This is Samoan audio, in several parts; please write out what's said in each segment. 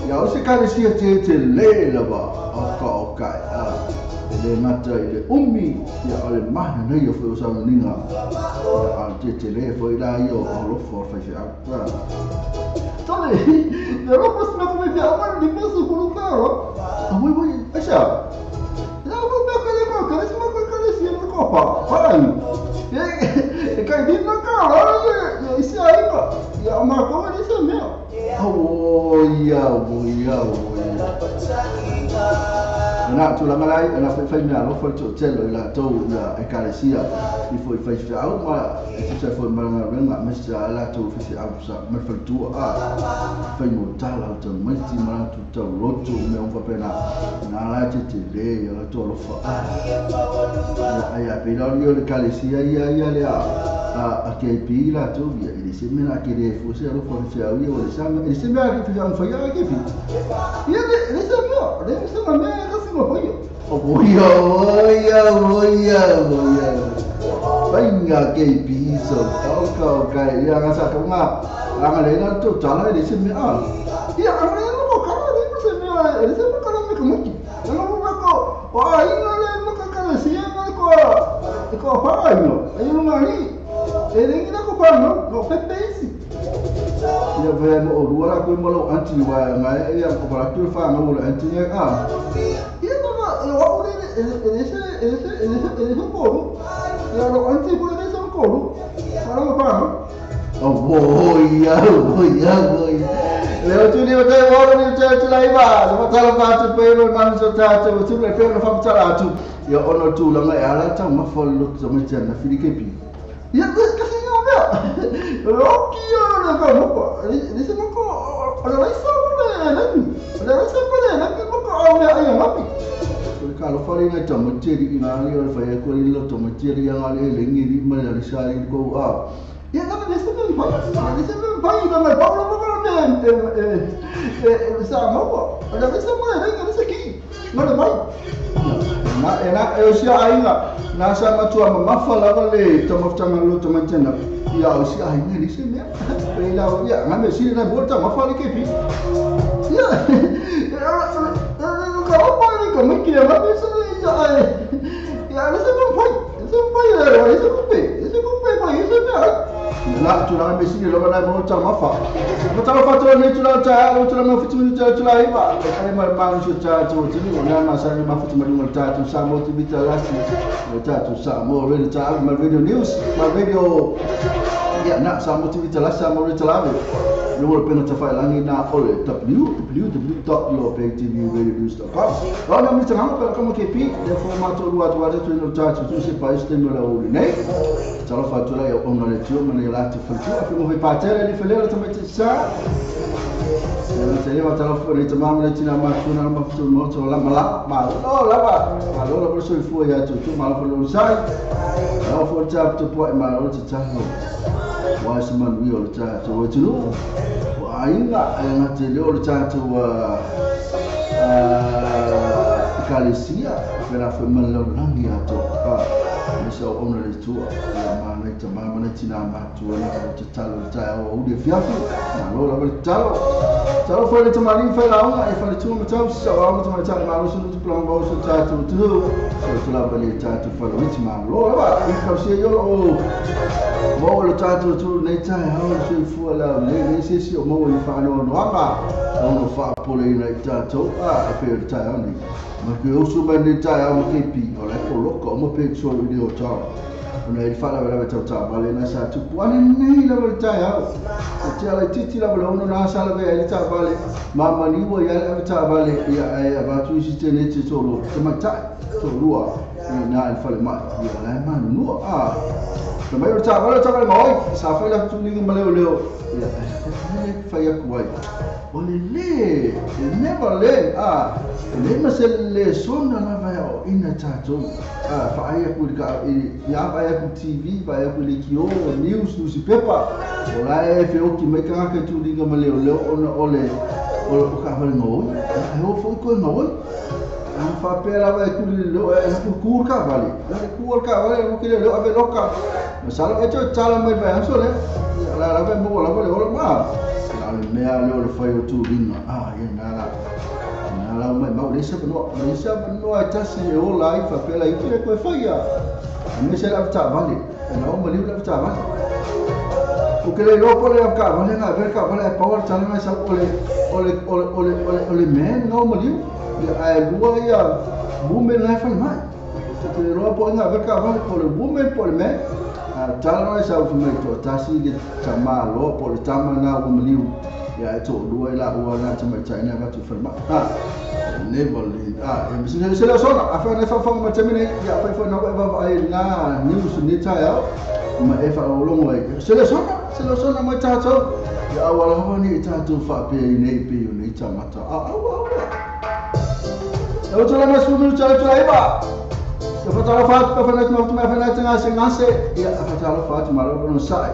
Ia o se ekalesia tetele lava o ka e le gata i le umi ia o le mananaia foi o sauniga ia a le tetele foi la ia o alofa o le faifeau. Tole, le alofa sina ko faifeau ma le 50 tala. Oi oi, aisa. La o mea ka le ko ka le sima ko ekalesia ma ko pa. Pai. E kai di na ka la le isi aiga. Ia o ma ko le se mea. Oh ia oh ia oh ia. Na tulaga lai ana faifai mea alofa le toatele i latou ia ekalesia i foi faifeau ma e tusa ai foi ma le galuega aemaise a latou faifeau sa ma le faletua a fai motala o tamaiti ma latou tauloto mea uma faapena na la tetele ia latou alofa a ia ai a pei la o le ekalesia ia ia le a KP latou ia e le se mea a ke le fua se alofa faifeau ia o le sama e le se mea a ke faifeau faia a KP ia le se mea le se mea ka se mea Oh, ia, oh, ia, oh, ia. Painga KP so. Oka, oka, ia nga sa ka nga. Anga le na to tala le se mea. Ia anga le no ka le se mea, le se mea ka le ka muki. Anga mo ba ko, o ai nga le mo ka ka le se ma ko. E ko pa ai no. Ai no ngari. E le ngi na ko pa no, no pepe isi. Ia ve mo o rua la ko mo lo anti wa nga ia ko pa tu fa nga mo le anti nga a. Ia no e o le ese ese ese ese koro. Ia lo anti ko ese koro. Para mo pa no. Oh ia oh ia oh ia. Le o tu ni o te oro ni te tu lai ba. Le matala pa tu pe no man so ta tu tu le pe no fa tala tu. Ia ono tu la ngai ala ta ma fo lo tu ma tena fili ke pi. Ia ka se yo mea. Roki yo le ka mo ko. Le se mo ko o le sa mo le le. Le sa mo le le mo ko o mea ai ngapi. Ka lo fari ngai tama teri i ngā li o le whai ko le tama teri i ngā li le ngi ri ma le sa ri ko a. Ia na le se me pai, le se me pai na me pa lo mo me e e sa mo ko. Le se mo le ngi le se ki. Ma le pai. Na e na e o sia ainga na sa matua mamafa lava le tama tanga lo tama tena. Ia o sia ainga le se me. Pe la ia nga me si na bo tama fa le ke pi. Ia. Ka o pa le ka me ki nga me se ia ia le se me pai. Se me pai le se kupe. Se kupe pai se me ai. Na tu la me si le na mo tama fa. Mo tama fa to ne tu la ta o tu la mo fitu ni tu la iba. E ma ma su ta tu tu ni na ma sa ni ma fitu ma ni ta tu sa mo tu bi ta la si. Ta tu sa mo re ta ma radio news, ma radio ia na sa mo tu bi ta la sa mo re ta la. Le mo pena ta fa langi na ole www.yourpaytvradionews.com. Ra na mi ta ngama pela kama KP, le formato lua tu atu no ta tu se pa este no la uli nei. Tala fa tu la o na le tio ma le la tu fa tu afi mo pa tele le fele ta mete sa. Le tele va tala fa le tama le tina ma tu na ma tu mo to la ma la ma lo la ba. Ma lo la so fu ya tu tu ma la lo sai. La fo ta tu po ma lo ta lo. Wa se man wi o ta tu tu. Wa ainga e nga te le o ta tu ekalesia pela foi man lo langi ato a me sa o na le tu ia ma nei ta ma ma tina ma tu na ko te talo ta o le fiafi na lo la le talo talo foi le tamari foi la ona e fa le tu ma tau sa o ma ta ma lo su tu plan go su ta tu tu so tu la le ta tu fa lo ma lo la i ka se yo o mo le ta tu tu nei ta ha o se fu la le le se si o mo le fa no no anga o no fa po le nei ta tu a e pe ta o ni ma ke o su mai nei ta o ke pi o le ko loko mo pe so i o ta o nei fa la la ta ta ma le na sa tu ku ani nei la le ta o te ala titi la le ono na sa la ve le ta vale ma ma ni wo ya le ta vale ya e va tu si te ne te so lo te ma ta so lua na el fa le ma ya la ma no a te mai o ta vale ta vale ma oi sa fa la tu ni ma le leo ya fa ya ku ai o le le never le a le ma se le sona la va o ina ta tu a fa ai ku ka ya va ya ku TV va ya ku le ki o news newspaper o la e fe o ki mai ka ka tu ni ma le leo ona o le o ka va ngo e o fo ko ngo ang fa pe la va ku le lo e ku ku ka vale le ku ka vale mo ke le lo ave loka ma salo e to tala mai va so le la la va mo la va le o ma la le mea le o le fai o tūringa ia nā la nā la mai mau le se no le se no ai tasi e o lai fa pela i te koe fai ia me se la ta vale na o maliu la ta vale o ke le lopo le ka vale na ver ka vale power tala na sa ole ole ole ole ole ole men no maliu ia ai lua ia women na fa mai te le lopo na ver ka vale po le women po le men tala na sa fu mai to tasi le tama lo po le tama na o maliu ia e to lua ila ua na te mai taina va tu fa mai never leave e se la sona a fa na fa fa ma temine ia fa fa na va ai na news ni ta ya ma e fa o longo ai se la sona mai tato ia awala ho ni tato fa pe nei pe nei ta mata a a a o tala na su mi tala tala iba ia fa tala fa fa na ma fa na ta se ngase ia fa tala fa ma lo no sai.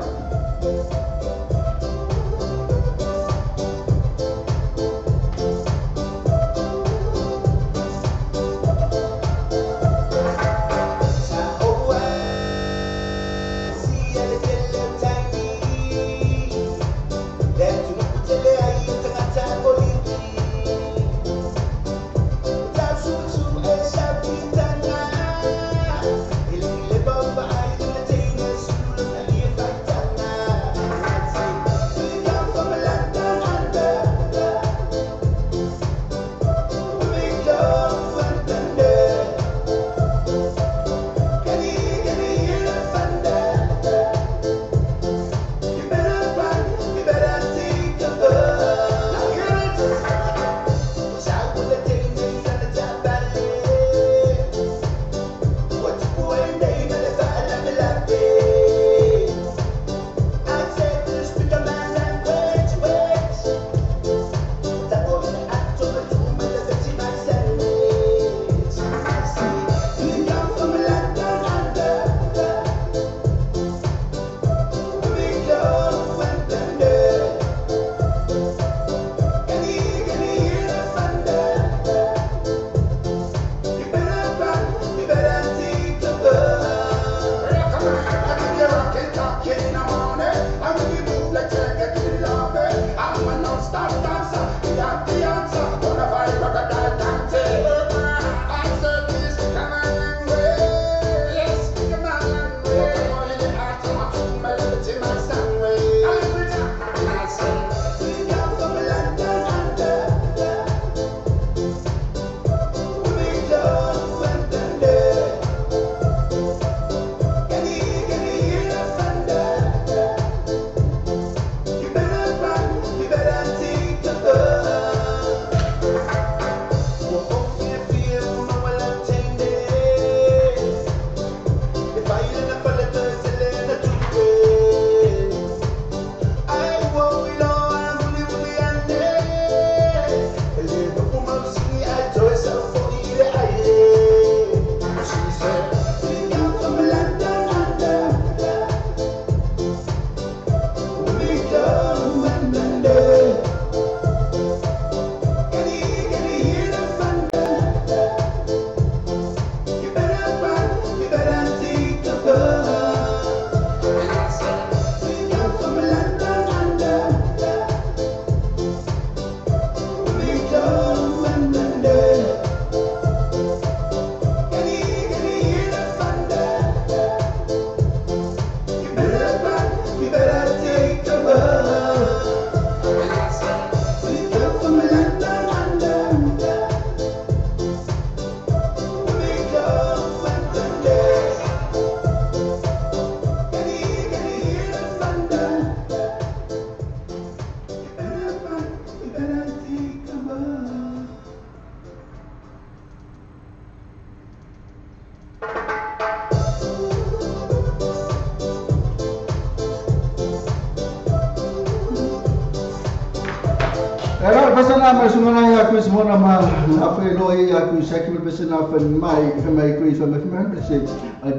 Era pesona ya ku semona ma na fe lo ya ku sa ki pesona fe mai fe mai ku fe mai fe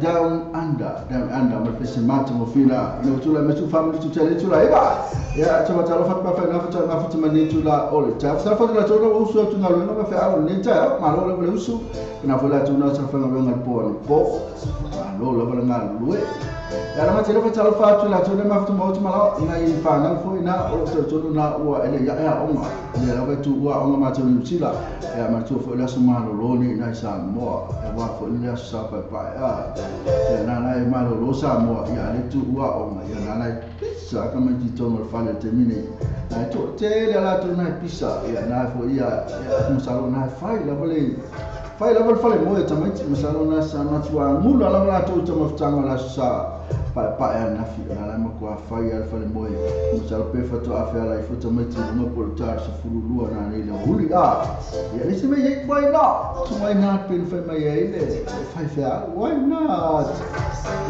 down under ma fe ma to fila ino tula me tu family tu tele tula eba ya to ta lo fa fa na fa na fa ma ni tula ole ta fa fa la to lo usu tu na lo ma fe a ni ta ma lo lo usu na fa la tu na sa fa na lo po ma lo lo na lo Ia na tele fa talo fa tu la tu le ma fu mo tu mala ina i fa na fu ina o to to na ua ele ya ya onga le la tu ua onga ma tu ni sila ya ma tu fu la su ma lo ni na sa mo e wa fu le sa pa pa ya na na e ma lo sa mo ya le tu ua onga ya na na pisa ka ma ti to mo fa le te mine na tu te le la tu na pisa ya na fu ya mo sa lo na fa la le fai la fa le mo e tamai mo sa lo na sa na tu angula la la tu te mo tanga la sa pa pa e na fi na la mo kwa fai al fa le mo e mo sa lo pe fa to afe ala i fo tamai ti mo po ta sa fulu lua na ni le huli a ya le se me ye why not to why not pin fa mai e le fai fa why not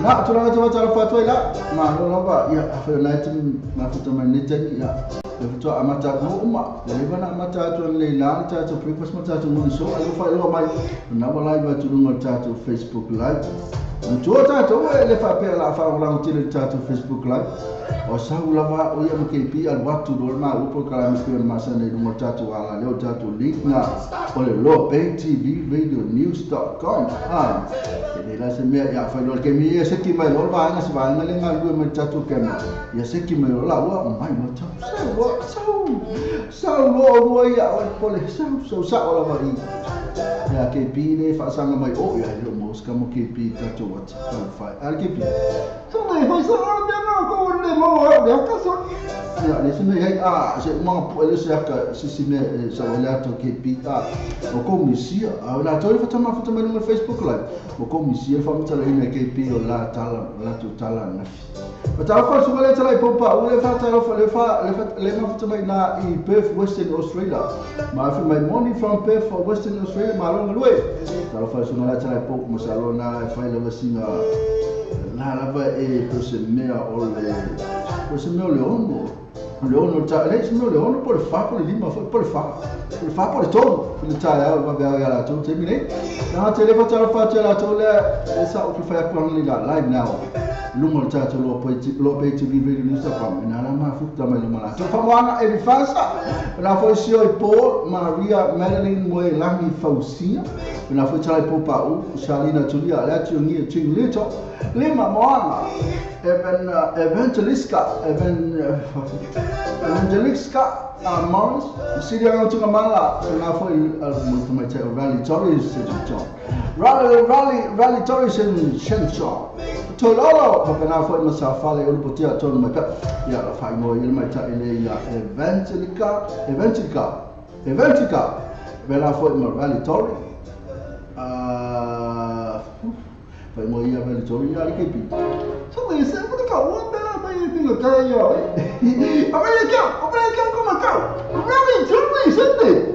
na tu la tu ta fa tu la ma lo lo ba ya afe na ti ma fo tamai ni te ya le to amata no uma le bana amata to le la ta to breakfast ma ta to mo so ayo fa lo mai na wala ba tu no ta to Facebook live to ta to le fa pe la fa la tele ta to Facebook live o sa u la va o ya mo ke pi al wa tu do ma u po kala mi pe ma sa ne no ta to ala le ta to link na o le lo pe tv radio news.com ah le la se me ya fa lo ke mi se ki mai lo va na se va na le nga lu me ta to ke ma ya se ki mai lo la wa mai mo ta sa lo mo ya o po le sa sa o la va i ya ke pi le fa sa mai o ya lo mo ska mo ke pi ta to what fa al ke pi so mai ho sa o me no ko le mo ya ka so ya le se me a se mo po le se ka se si me sa o la to ke pi ta o ko mi si a la to fa ta ma fa ta no Facebook live o ko mi si fa mo ta le ne ke pi o la ta la to ta la na fi ta fa so le ta la po pa o le fa ta fa le fa le ma fa ta mai na i Perth Western Australia ma fa my morning from Perth for Western Australia ma lo le ta fa so la ta la po mo sa lo na fa le vasinga la la va e po se me o le po se me o le ono le ono ta le se me le ono por fa por lima por fa por fa por todo le ta ya va va ya la to te mi ne na te le fa ta fa te la to le sa o fa ko le la live now lungo ta to lo pe tv radio news com na la ma fu ta mai lo ma to fa wana e fa sa la fo si o po Maria Madeline mo langi Fausia la fo ta po pa u Shalina Tulia la tu ni tu le to le ma moana Evangeliska Evangeliska Morris Sidia to Kamala na fo mo mai te Rally Torres Rally Rally Rally Torres in Shenshaw to lolo pa na fo mo sa fa le o potia to ma ka ya fa mo ile mai ta ile ya Evangelica Evangelica Evangelica vela fo mo Rally Torres fa mo ia Rally Torres ya ke pi so le se mo ka o bela ba ye ni ka yo a me ka o me ka como ka Rally Torres isn't it?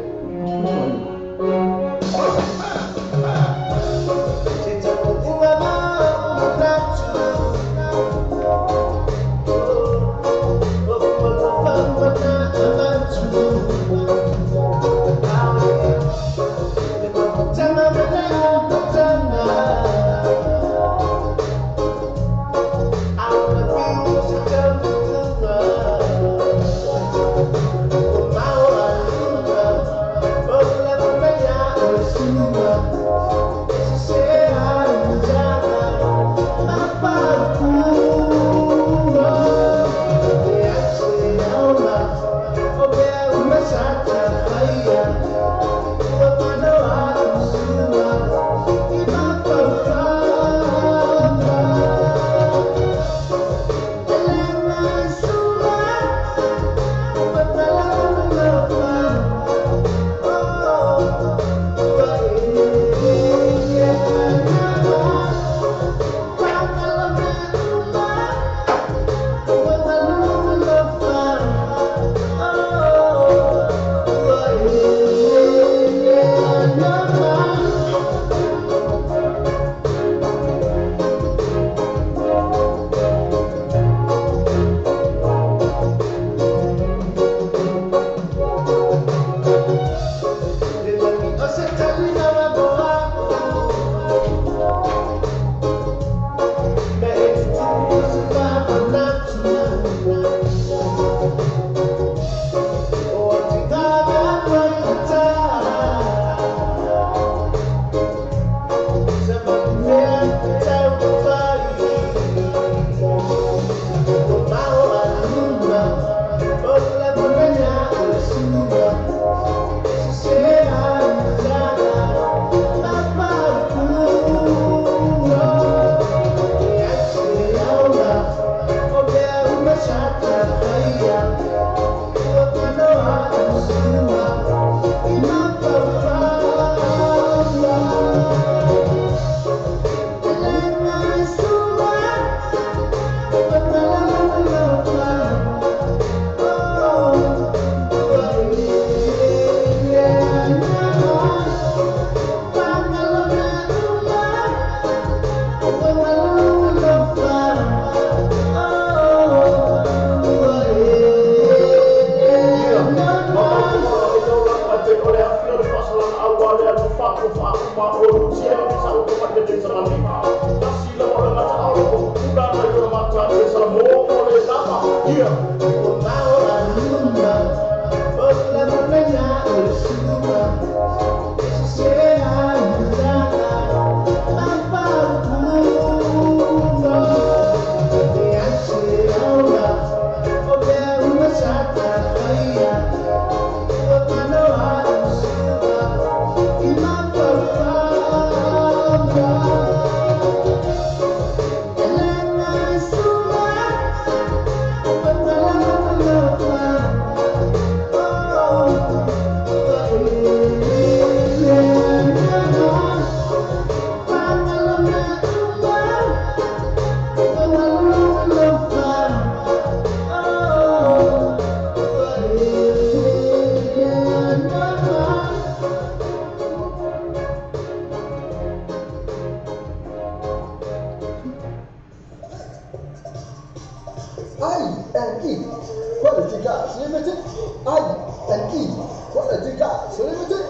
Quality Cars Limited.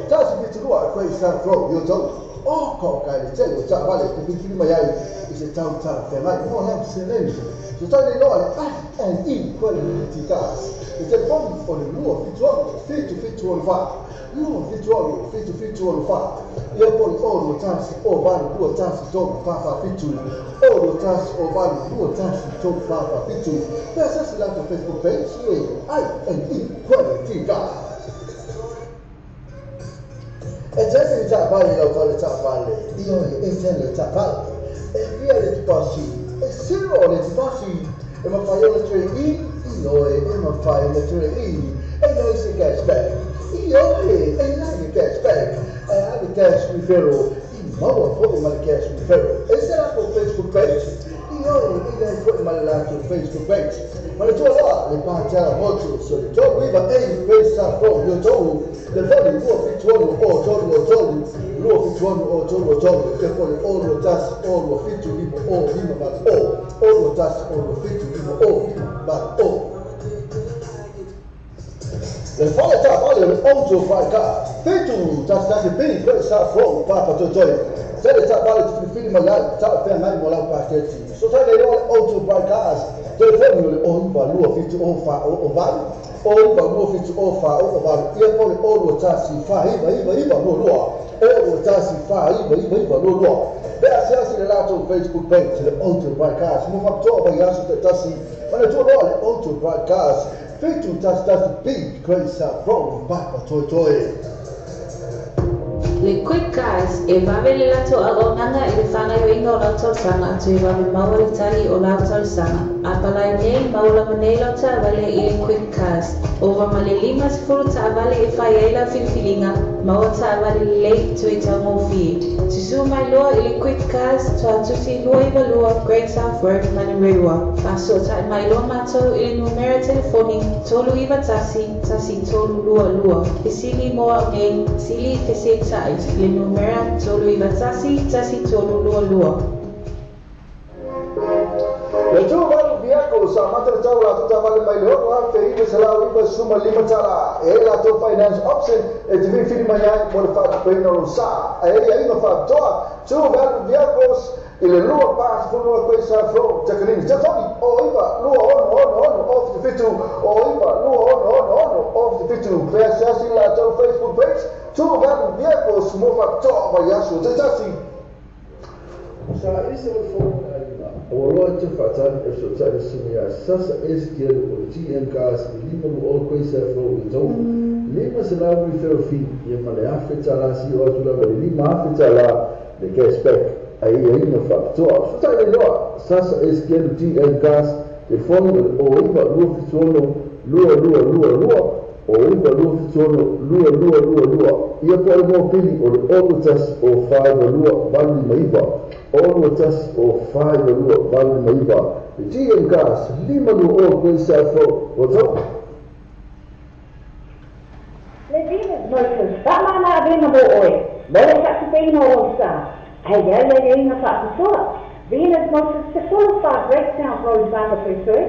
Tasi fitu lua Great South Road i Otahuhu. O ka i le tele o taavale e filifili mai ai i se tau talafeagai mo lau seleni. So tau nei loa le I&E Quality Cars. Le telefoni o le 276 7764. 276 7764. Ia po le 0 1 0 8 2 1 3 4 4 7. 0 1 0 8 2 1 3 4 4 7. Pe asiasi latou Facebook page I&E Quality Cars. E tele le taavale lau fale taavale, ioe e tele le taavale. E fia le tupasi, e zero le tupasi. E mawhai o le trade-in, ioe e mawhai o le trade-in. E iai se cashback, ioe e iai le cashback. E a le cash referral, i maua foi ma le cash referral. E se latou Facebook page, ioe e iai foi ma le latou Facebook page. Ma le tua loa, le Pātara Motors, o le 3 9 8 Great South Road i Otahuhu. Telefoni 276 o 3 o 3, 276 o 3 o 3, te po le 0 1 0 7 5 o 5 8 o, 0 1 0 7 5 o 5 8 o. Le fale taavale o le Auto Buy Cars, 7 1 1 B Great South Road, Papatoetoe. Tele taavale te filifili mai ai, talafeagai mo lau paketi. So tai nei loa le Auto Buy Cars, telefoni o le 0 9 2 7 0 4 0 8, 0 9 2 7 0 4 0 8, ia po le 0 1 4 9 9 9 2 2, 0 1 4 9 9 9 2 2. Pe asiasi le latou Facebook page le Auto Buy Cars, mo faapitoa vaiaso taitasi, ma le tua loa le Auto Buy Cars, 7 1 1 B Great South Road, Papatoetoe. Le Quick Cars e vave le latou auaunaga i le faagaoioiga o lau talosaga toe vave maua le tali o lau talosaga. Apalai nei maua lava nei lau taavale i le Quick Cars. Ova ma le 50 taavale e fai ai lau filifiliga, maua taavale lelei toe taugofie. Susū mai loa i le Quick Cars Tuatusi 292 Great South Road, Manurewa. Faasootai mai loa matou i le numera telefoni 391 1322. Fesili mo au nei, sili fesetai le numera 391 1322. Le tu valu viako sa amata le tau latou taavale mai le 6,995 tala. E ai latou finance option e te filifili mai ai mo le faatupeina o lou sa. E ai aiga faapitoa, tu valu viakos i le 2 42 Great South Road, Takanini. Telefoni o 9 2 6 6 6 o 77 o 9 2 6 6 6 o 77. Pe asiasi latou Facebook page, tu valu viakos mo faapitoa vaiaso taitasi. Sa ese o le fono aiga. Ua loa te faatali e fesoatai le susuga ia Sasa Ezekiel o le GM Cars i 5 o Great South Road i Otahuhu. 500 referral fee ia ma le 1,000 tala si o atu lava i le 5,000 tala le cashback ai aiga faapitoa. Fesoatai nei loa Sasa Ezekiel GM Cars, telefoni o le 09 276 2222, o 9 276 2222. Ia po le mopili o le 0 1 o 5 2 8 5 9, 0 1 o 5 2 8 5 9. Le GM Cars, 5 o Great South Road, Otahuhu. Le Venus Motors, faamama avega mo oe, mo le faatupeina o lou sa. Ae i ai aiaiga faapitoa. Venus Motors, 14 Great South Road, Papatoetoe.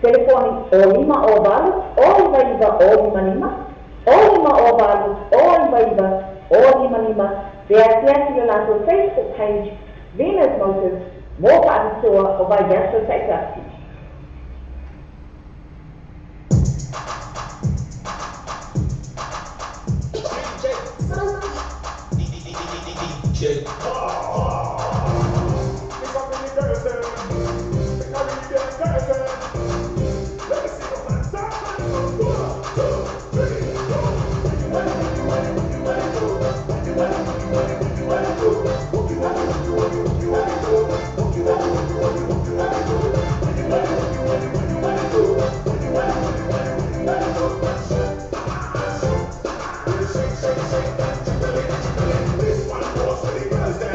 Telefoni o 5 o 8 o 99 o 55, o 5 o 8 o 99 o 55. Pe asiasi le latou Facebook page Venus Motors mo faapitoa o vaiaso taitasi. DJ. This one goes to the girls.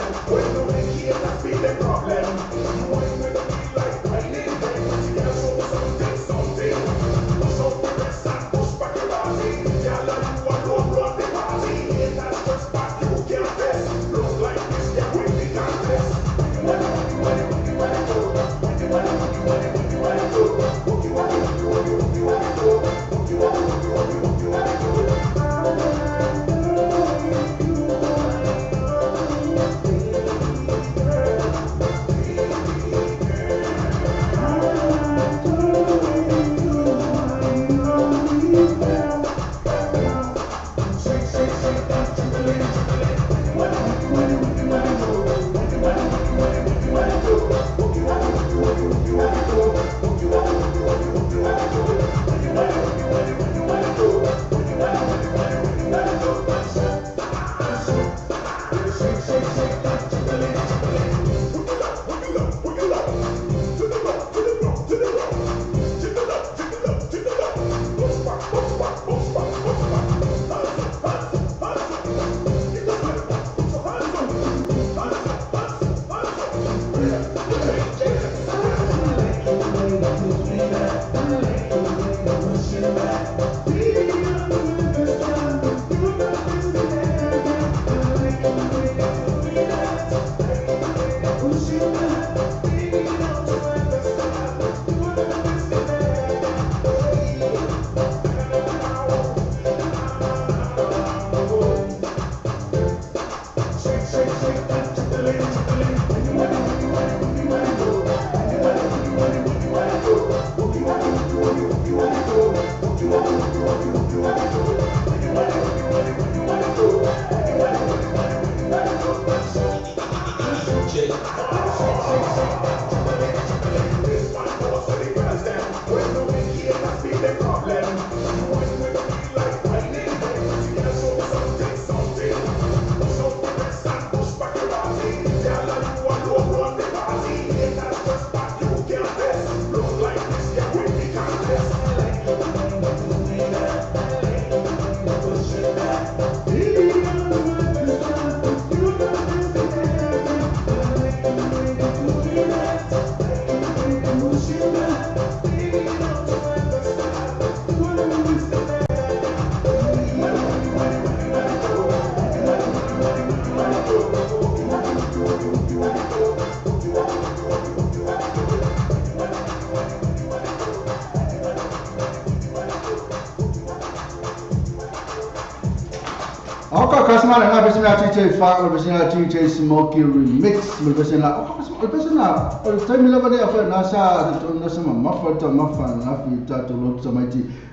Oka kasma na pesina DJ Fa, pesina DJ Smokey Remix, pesina oka kasma, pesina o time lava ne afa na sa to na sa mafa ta mafa na fi ta to lo ta mai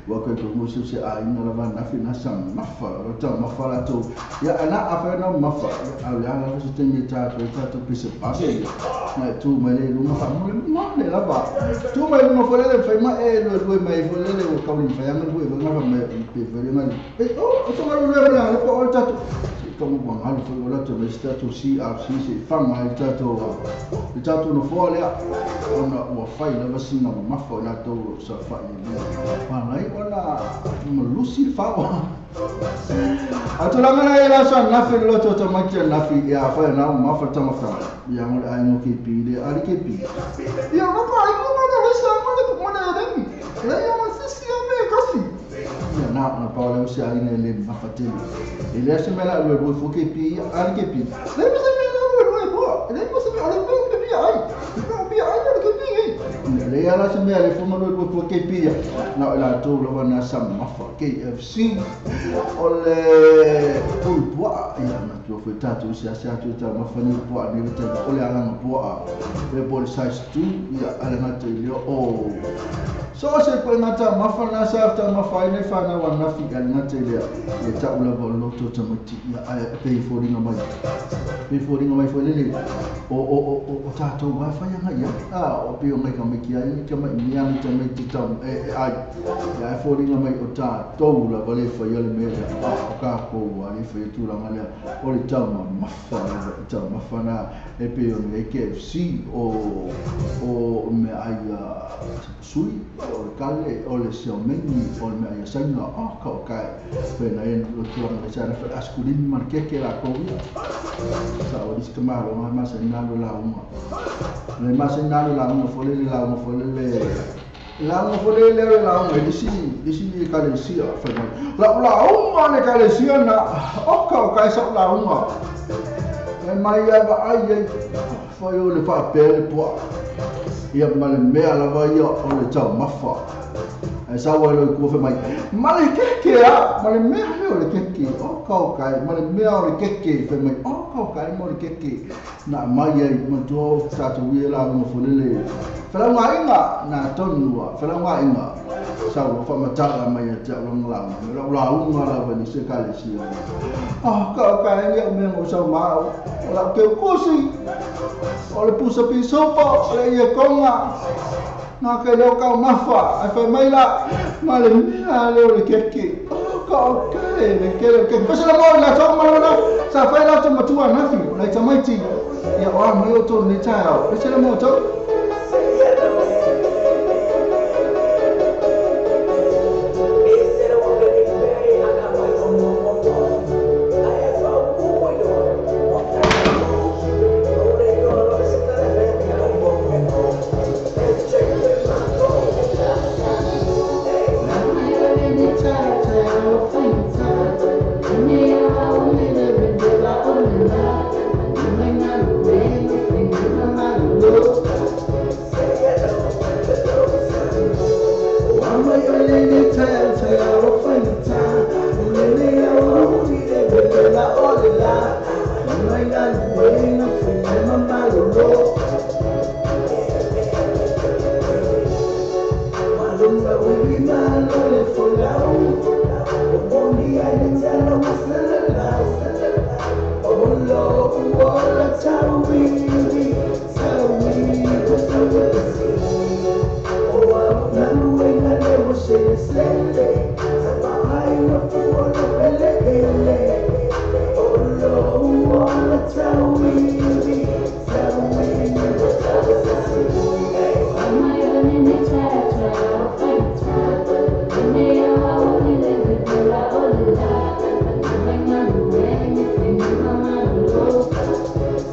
wa ko ko mo se a ina lava na fi na sa mafa ta mafa la to ya ana afa na mafa a ya la se te ta to ta to pise pa se na tu mai le lu ma mo mo le lava tu mai lu ma fo le fa ma e lo lo mai fo le o ka ni fa ya ma lu e ma fa mai pe fa ma e o to ma lu le la le po ta to como bom halu foi o lato me sta to si a si se fa mai ta to ta to no fo le ona ua fai lava sina mafa la to sa fa ni pa lai ona malusi fa a to la ngana ela sa na fi lo to to ma ke na fi ya fa na ma fa ta ma fa ya mo ai no ke pi le ari ke pi ya no ka ai no na sa ma le ko na re le ya ma si si me kasi ya na na pa le si ai ne le ma fa te e le se me la lo fo ke pi ari ke pi le me se me la lo lo le me se me le ke pi ai no pi ai le ke pi le ya la se me le fo ma lo fo ke pi na la to lo na sa ma fa KFC o le o boa ya na to fo ta to se se to ta ma fa ni boa ni te o le ala boa le bol size 2 ya ala na te le o so se ko na ta ma fa na sa ta ma fa ni fa na wa na fi ala na te le le ta o la bo lo to ta ma ti ya a pe fo ri na mai pe fo ri na mai fo le le o o o o ta to wa fa ya ya a o pe o mai ka mai ki ai ka mai ni ya ta mai ti ta e ai ya fo ri na mai o ta to la va le fa ya le me a o ka ko wa le fa tu la ma le o le ta ma ma fa ta ma fa na e pe o ne KFC o o me ai sui o le kale o le siomeni o le mea ia saina o ka o kai pena e lo tulaga le sa na fa askulini ma le keke la kou ia sa o lisi kamalo ma masa ina lo lauga le masa ina lo lauga fo le lauga fo le lauga fo le le lauga lisi lisi ni kalesia fa mai la lauga le kalesia na o ka o kai sa lauga e mai ia va ai ai fa yo le fa pele po ia ma le mea lava ia o le taumafa ai sa wa lo ku fa mai ma le keke a ma le mea le o le keke o ka o kai ma le mea o le keke fa mai o ka o kai mo le keke na mai ai ma to sa tu ia la mo fo le fa la inga na tonua fa la inga sa wa fa ma ta mai ta lo la la la unga la va ni se ka le si o ka o kai ni o me mo sa ma o la ke kusi o le pusa pisopo o le ia konga na ke leo kau mafa ai fai mai la ma le mea le o le keke o ka o kai le ke le ke pese la mo la tau ma la sa fai la tau matua nafi la tamaiti ia o a mai o tō ni tae pese la mo tau.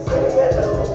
Say hello.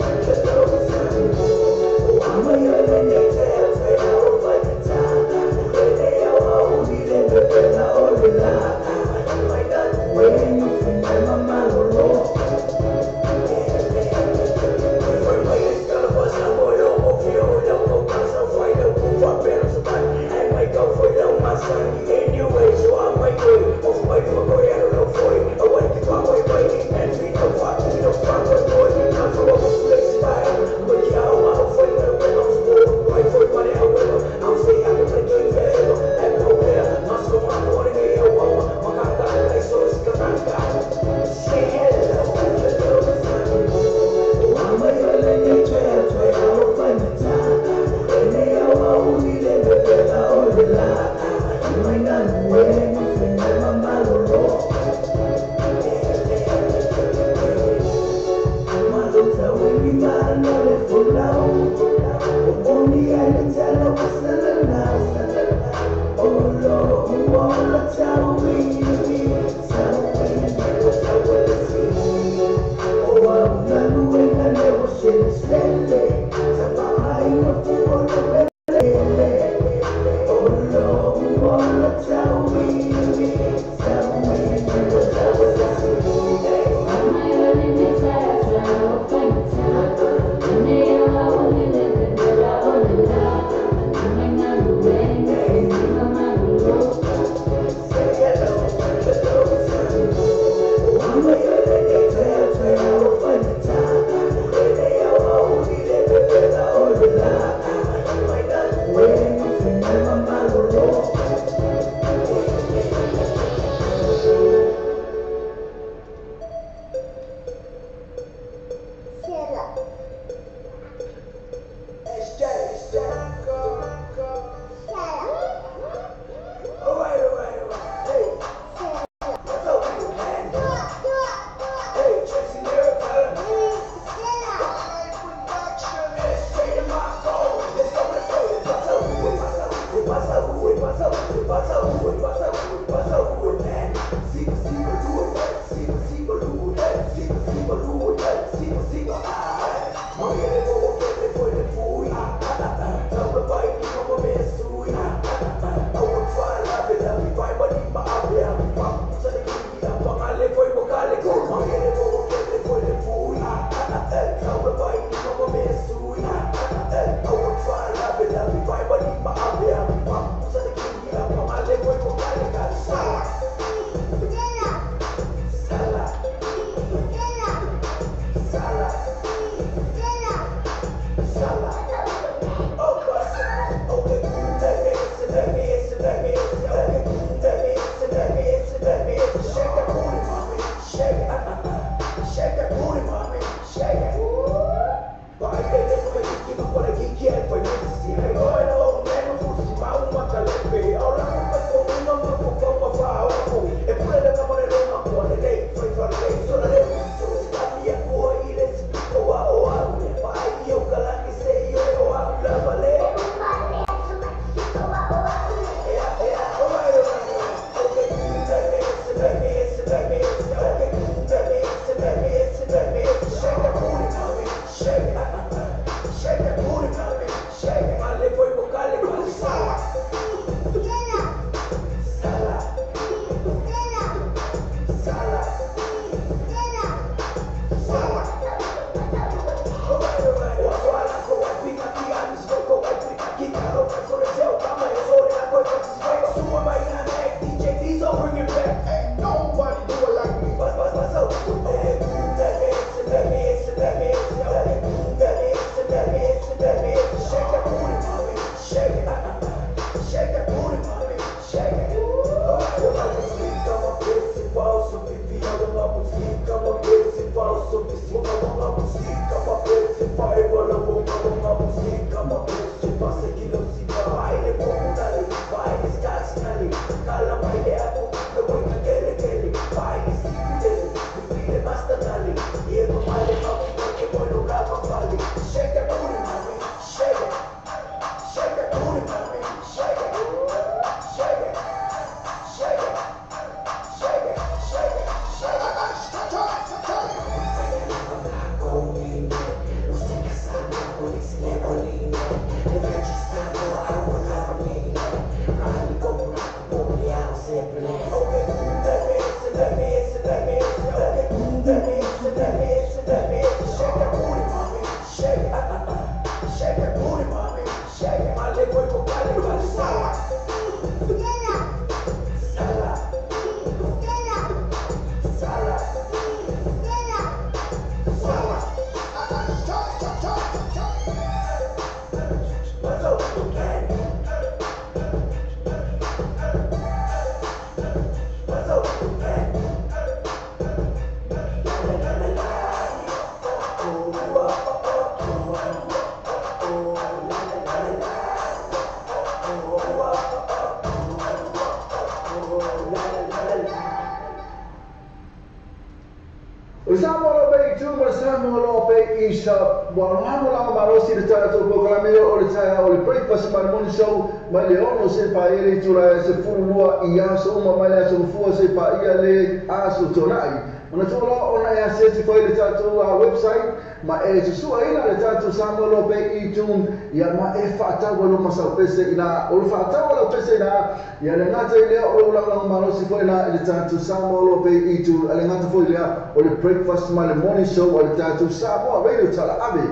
Mai le ono se pa ele tula se fulua i aso uma mai le aso fua se pa ia le aso tonai. Ona tōla ona e aseti foi le tātou website ma e susua ina le tātou Samoa Loa Pay iTunes ia ma e whaataua lo masau pese ina o le whaataua lo pese ina ia le ngata i lea o le ulanga malosi foi ina i le tātou Samoa Loa Pay iTunes a le ngata foi lea o le breakfast ma le morning show o le tātou Samoa Radio Tala Ave.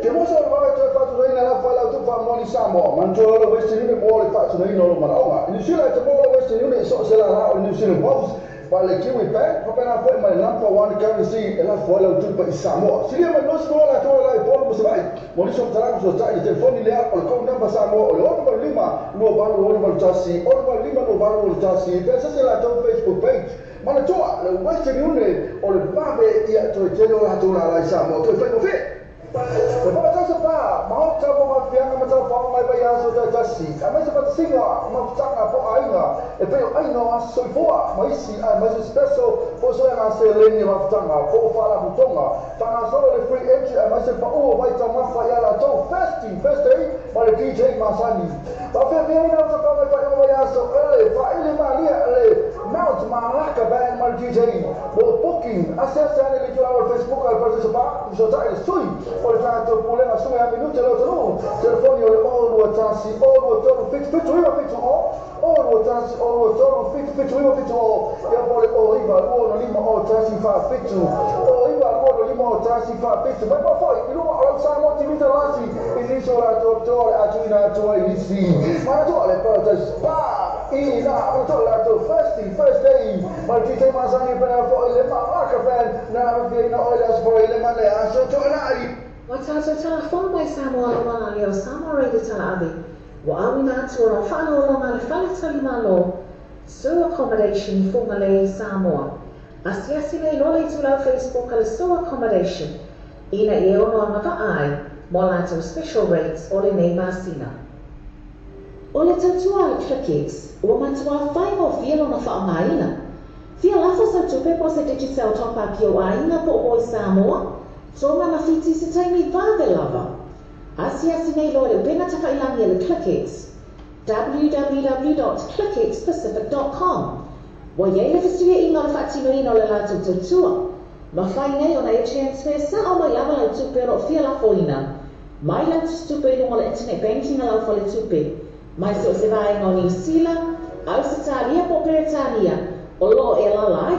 Te mosa o le wawe toe whātunaina la whalau tu whamoni Samoa. Mantua o le Western Union mo le whātunaina o lo manaonga. I New Zealand te mo le Western Union so se la la o New Zealand Wolves. Pa le Kiwi Bank, papena foi mai number one currency e la whalau tu pa i Samoa. Silia mai nosi mo la toa la i polo mo se vai. Mo niso mtalangu so tai telefoni lea o le code number Samoa o le 6 5 2 8 6 6 5 2 8 6. Pesa se la tau Facebook page. Mana toa le Western Union o le wawe ia toe tele o la toa la i Samoa. Toe whai mo whia. Te whakatau pa, mahota mo mafianga matau whaonga i vai aso tai tasi. A mai se whatasinga, mafutanga po ainga, e peo aina o aso soifoa, maisi ai maisi special, po soe ngā se leni mafutanga, po whala hutonga. Tanga solo le free entry a maisi pa ua vai tau mafa i ala tau festi, first day, ma le DJ Masani. Ta whia whia ina o te whaonga i vai vai aso ele, whaele malia le Mount Malaka Band ma le DJ. Mo booking, ase ase ane le tula o le Facebook al Paradise Park, so tai le sui. O le tātou pulega sunga ia minute leo tanu. Telefoni o le 0 1 0 3 7 7 9 7 0 0 1 0 3 7 7 9 7 0 ia po le 0 9 2 5 0 1 4 7 0 9 2 5 0 1 4 7 mai pa foi i luma o lau Samoa TV talasi i niso la toa le atuina atua i nisi. Mana toa le Paradise Park i la mana toa le atu first day ma le DJ Masani pena foi le Malaka Band na mawhiaina o le aso foi le mane aso toanai. Wa tātou telefoni mai Samoa Loa le o Samoa Radio Tala Ave. Wa awina atu o rau whaalolonga le whaletali malo, Sue Accommodation Whangalei Samoa. Asiasi nei loa le tulau Facebook a le Sue Accommodation. Ina i e ono anga vaai, mo lātou special rates o le nei masina. O le tautua le ClickX, ua matua whai mo whia lona whaongaina. Whia lafo sa tupe po se Digicel top up i o ainga po o Samoa, Tonga na whiti se taimi vave lava. Asiasi nei loa le upena tawhailangi le ClickX. www.clickxpacific.com. Wa iei le whisuia inga o le whaatinoina o le lātou tautua. Mawhai nei ona e transfer sa o mai lava lau tupe o loo whia lafoina. Mai lau tupe i lunga le internet banking a lau whale tupe. Mai se o se vaenga o New Zealand, Ausitalia po Peretania, o loo e lalai.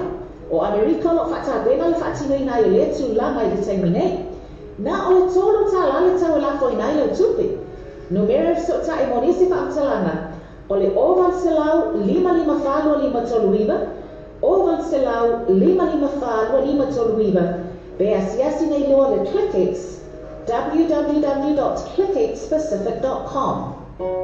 O Amerika lo whaatabena le whaatinoina i le tūlanga i le taimi nei. Nā o le tōlu tā lale tau e lafo ina i lau tupe. Numera so ta e monisi whaamtalanga o le 0 5 5 4 2 5 3 9 0 5 5 4 2 5 3 9 pe asiasi nei loa le ClickX www.clickxpacific.com. Wait,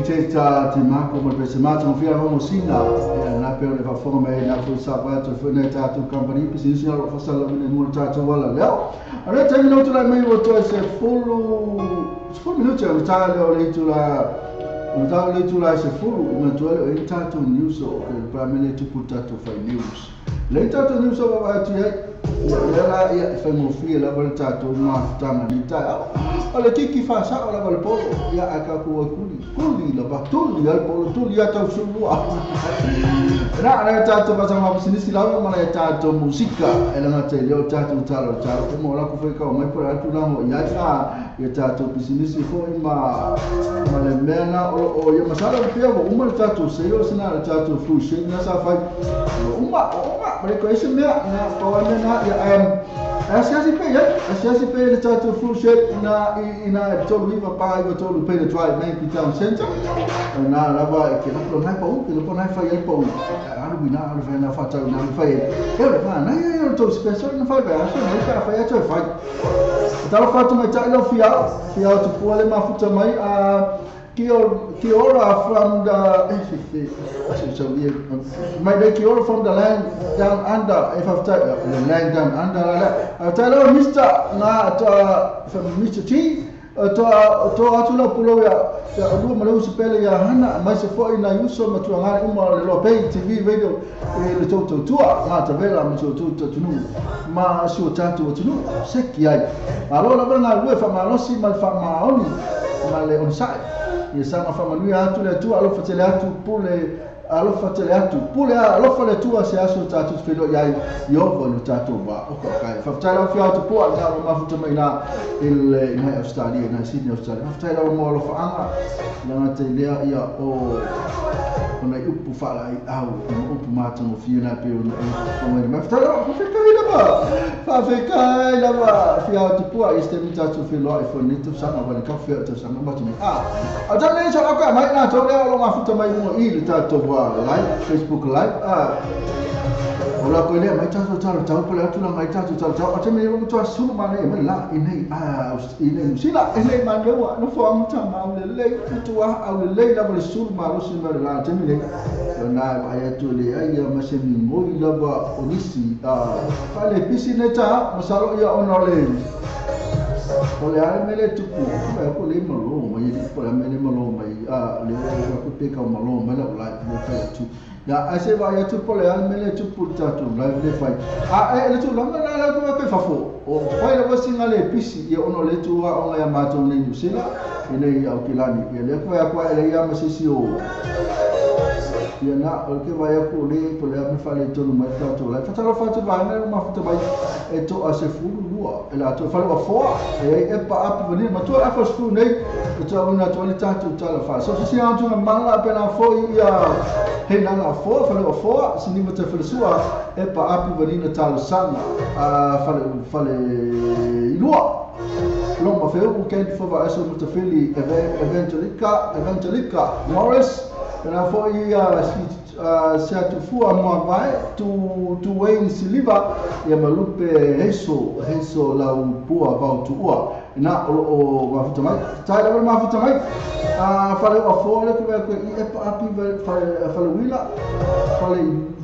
Teta te mako ma pese mato fia homo sina na pe le fa mai na fu sa pa to fu na ta tu company pese sina ro fa sala ni mo ta to wala leo ara te minuto la mai o to se fulu fulu minuto o ta le o le tu la o ta le tu la se fulu ma to le ta tu news o ke pa me le tu puta tu fa news le ta tu news o va ti la ia fa mo fi la volta tu ma tanga ni ta o le kiki fa sa o la vol polo ia aka ku kuli kuli la ba tuli al polo tuli ata sulua na na ta tu ba sa ma sinisi la ma na ta tu musika ela na te leo ta tu ta lo ta ko mo la ku fe ka mai por atu la mo ia sa ia ta tu business fo ma ma le mena o ia masala pia o uma ta tu se o sina ta tu fu se na sa fa uma uma re ko ese mea na pa na ia asiasi pe le tatu full shape na ina tolu iva pa iva tolu pe le drive main town center na lava ke lo na pa u ke lo na fa ia pa u alu na alu fa na fa ta na fa ia e fa na ia to special na fa ba so na fa ia to fa ta lo fa tu mai ta lo fia fia tu pole ma futa mai a Kiora from the my Kiora from the land down under. If I've the land down under, I tell you, Mr. Na from Mr. T. To atula pulo ya ya lu pele ya hana mai se foi na yuso matuanga uma le lo pay TV radio le to to tua ma tavela ma to to to nu ma si o tatu tunu se ki ai alo la bana lu fa ma lo si mal fa ma oni ma le on sai ia sama fa ma atu le tu alo fa tele atu pule alo fa tele atu pule alo fa le tu se aso tatu felo ia yo vo tatu va o ka kai fa tele fi atu po na ma fu mai na il na Australia na Sydney Australia fa tele mo alo fa anga na tele ia o na upu fa la au upu ma tu fi na pe o ma ma fa tele fa fa kai la va fi atu po ai ste mi tatu felo ai fo ni tu sa ma ka fi atu sa ma tu ah a ta le sa ka mai na to le alo ma fu mai mo i le tatu live Facebook live ah ola ko le mai tatu tatu tatu pole atu la mai tatu tatu tatu ate me mo to su ma le me la ine ah ine sila ine ma le wa no fo am ta ma le le tu wa au le la le su ma lo si ma la ate me le na ba ya tu le ai ma se mi mo i la ba onisi ah fa le pisi ne ta ma sa lo ya ono le o le ai me le tu ku ko le ma lo ma ye ko le me le ma lo ma a le ko pe ka ma lo ma la la le fa tu ya ase va ya tu pole al me le tu puta tu la le fa a e le tu la la la ko pe fa fo o fa le vosi nga le pisi ye ono le tu wa o ya ma tu ne sila ene au kilani ye le ko ya ko ele ya ma sisi o ye na o ke va ya ko le pole me fa le tu ma ta tu la fa ta fa tu va na ma fa mai e to ase fu lua e la tu fa lo fo e e pa ap venir ma tu a fa fu nei tu una tu le ta tu ta la fa so si an tu ma la pe na fo ia he na la fo fa lo fo si ni ma te fa sua e pa ap venir ta lo sanga a fa fa le lua Loma feu ken fo va aso mutafili Evangelica Morris na fo ia se atu fua mo vai tu Wayne Siliva ia malupe heso la pua vau tua na o va futa mai tai la ma futa mai a fale o fo le ku e pa api fale wila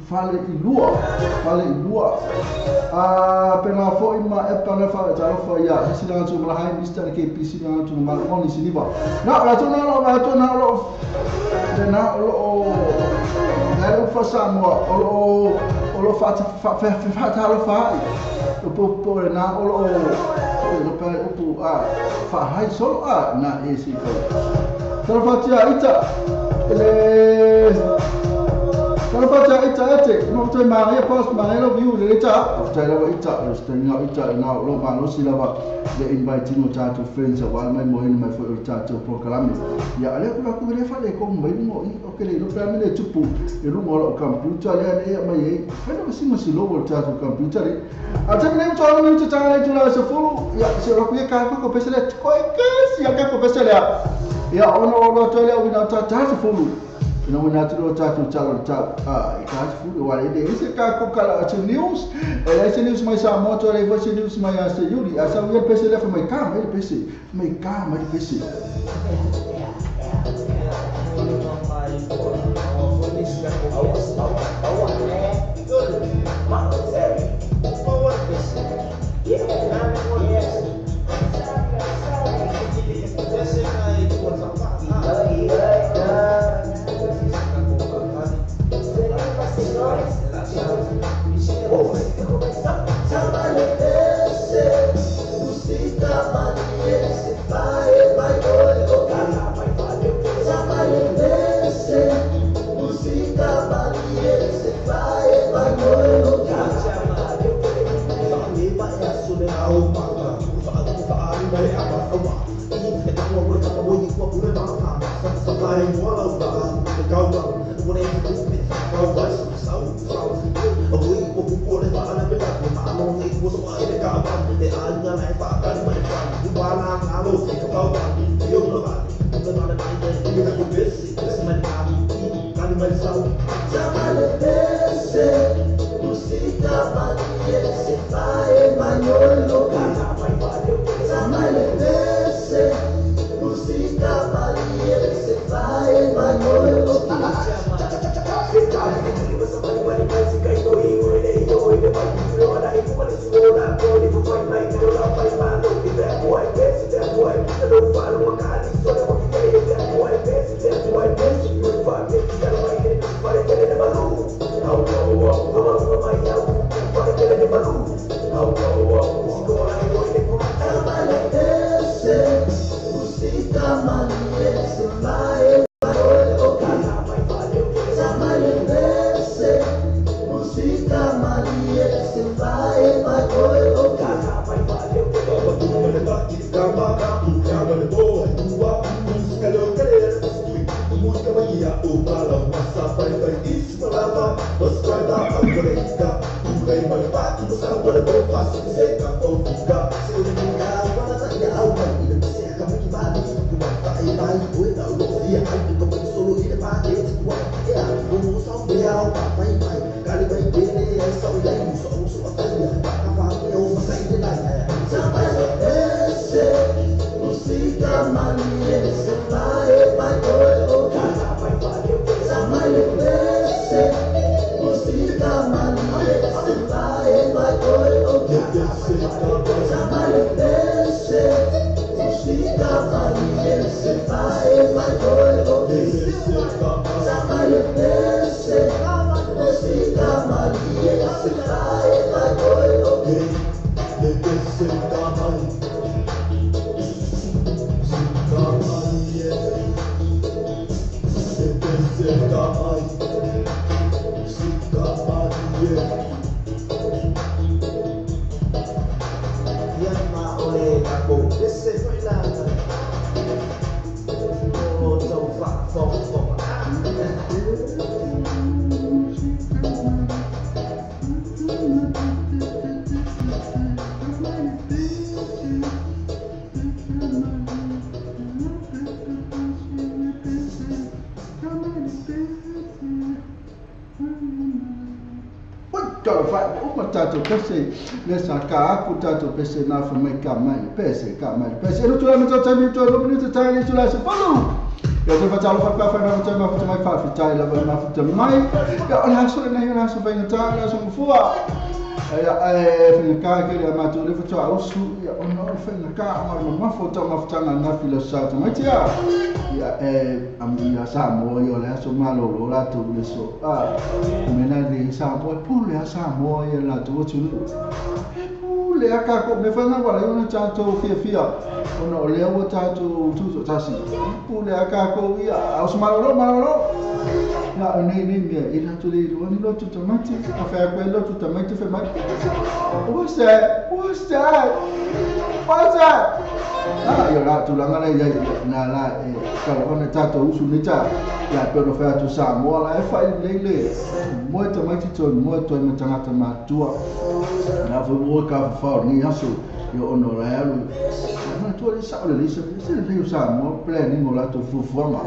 fale ilua a pena fo ima e pa na fa ta fo ia si na tu ma hai Mr KPC na tu ma oni Siliva na la tu na lo na tu na lo na lo na lo fa sa mo o lo fa fa fa ta lo fa o po po na o lo lo pa o po a fa hai solo a na e si ko ta fa tia ita le ta ita ete no te maria post maria lo view le ita ta la ita lo stenga ita na lo ma lo si la va le invite no ta to friends wa mai mo ni mai fo ta to proclame ya ale ko ko le fa le ko mai mo i o ke le lo fa me le tupu e lo mo lo computer le e mai e fa no si mo si lo ta to computer le a te me to no te ta le la se fu ya se lo ku ka ko pese le ko ke si ya ka ko pese le ya ono lo to le o na ta ta se fu no na tu ta tu ta ta a e ka fu wa le ese ka ko kala se news e se news mai sa moto le se news mai a se yuri a sa o pese le fa mai ka mai pese mai ka mai pese Pese na fa mai ka mai pese ka mai pese no tu ma ta mi tu no mi ta ni tu la se polu ya te fa ta lo fa fa na ta ma fa mai fa fa ta la ma fa ta mai ya la so na ya so fa ta la so fua ya e fa ka ke ya ma tu le fa ta usu ya ono fa ka ma ma fa ta ma fa ta na fi la sa ta mai tia ya e am ya sa mo yo la so ma lo lo la tu le so a me na de sa mo pu le sa mo ya la tu tu le aka ko me fana wala yo na tato fia fia ona o le o tato tu tasi pu le aka ko ia au malo malo na nei nei me ila tu le lo ni lo tu tamati a fa ko lo tu tamati fa mai what's that what's that what's that ah yo la tu la ngala ya na la e ka ona tato usu ni ta ya pe no fa tu sa mo la e fa le le mo tamati to mo to me tangata matua na fo mo ka fa ni aso yo ono la alu na tu le sa le sa se le sa mo planning o la to fufuanga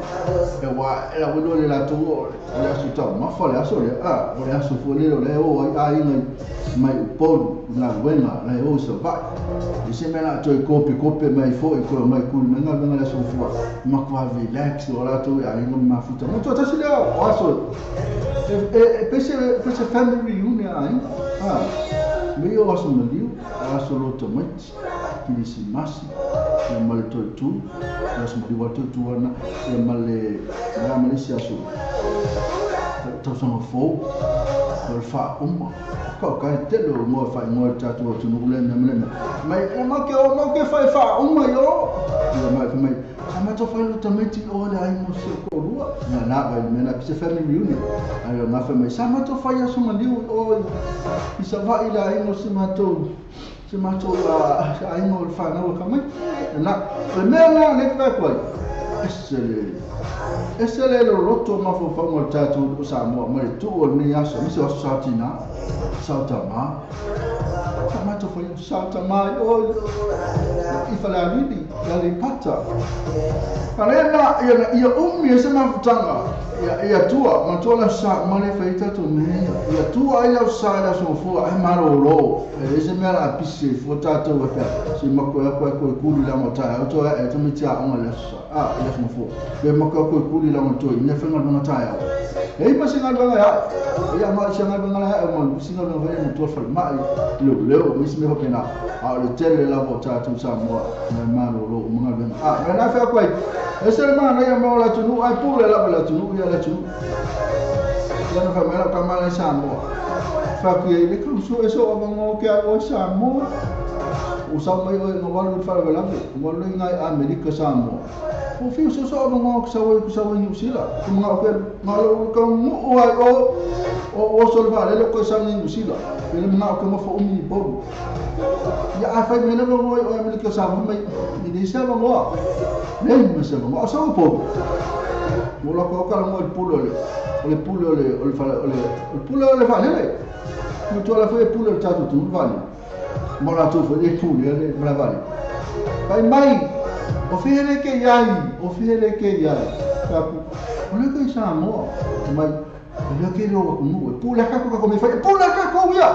e wa la wo le la to la su ta ma fa la so le a o la su fo le le o a i mai pol na wena la o so va e se me la to kope kope mai fo e ko mai ku me na la su fua ma kwa relax o la to a i ma futa mo to ta si le o aso e pese pese family reunion ai ah me yo aso me liu aso lo to mai kirisimasi ya mal to tu aso mo liu to tu ana ya mal ya mal si aso to so fo o fa uma ko ka te lo mo fa mo ta tu tu no le me le mai ma ke o mo ke fa fa uma yo ya mai mai ma to fa lo tameti o le ai mo se ko rua na na vai me na se family reunion ai ma fa mai sa ma to fa ya so ma liu o isa va ila ai mo se ma to se ma to ai mo fa na o ka mai na le me na le fa ko se le Ese le loloto mafaufauga o le tatou o Samoa ma le tuu o lenei aso aemaise o aso sa tinā sa o tamā faamatou faiga sa o tamā i oi i Falealili i Aleipata palena ia ia umi e se mafutaga ia ia tua matua le sa ma le fai tatou mea ia tua ai lau sa le aso fua ai malōlō e le se mea la pisi fua tatou e pea si mako e koe koe kuli la mo tae o toe e tamaiti aoga le aso a i le aso mafua pe mako e koe kuli la mo toe ina faiga galuega taeao e i ma se galuega ia ia ma se galuega la e ma se galuega fai mo tua falemai leoleo ma isi mea faapena a o le tele lava o tatou Samoa ma malōlō uma galuega a mea na fea koe e se le manaia ma o le atunuu ai pule lava le atunuu ia le atunuu ia na fai mai lau tama i Samoa faapea i le kauso e so avanoa ke alu ai Samoa o sau mai oe nga walu i faalavelave walu i ngai Amerika Samoa o fiu so so avanoa ku sau ku sau i New Zealand ku mga o ke ngalo ka nguu ai o o so le vaalele ko sau i New Zealand le mga o ke mafo umi i Upolu ia a fai mai lava ngoi o Amerika Samoa mai i le se avanoa nei ma se avanoa o sau Upolu mo la ko ka mo le pule o le pule o le o le o le pule o le vaalele mo tua la foi pule o le tatou tu vaalele mo la tu foi pule le ma la vaalele fai mai o fele ke iai o fele ke iai ka o le ke Samoa mai o le ke lo ku pule ka ko me fai pule ka ko ia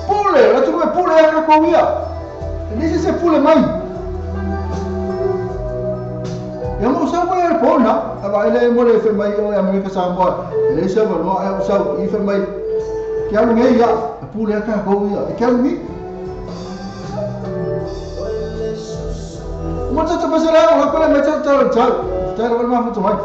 pule la tu pule ka ko ia e se pule mai ia mo sa mo le pona ava ile mo le fe mai o Amerika Samoa le se mo no ai sa i fe mai ke alu ngai ia pule ka ko ia ke alu ngai mo tsa tsa pasela o ko le me tsa tsa tsa tsa le ma fu mai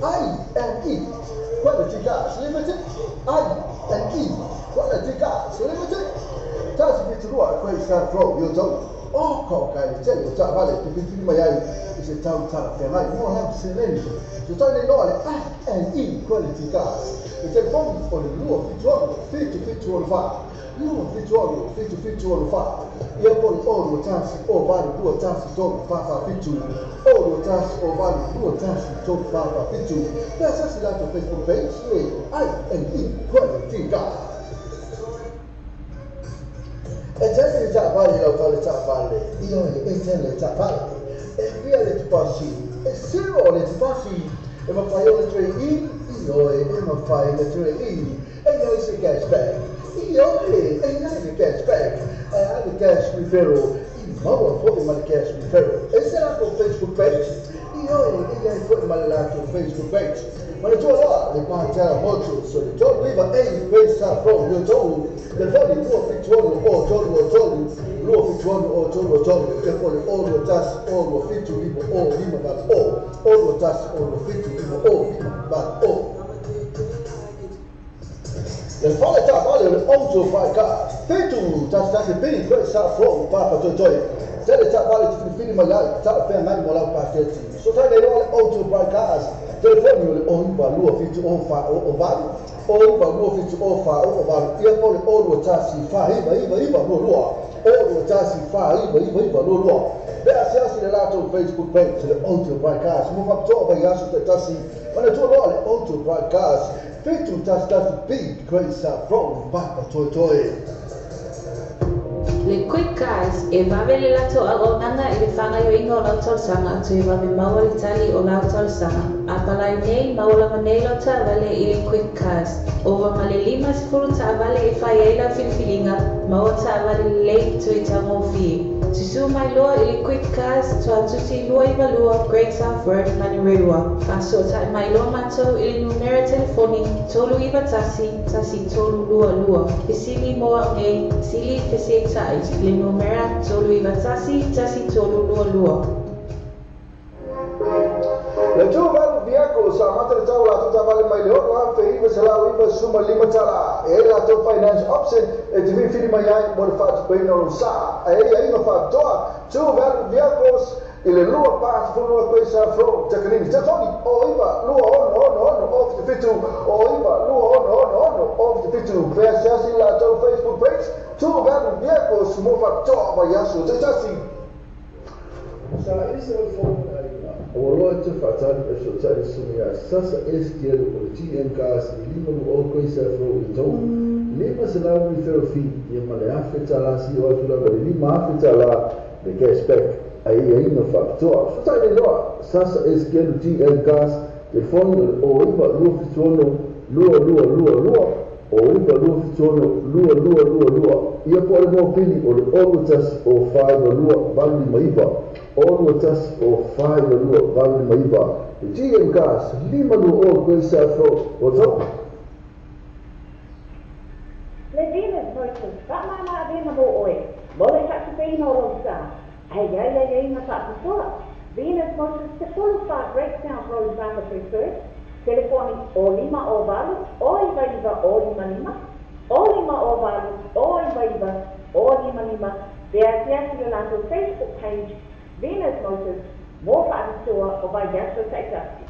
I&E Quality Cars Limited, I&E Quality Cars Limited. Tasi fitu lua Great South Road, yo tau. O ko kai le tele o taavale te filifili mai ai i se tau talafeagai mo lau seleni. So tai nei loa le I&E Quality Cars. Le telefoni o le 276 7764, 276 7764. Ia po le 0 1 0 8 2 1 3 4 4 7, 0 1 0 8 2 1 3 4 4 7. Pe asiasi latou Facebook page le I&E Quality Cars. E tele le taavale lau fale taavale, ioe e tele le taavale. E fia le tupasi, e zero le tupasi, e mawhai o le trade-in, ioe e mawhai le trade-in. E iai se cashback, ioe e iai le cashback. E ai le cash referral, i maua fo'i ma le cash referral. E se latou Facebook page, ioe e iai fo'i ma le latou Facebook page. Ma le tua loa le Pantera Motors, so le 39 A Great South Road, yo tau. Telefoni 276 o 3 o 3, 276 o 3 o 3. Telefoni o 2 1 o 2 7 5 o 5 8 o, o 2 1 o 2 7 5 o 5 8 o. Le fale taavale le Auto Buy Cars, 7 1 1 B Great South Road, Papa Toi Toi. Tele taavale te filifili mai ai, talafeagai mo lau paketi. So tai nei loa le Auto Buy Cars. Telefoni o le 0 9 2 7 0 4 0 8, 0 9 2 7 0 4 0 8. Ia po le 0 2 1 4 9 9 9 2 2, 0 2 1 4 9 9 9 2 2. Pe asiasi le latou Facebook page le Auto Buy Cars. Mo faapitoa vaiaso taitasi, ma le tua loa le Auto Buy Cars, 7 1 1 B Great South Road, Papa Toi Toi. Le Quick Cars e vave le latou auaunaga i le fagaioiga o lau talosaga toe vave maua le tali o lau talosaga. Apalai nei maua lava nei lau taavale i le Quick Cars. Ova ma le 50 taavale e fai ai lau filifiliga, maua taavale lelei toe taugofie. Susū mai loa i le Quick Cars Tuatusi 292 Great South Road, Manurewa. Faasoatai mai loa matou i le numera telefoni 391 1322. Fesili mo au nei, sili fesetai le numera 391 1322. Le tu valu viako sa mata le tau latou taavale mai le ono afe iva selau iva suma lima tala. E latou finance option e te filifili mai ai mo le faatupeina o lou sa. E ia iga faapitoa tu valu viakos i le 242 Great South Road, Takanini. Telefoni o 9 2 6 6 6 o 77, o 9 2 6 6 6 o 77. Pe asiasi latou Facebook page tu valu viakos mo faapitoa vaiaso taitasi. Sa isa o le fou ua loa te faatali e soatali suga sasa SKL o le GM Cars i lima o Great South Road i tau. Lima selau referral fee ia ma le afe tala si o atu lava le lima afe tala le cashback ai aiga faapitoa. Soatai nei loa sasa SKL GM Cars. Telefoni o le 0 9 2 7 6 2 2 2 2, 0 9 2 7 6 2 2 2 2. Ia po o le mopili o le 0 1 0 4 2 8 5 9, 0 1 0 4 2 8 5 9. Le GM Cars, 5 2 Great South Road, o tau. Le Venus Motors, faamama avega mo oe, mo le faatupeina o lou sa. Ai ai ai aiga faapitoa. Venus Motors 14 Great South Road, Papa Toi Toi. Telefoni o 5 o 8 o 9 9 o 5 5, o 5 o 8 o 9 9 o 5 5. Pe asiasi le latou Facebook page Venus Motors mo faapitoa o vaiaso taitasi.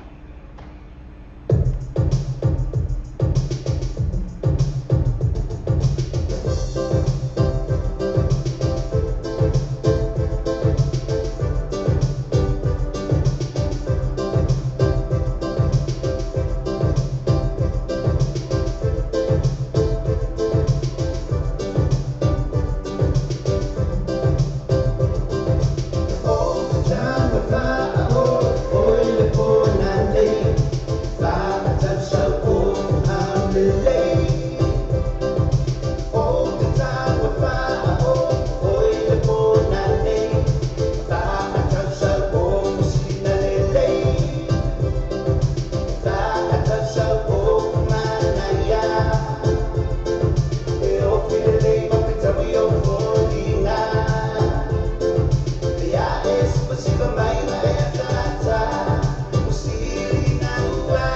Mai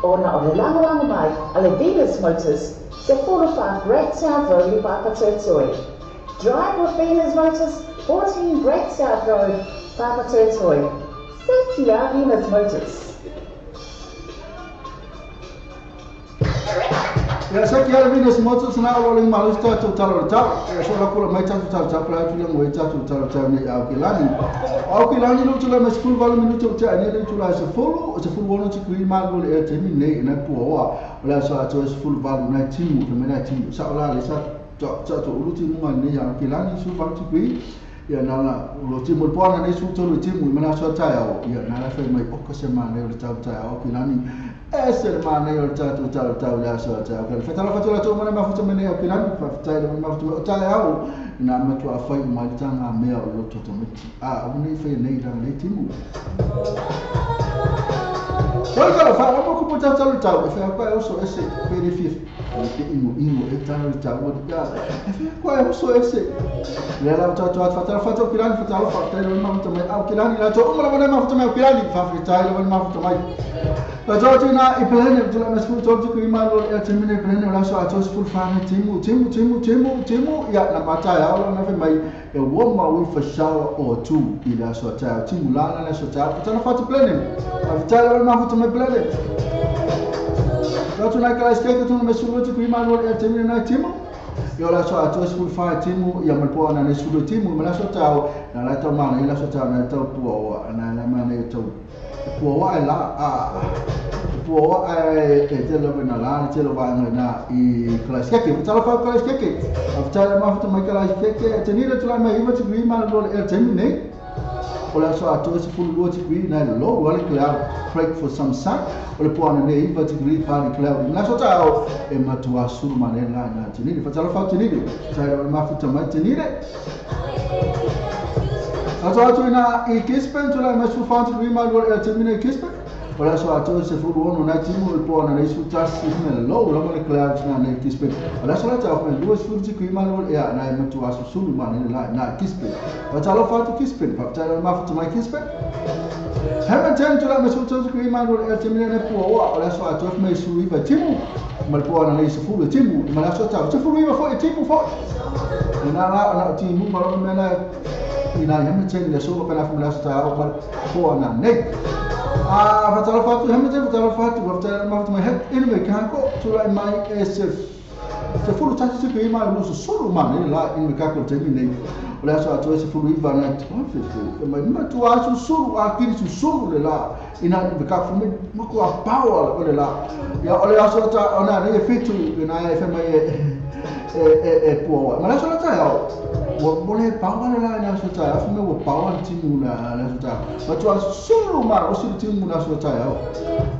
Ona o le lagolago mai a le Venus Motors, se 45 Great South Road i Papatoetoe. Drive with Venus Motors, 14 Great South Road, Papatoetoe. Sekia Venus Motors. Ia sekia Venus Motors na o le malu tatou talo talo. Ia so la kula mai tatou talo talo pla tu le ngoi tatou talo talo nei au ke lani. Au ke lani lo tula mas full valu minuto te ani le tula se fulu se fulu wono ti kui ma lo le te mi nei na pu oa. O la so ato se fulu valu na timu ke me na timu. Sa ola le sa to to ulu timu ma nei au ke lani su valu ti kui. Ia na la lo timu po na nei su to lo timu me na so ta au. Ia na la fe mai o ko se ma nei o tau ta au ke lani. Ese mana yo tatu tau tau la so tau ka fatala fatala to mana mafuta mene o kilani fatala mana mafuta o tai au na matu a fai mai tanga mea o loto to meti a o nei fai nei rang le timu Oi ka fa o ko tau tau tau e fa kwa o so ese pere fif o te ingo ingo e tau tau o ka e fa kwa o so ese le la tau tau fatala fatala kilani fatala fatala mafuta mai au kilani la to o mana mafuta mai kilani fa fatala mafuta mai Tuna i plane tula mas full top ku ima lo e temine plane la so atos full fan timu timu timu timu timu ya na mata ya lo na fe mai e wo ma wi for shower or two i la so ta timu la na so ta tuna fa plane ta la ma fu me plane tuna ka skeke tuna mas full ku ima lo e temine na timu yo la so atos full fan timu ya mal po na ne su timu me la so ta na la ta ma na la so ta na ta pu o na la ma ne to pua la a pua e te lo na la te lo va na i classique te lo fa classique a te ma fa mai classique te ni le tla mai ma te ma lo e te ni o la so a to se full lo te na lo wal cloud break for some sun o le pua na ne iva te gri pa cloud na so ta o e ma tu asu ma ne la na te ni fa te lo fa te ni te ma fa te mai te ni Ato na i Kispen tula mas fu fanti ma lo e termine Kispen Ora so ato se fu ono na timu il po na ne su tas me lo lo le clouds na ne Kispen Ora so la ta me lo fu ti qui ma lo e na me tu asu su ma ne la na Kispen Wa ta lo fa tu Kispen fa ta lo ma fu tu mai Kispen Hamilton tula mas fu tu qui ma lo e termine ne po ora so ato me su iva timu ma po na ne se fu le timu ma la so ta se fu iva fo e timu fo na la na timu ma lo me na Ina Hamilton le so pela fo la sta o pa po na nei. A fatala fatu Hamilton fatala fatu fatala ma mai het in me ka ko tulai mai SF. Se fulu tasi se pe mai lo solo ma ne la in me ka ko temi nei. O le aso atoa se fulu iva na te mai ma tu aso solo a kiri su solo le la ina me ka fu me ma ko a power le la. Ya o le aso ta ona ne fitu na e fe mai e po. Ma la aso ta ya. Wo le power le la na aso ta ya fu me wo power timu na la aso ta. Ma tu aso solo ma o si timu na aso ta ya.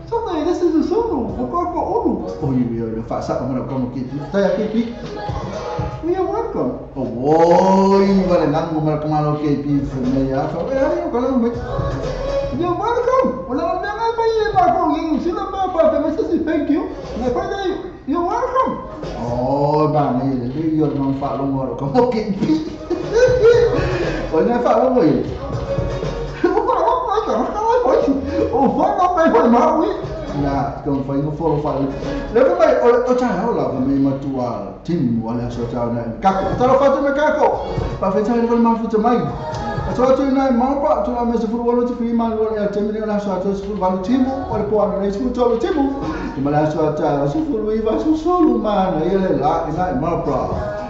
So this is a solo. Ko ko olu. O yo yo fa sa mo ko mo ki. Ta ya ki. We are welcome. Oh, boy, vale nangu mara kamalo KP for me ya. So, eh, ko la me. You are welcome. Wala na nga pa ye ma ko ngi sila ma pa pa message thank you. Na pa dai you are welcome. Oh, ba ni le yo no fa lo ngoro ko KP. O na fa lo mo ye. O fa no pa pa ma wi. Na kung fai no follow fa. Le mai o cha la me ma tua tim wala so ta na kako. Ta fa tu me kako. Pa fe ta le ma fu te mai. So tu na ma pa tu la me se fu walo ti fi ma lo e te mi la so ta se fu walo timu o le po na se fu to timu. Ma la so ta se fu lui va su solo ma na ele la ina ma pra.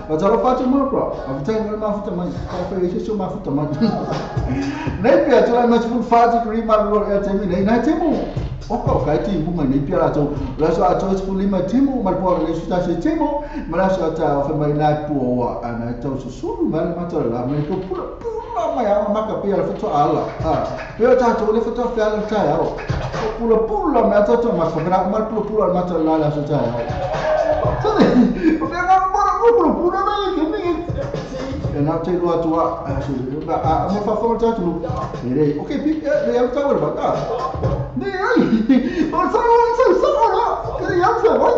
Ma ta fa tu ma pra. A fe ta ma fu te mai. Pa fe se ma fu te mai. Ne pe tu la me se fu fa ti ri ma lo e te mi na timu. Oko kai ti bunga nei pia la to la so a to se lima timu ma po le su ta se timu ma la so ta fa mai na po wa ana to su su ma ma to la me ko pula pula ma ya ma ka pia la foto ala ah pia ta to le foto fa la ta ya pula pula ma ta to ma fa ma pula pula ma to la la so ta ya so ne o fa ma pula pula na ke mi e na te lo tua a ma fa fa ta tu le okay pi le ya ta wa ta ne ai o sa o sa o la ke ya sa wa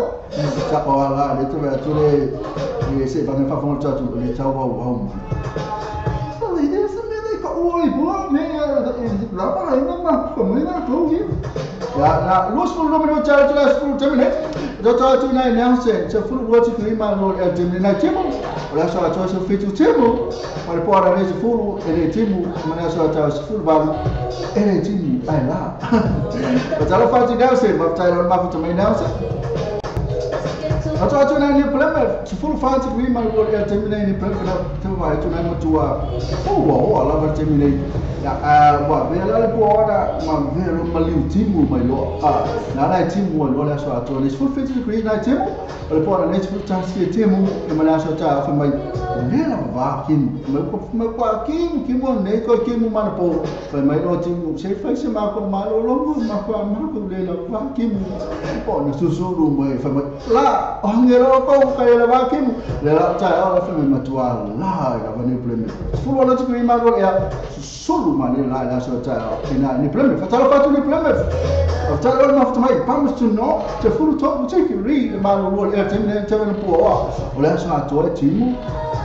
ta o la le tu tu le se pa me fa fa ta tu le ta wa wa so le de se me le ko o i bo me la pa ina ma ko me na ko hi ya na lo sul no me ta tu la sul te me do ta tu na announce se fu lo ti ki ma lo e te me na timu o la so to se fi tu timu o le po ara ne fu e le timu ma na so ta se fu ba e le timu ai la o ta lo fa ti na se ma ta lo ma fu te me na se o ta tu na ni problema se fu fa ti ki ma lo e te me ni problema te va tu na mo tu a o o la va te me ne ya a wa ve la le po ora ma ve lo ma li timu mai lo a na na timu lo la so to le fu fi ti ki na timu o le po ara ne fu ta se timu e ma la so ta fa mai ne la va ki ma ko ma ko ki ki mo ne ko ki mo ma po fa mai lo timu se fa se ma ko ma lo lo ma ko ma ko le la va ki mo po na su su lu mai fa mai la o nge lo ko ka le va ki mo le la ta o fa mai ma tu a la ya va ne problema fu lo ti ki ma lo ya solo ma ne la la so ta ina ni problema fa ta fa tu ni problema fa ta lo ma fa mai pa mo tu no te fu to te ki ri ma lo lo e te ne te ne po o la so a to timu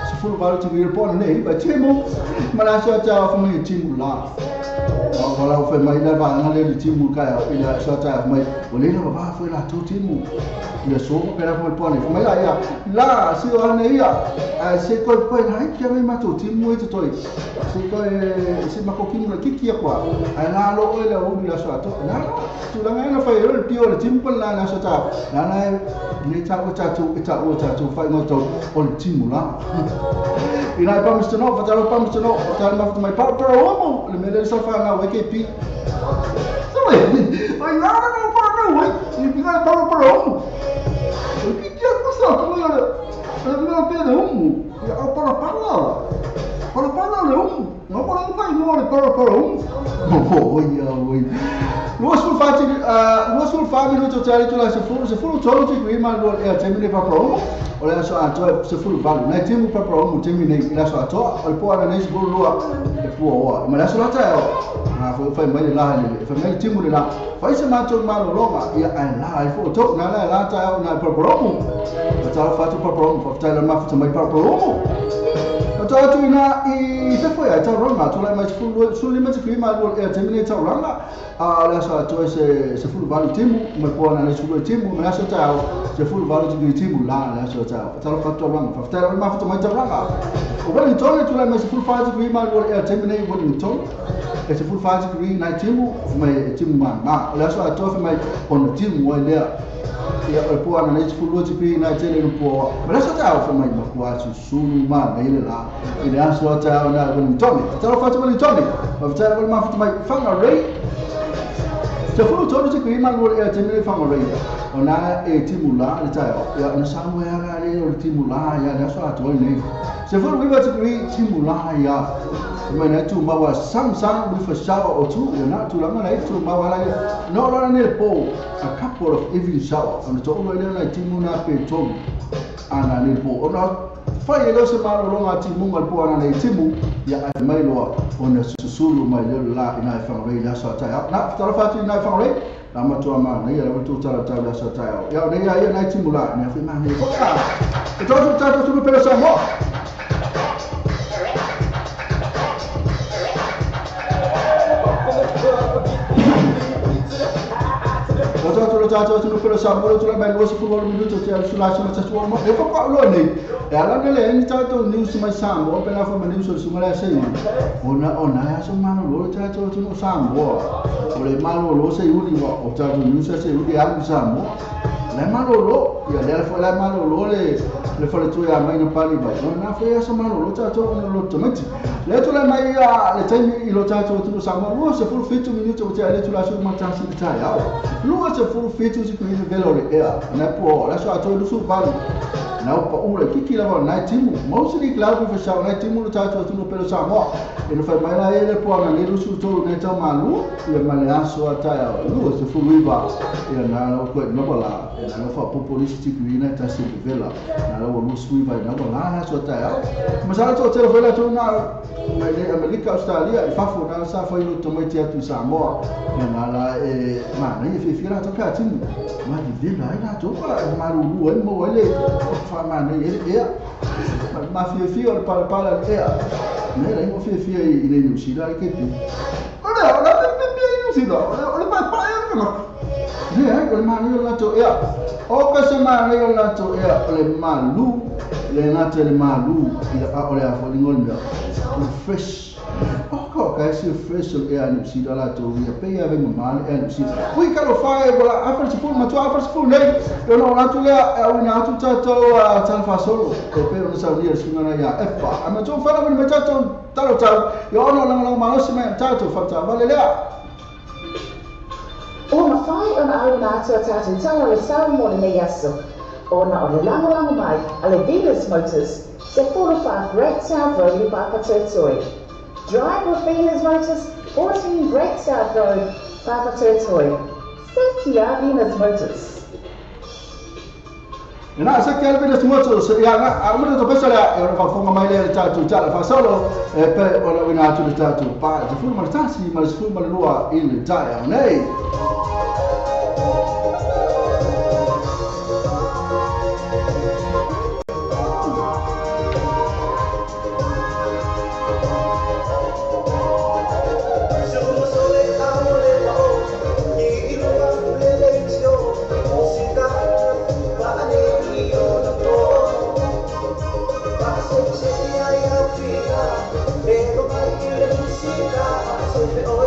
se fu va ti ri po ne ba timu ma la so ta fa mai timu la o la fa mai la va na le timu ka ya ila so ta mai o le va fa la to timu le so pe la po ne fa mai la ya la si o ne ya a se ko po na ki mai ma to timu e to se ko se ma ko ki mo ki ki kwa a la lo o le o la so to la tu la ngai la fa yo ti o le timu la la so ta la na ne ta o ta tu ta o ta tu fa ngo to o le timu la ina pa Mr. No fa ta pa Mr. No ta ma fa mai pa pa o mo le me le sa fa na we ke pi so le o ina na pa na we ni pi na pa pa o mo o ki ki ko sa ko le le me pe de um ya o pa pa la pa pa la le um no pa pa no le pa pa um o ya o Lo sul fa minuto tali tu la se fu to ti qui ma lo e te mi pa pa o o la so a to se fu va na te mu pa pa o te mi ne la so a to o po ara ne se lo e po o ma la so la ta o na fu fa mai la le fa mai ti mu la fa se ma to ma lo ma ya la e fu to na la la ta o na pa pa o ta fa tu pa pa o fa ta la ma fu mai pa pa o Matua atu ina i fefo ia tauranga tulai mai 15 tikui ma lua e temine tauranga a le aso atoa se 18 timu ma po na le sulu timu ma aso tau se 18 tikui timu la le aso tau talo fa tauranga fa talo ma fa mai tauranga o Wellington tulai mai 15 tikui ma lua e temine Wellington e 15 tikui na timu mai timu ma ma le aso atoa fa mai ona timu ai lea ia o po ana le 12 tikui na tele no po ma le aso tau fa mai ma susulu ma nei la i le aso tau na Wellington talo fa Wellington ma fa ma fa mai Whangarei te fulu tonu te kui malu e te mele Whangarei o na e timu la le taio ia na sa ua ala le o le timu la ia le aso atoa nei se fulu iwa te kui timu la ia mai na tu mawa sang with a shower or two ia na tu langa nei tu mawa la no la ne po a couple of evening shower ona to ulo ile na timu na pe tolu ana ne po ona fai ele se malo longa timu ngal po ana nei timu ia ai mai loa ona susulu mai le la ina e Whangarei le aso tae na talo fatu ina e Whangarei la matua ma nei ia tu tala tala le aso tae ia nei ia nei timu la nei fa mai nei e to tu tu pelo sa mo tu pelo sa mo tu la mai lo se fu minuto te su la su ta su mo e fa pa lo nei e ala nele ni ta to news mai sa mo pe la fa ma news su ma la se ona ona ya so ma lo ta to tu no sa mo o le ma lo lo se uni o ta to news se uni a sa mo le ma lo lo ya le fa la ma lo lo le le fa le tu ya mai no pali ba na fa ya so ma lo lo ta to no lo to mati le tu la mai ya le taimi i lo ta to tu no sa mo lo se fu 50 minuto te le tu la su ma ta si ta ya lo se fu 50 si ku ni velo le ya na po la so a to lu su ba na pa ula kiki la na timu mostly club for sa na timu ta to tu no pelo sa mo e no fa mai la ele po na le su to na ta malu e ma le aso ata ya lu se fu riva e na lo ko no bola e na lo fa populistic na ta se vela na lo lu su riva na bola aso ata ya ma sa to te vela to na mai le Amerika Australia e fa fu na sa fa ilo to mai te atu sa mo e na la e ma na e fi fi la to ka timu ma di vela e na to pa ma lu e mo ele fa ma nei e ma fi fi o pa pa la e ne la mo fi fi i le New Zealand ke pi ora ora pe pe New Zealand ora pa pa e no ne o le ma ni la to e o ka se ma ni la to e o le ma lu le na te le ma lu i a o le a fo ngol me fresh o ko ka se fresh o e a New Zealand la to ia pe ia ve ma e New Zealand ui ka lo fa e bola a fa se fu ma tu a fa se fu nei yo no la tu le a una tu ta to a tan fa solo e pe no sa ni su na ya e fa a ma tu fa la me ta to ta lo ta yo no la la ma se me ta to fa ta va le le O mawhai ona au nā atua tātou tala le sau mo le nei aso. Ona o le langolango mai a le Venus Motors, se 45 Great South Road i Papatoetoe. Drive with Venus Motors, 14 Great South Road, Papatoetoe. Sekia Venus Motors. Na se ke Venus Motors ia na a mo to pesa la e fa fonga mai le tātou tala fa solo e pe ona wina atu le tātou pa te fu ma tasi ma fu ma lua i le tae nei. Pero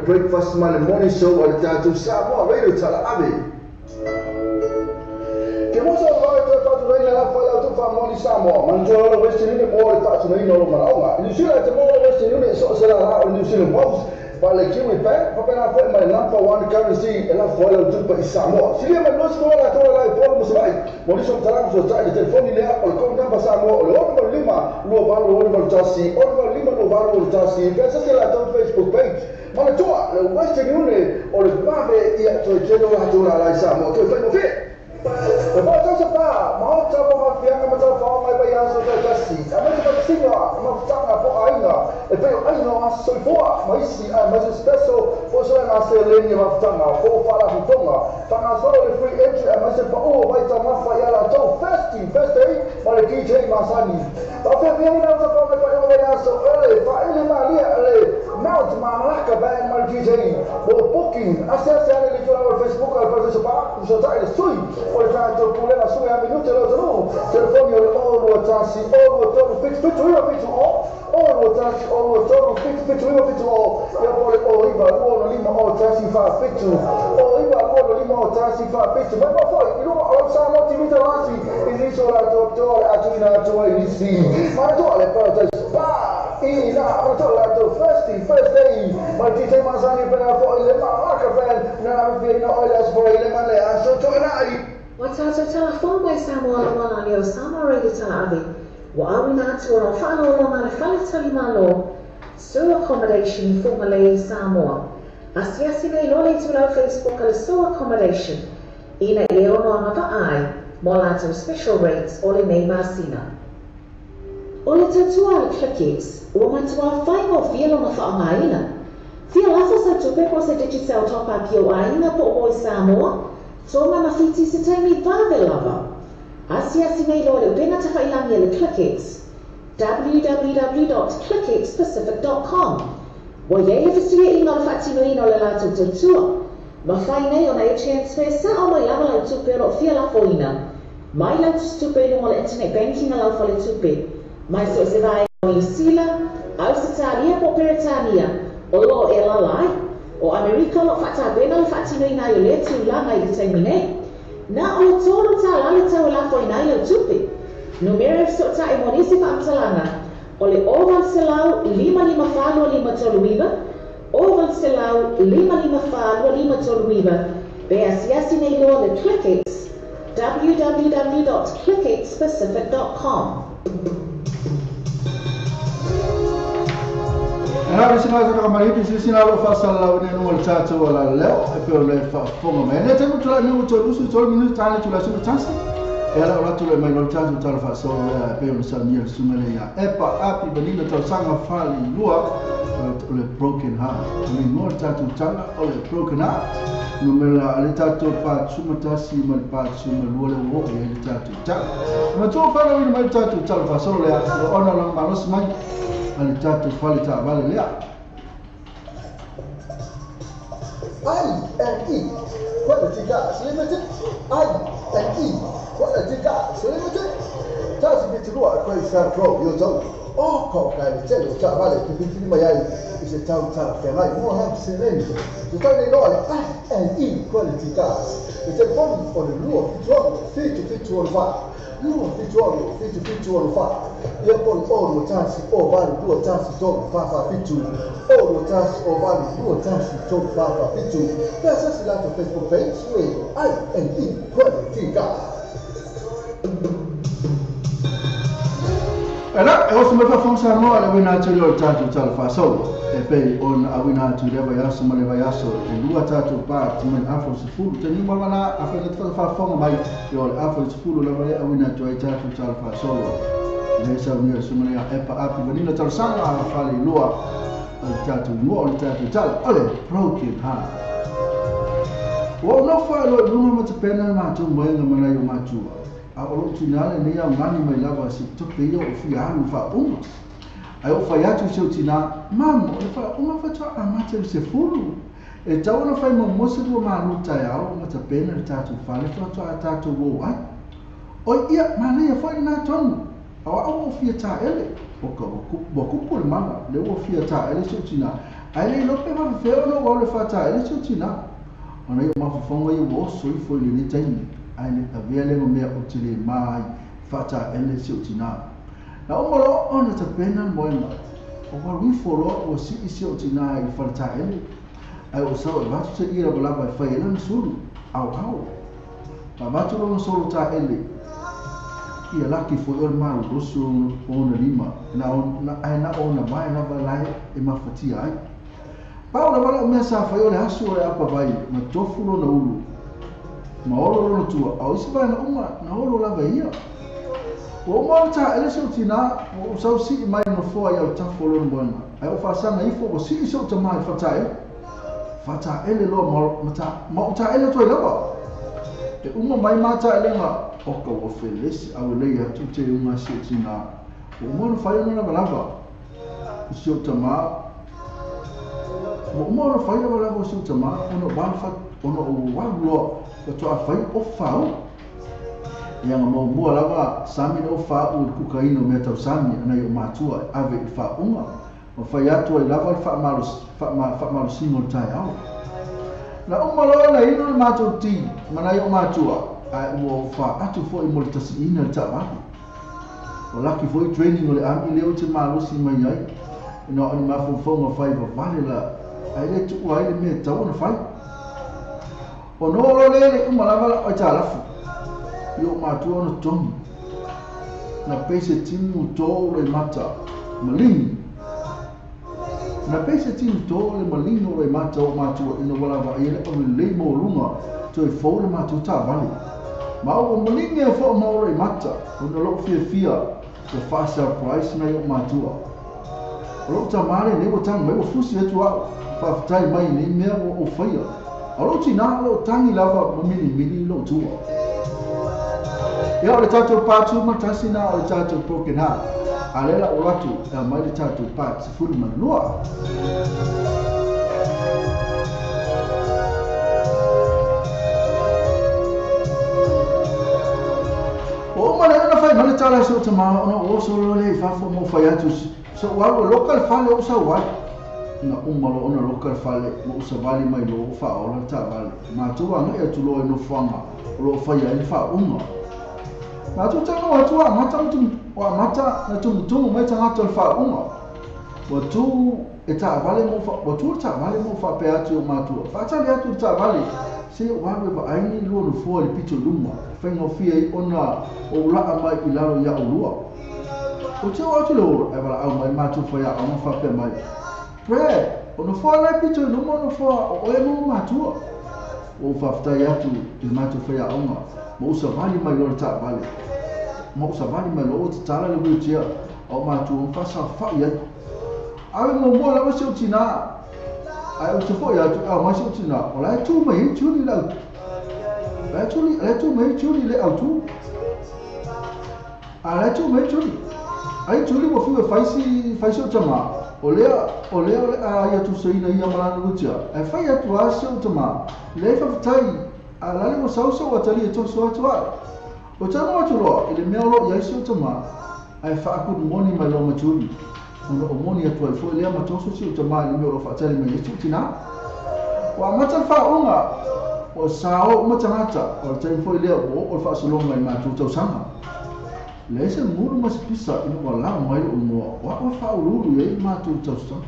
Breakfast ma le morning show o le tatou Samoa Radio Talaave. Ke mosa o vai toe whaatunaina la whaila tu whaamoni Samoa. Manatua la Western Union mo le whaatunaina o lo manaonga. New Zealand te mo la Western Union so se la la o New Zealand Post. Pa le Kiwi Bank, papena foi mai number one currency e la whaila tu pa i Samoa. Silia mai losi mo la toa la i polo musumai. Mo liso mtalangu so tai le telefoni lea o le code number Samoa o le 6 5 2 8 8 1 6 5 2 8 8 1. Pesa se la tau Facebook page. Manatua le Western Union o le vave ia toe tele o atu la lai Samoa. Toe whai mo whia. Le whātau sa pā, mahota mo hafianga matau whaonga mai pai aso tau tasi. A mai te whakasinga, mafutanga po ainga, e peo aina o aso soifoa, maisi a maisi special, po soe ngā se leni mafutanga, po whala hutonga. Whanga solo le free entry a maisi pa o vai tau mawha i ala tau festi, festi, ma le DJ Masani. Ta whea whia ina uta whaonga mai pai o mai aso ele, whaele malia ele, Mount Malaka Band ma le DJ. Mo booking, ase ase ane le tula o Facebook al Patricia Pa, uso tai le sui, o le tātou pulega sui a minute le otonu, telefoni o le 0 1 0 3 7 7 9 7 0, 0 1 0 3 7 7 9 7 0, ia po le 0 9 2 5 0 1 4 7, 0 9 2 5 0 1 4 7, mai mafoi, i lunga o Samoa TV Talasi, i niso la tō le atuina atua i nisi, manatua le Paradise Pa, i la manatua la tō first day, ma DJ Masani pena fo i le Malaka Band, na whina o le asfo i le male aso tōnai. Wa tātou telefon mai Samoa la wala o Samoa Radio Talaave. Wa awina atu o rau whaalolonga le whaletali malo, Sue Accommodation for Malay Samoa. Asiasi nei lole tūrau Facebook ale Sue Accommodation. Ina e ono anga vaai, mo lātou special rates o le nei masina. O le tautua le Clickx, ua matua whainga o whialonga whaangaina. Whia lafo sa tupe po se Digicel top up i o ainga po o Samoa, Tonga ma Fiti se taimi vave lava. Asiasi nei loa le upega tafailagi a le ClickX, www.clickxpacific.com. Ua iai le fesuiaiga o le faatinoina o le latou tautua. Mafai nei ona e transfer sao mai lava lau tupe o lo o fia lafoina mai lau tusitupe i luga o le internet banking a lau faletupe, mai so o se vaega o Niu Sila, Ausetalia po o Peretania o lo o e alaala ai. O Amerika o lo o faatapena le faatinoina ai o lea tulaga i le taimi nei. Na o le $3 le tau e lafoina ai lau tupe. Numera e fesootai mo nisi faamatalaga o le 0800 554 2539, 0800 554 2539, pe asiasi nei loa le ClickX, www.clickxpacific.com. E na le sina ka mai pi sina lo fa sa la ne no le tatou ala leo e pe le fa fonga mai ne te mutu la ne mutu lusu tol minu tane tu la su tasi e ala la tu le mai lo tatou tala fa so le pe o sa ni su mele ya e pa api benina tau sanga fa li lua o le broken heart ni mo tatou tala o le broken heart no me la le tatou pa su matasi mal pa su me lua le wo e le tatou tala ma tu fa la mai tatou tala fa so le ona la malos mai ale tatou fale ta vale lea. I-N-E Quality Cars Limited. I-N-E Quality Cars Limited. Tasi bitilua e sa pro yo tau. O ko ka le tele ta vale ke bitili mai ai i se tau tala whengai mo ha se nei. Se tau nei loa le I-N-E Quality Cars. E te poni o le lua fituago fitu fitu o le va. Lua fituago fitu fitu o le va. Ia poni o lua tasi o valu lua tasi tolu fa fa fitu. O lua tasi o valu lua tasi tolu fa fa fitu. Pe asasi lato Facebook page e I-N-E Quality Cars. Ela, e oso mai faafofoga Samoa le auina atu lea o le tatou tala faasolo. E pei ona auina atu i lea vaiaso ma le vaiaso e lua tatou pati mai le afa o le sefulu. Taniu malana afai na te faafofoga mai ia o le afa o le sefulu lava lea auina atu ai tatou tala faasolo. Le saunia le susuga lea Epa Api Vanina talosaga a faleilua o le tatou igoa o le tatou tala o le Broken Heart. Ua ou nofo e loa i luga ma tapena le matou moega ma nai o matua. A o lou tina lenei augani mai lava se tope ia o fia alu i faauma. Ae ou fai atu i si ou tina, Mamo, o le faauma faatoa amata i le sefulu. E tau ona fai muamua se lua malu taeao ma tapena le tatou fale faatoa a tatou o ai. Oi ia, manaia foi lena tonu. A o au ua fia taele. O ka ua kupu le mala, le ua fia taele si ou tina. Ae le iloa pe faafefea ona ou au le faataele si ou tina. Ona ia o mafaufauga ia ua oso ifo i lenei taimi. Ae le avea lea ma mea ou te le ma ai faataele si ou tina. Na uma loa ona tapena le moega. O walu ifo loa ua sii si ou tina i le faletaele. Ae ua sau e avatu se ie lavalava e fai ai lana sulu. Ao ao. Ma avatu lona solo taele. Ia laki foi o le malolosi o ona lima. Ae na o ona vae lava lae e mafatia ai. Pau lava lau mea sa fai o le aso o le apa vai ma tofu lona ulu. Ma olo lona tua, a o isi vaega uma na olo lava e ia. Ua uma ona taele si ou tina, ua ou sau sii mai nofoa i autafa o lona moega. Ae ou faasaga ifo ua sii si ou tamā i le faletaele. Faataele loa ma ou taele atu ai lava. E uma mai ma taelega, oka ua felesi aulei atu te uga a si ou tina. Ua uma ona fai ona lavalava i si ou tamā. Ua uma ona fai lavalava o si ou tamā, ona ona ou alu loa faatoa fai o fau. Ia nga muamua lava sami na o fau i le kukaina o mea tau sami ana i o matua e ave i le faauga. Ma fai atu ai lava le faamalosiga o le taeao. Na uma loa na inu le matou ti ma nai o matua, ae ua ou faatu foi mo le tasiina le taavale. Ua laki foi training o le army lea ou te malosi mai ai, ina o ni mafaufauga fai vavale la, ae le tuua ai le mea e tatau ona fai. Ona oo loa lea le uma lava lau aitalafu i ou matua ona totogi. Na pei se timu to le mata maligi. Na pei se timu to le maligi o le mata o matua ina ua lava ai le aulelei maualuga toe fou le matou taavale. Ma ua maligi ai foi ma o le mata ona lou fiafia ua faa-surprise nai ou matua. O lou tama lenei ua tago mai ua fusi atu au, faafetai mai i nei mea ua ou faia. O lou tinā o loo tagi lava ma milimili i lou tua. Ia o le tatou patu ma tasi na o le tatou broken heart. A lea la o atu e aumai le tatou pa 12. O uma lea na fai mai le tala i si ou tamā ona ou oso loa lea i fafo ma ou fai atu sa ou alu e loka le fale o ou sau ai. Ina uma loa ona loka le fale ma ou savali mai loa ou faaola le taavale. Matou agai atu loa i nofoaga o lo o faia ai le faauuga. Matou talanoa atu ua amata ua amata na tumutumu mai tagata o le faauuga. Ua tu e taavale ma ou ua tu le taavale ma ou faapea atu i ou matua, Faatali atu i le taavale, se i ou alu e vaai ni lua nofoa i le pito i luma, e faigofie ai ona ou laa mai i lalo iā oulua. Ou te oo atu i le hall, ae valaau mai le matou faiaoga faapea mai, Brad, o nofoa la e pito i luma o nofoa o oe ma ou matua. Ua ou faafetai atu i le matou faiaoga ma ou savali mai loa le taavale. Ma ou savali mai loa ua tatala le wheelchair a ou matua ma faasaofai ai. Ave muamua lava si ou tinā, ae ou te foi atu e aumai si ou tinā, o la e tū mai ai Julie le au, la e Julie, la e tū mai ai Julie le autū. A la e tū mai ai Julie. Ai Julie ua fiu e fai si, fai si ou tamā, o lea, o lea o le a ia tusaina ia ma lana wheelchair. Ae fai atu lava si ou tamā, leai faafetai, a la le ua sau sou atalii e toso atu ai. Ua tago atu loa i le mea o lo o i ai si ou tamā, ae faakunumoni mai loa ma Julie. Ona o moni atu ai foi lea ma toso si ou tamā i le mea o lo o faatali mai ai si ou tinā. Ua amata le faauuga, ua sao uma tagata, o le taimi foi lea ua oo le faasologa i matou tausaga. Leai se mulu ma se pisa ina ua lao mai lou igoa, o au e faauluulu i ai le matou tausaga.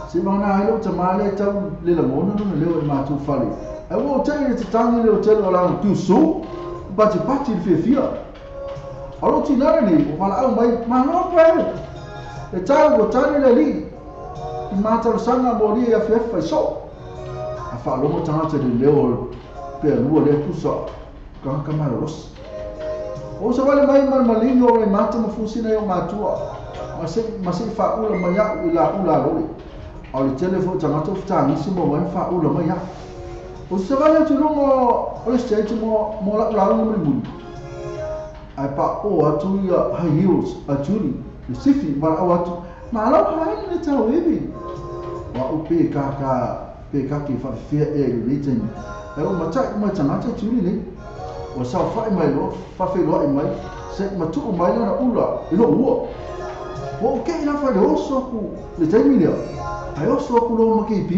Se vagana ai lou tamā lea e tau le lagona lona leo i matou fale, ae ua ou tei i le tatagi le hotela o lana tusu, patipati i le fiafia. O lou tinā lenei ua valaau mai, Malo Brad! E tau ua tali le alii i ma talosaga mo alii e afiafi fai soo. A faalogo tagata i le leo o le pealua lea tusa tagata malolosi. Ua usa wale mai ma le maligi o Raimata ma Fusina i o matua, ma se ma se i faaula mai a'u i la ula a lole. A o le tele foi o tagata ua fetagisi mo mai ma faaula mai a'u. Ua usa wale atu i luga o le stage mo mo la'u lauga mulimuli. Ae paʻō atu ia high heels a Julie le sifi valaau atu, Malo haele le tauivi! O a'u pe kākā pe kake faafefea ea i lenei taimi. Ae ua mataʻi uma e tagata Julie nei. Ua saofai mai loa, faafeiloai mai, seʻi matuu mai lana ula i lou ua. Ua ou keʻi lava i le oso aku i le taimi lea, ae oso aku loa ma KP.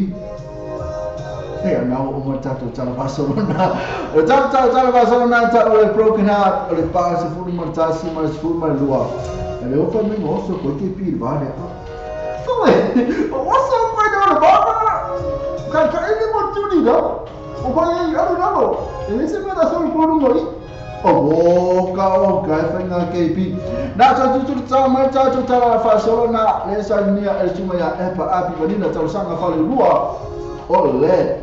Hei, a na ua uma le tatou tala faasolo na. O le tatou tala faasolo na tau o le broken heart, o le pa 11 ma le 12. E le o fai mai na oso aku ai KP i le va lea. Koe, o oso aku ai le va lea. Kai ka ele mo tuni la. O fai ai alu lalo. E le se mea na solo po lunga i. O o ka o ka e fai ngā KP. Nā tau tuturu tā mai tātou tala faasolo na le sainia e le tuma ia Epa Api Vanina talosaga fale lua o le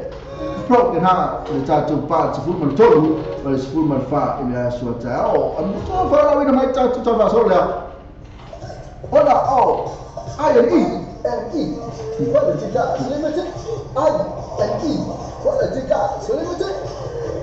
broken heart le tātou pa 13 ma le 14 i le aso a taeao. A mutua whalauina mai tātou tau faasolo lea. Ona o I N E. N E Quality Cars Limited I N E Quality Cars Limited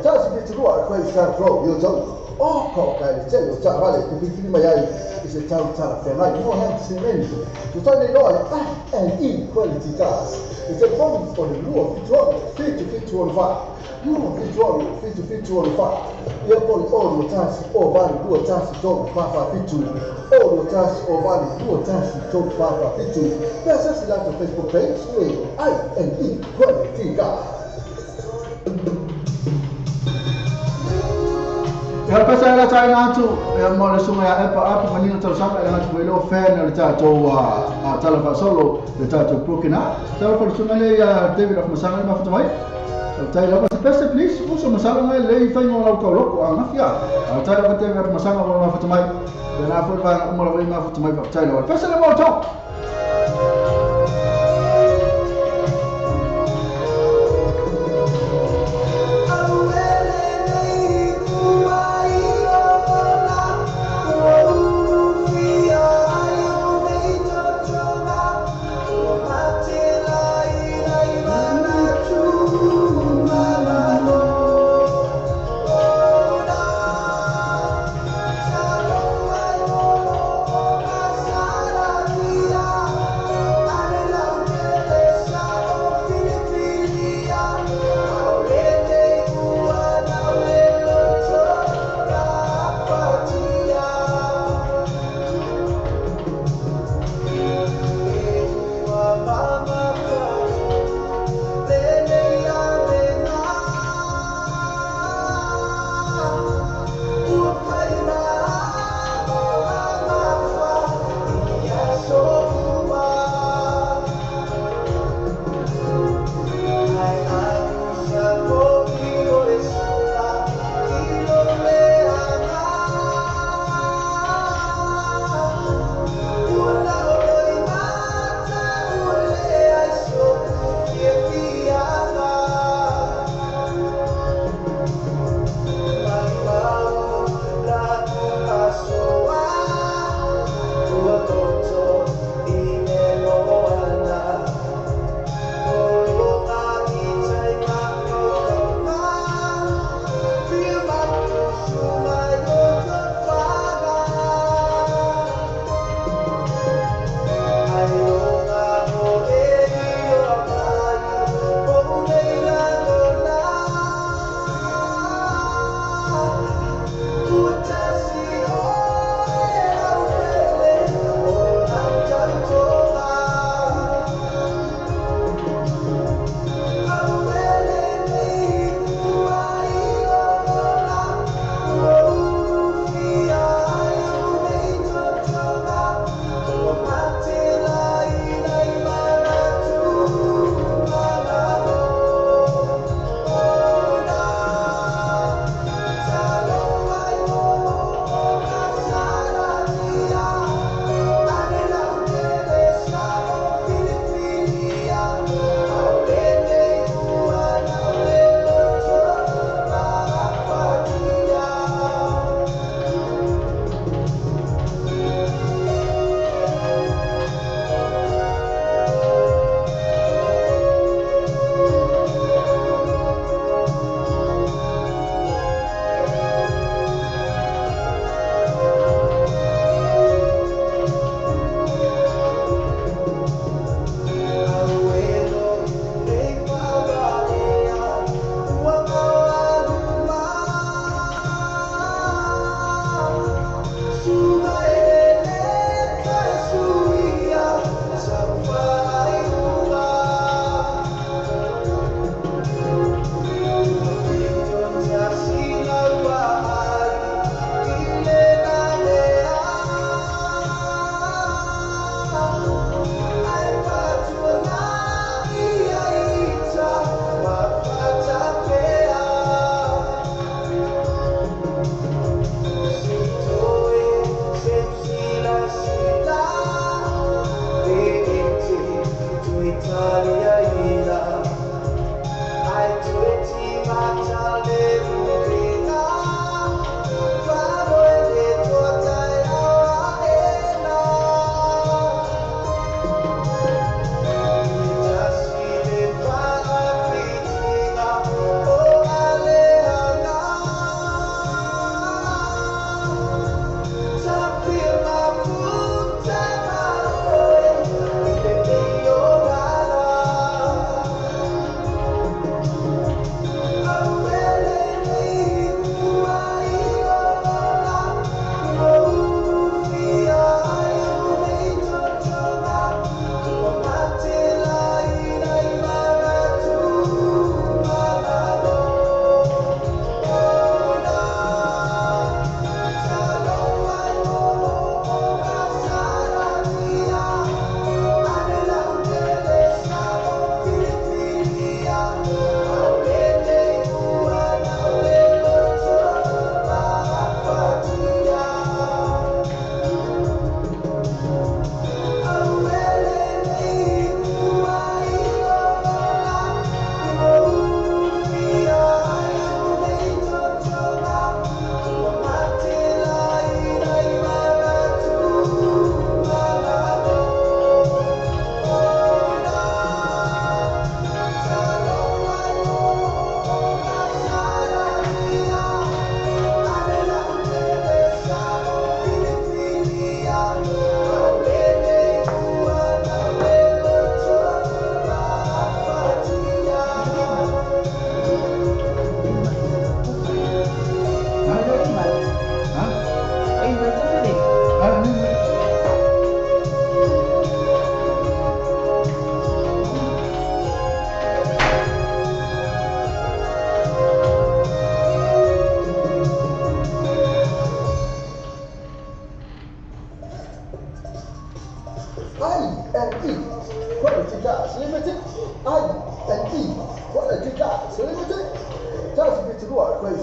Tasi fitu lua Queenstown Road i Otahuhu. O ka kai le tele o taavale e pipili mai ai i se tau talafeagai mo Hanks Cement. Tutai nei loa le I N E Quality Cars i telefoni o le 276 7764 276 7764 ia po le 021 0 8 21 3 4 4 7 0 21 0 8 21 3 4 4 7. Pe asasi latou Facebook page le I N E Quality Cars. Ia le pesa ela taina atu ia mo le susuga ia Epa Api Manino tausaga ela atu foi leo fan o le tatou a tala faasolo le tatou broken heart. Talofa le susuga lea ia David of Masala i mafuta mai. Faafetai lava se pese please uso masala ngai lei faiga o lau tauloko a gafi a. Faafetai lava David of Masala mo le mafuta mai. Tēnā foi le vaega uma lava i mafuta mai faafetai lava. Le pese le mo outou.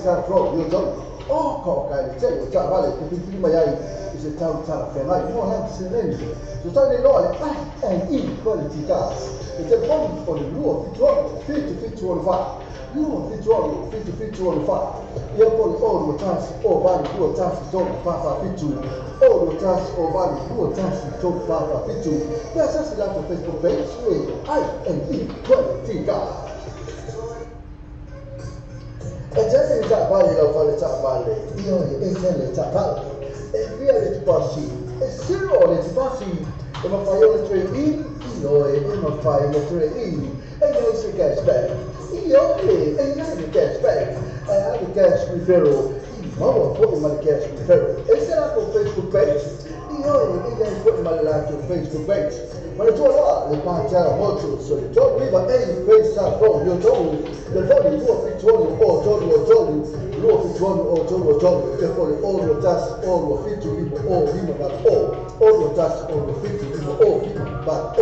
South Road yo tau o ko kai le tele o taavale te filifili mai ai i se tau talafeagai mo lau seleni. So tai nei loa le I&E Quality Cars. Le telefoni o le 276 7764 276 7764 ia po le 0 1 o 8 2 1 3 4 4 7 0 1 o 8 2 1 3 4 4 7. Pe asiasi latou Facebook page e I&E Quality Cars. E tele le taavale lau fale taavale, ioe e tele le taavale. E fia le tupasi, e zero le tupasi, e mawhai o le trade-in, ioe e mawhai le trade-in. E iai se cashback, ioe e iai le cashback. E a le cash referral, i maua fo'i ma le cash referral. E se latou Facebook page, ioe e iai fo'i ma le latou Facebook page. Ma le tua loa le Pātara Motors o le 39 A Great South Road yo tau. Telefoni 276 o 3 o 3 276 o 3 o 3. Te po le o 2 1 o 2 7 5 o 5 8 o o 2 1 o 2 7 5 o 5 8 o.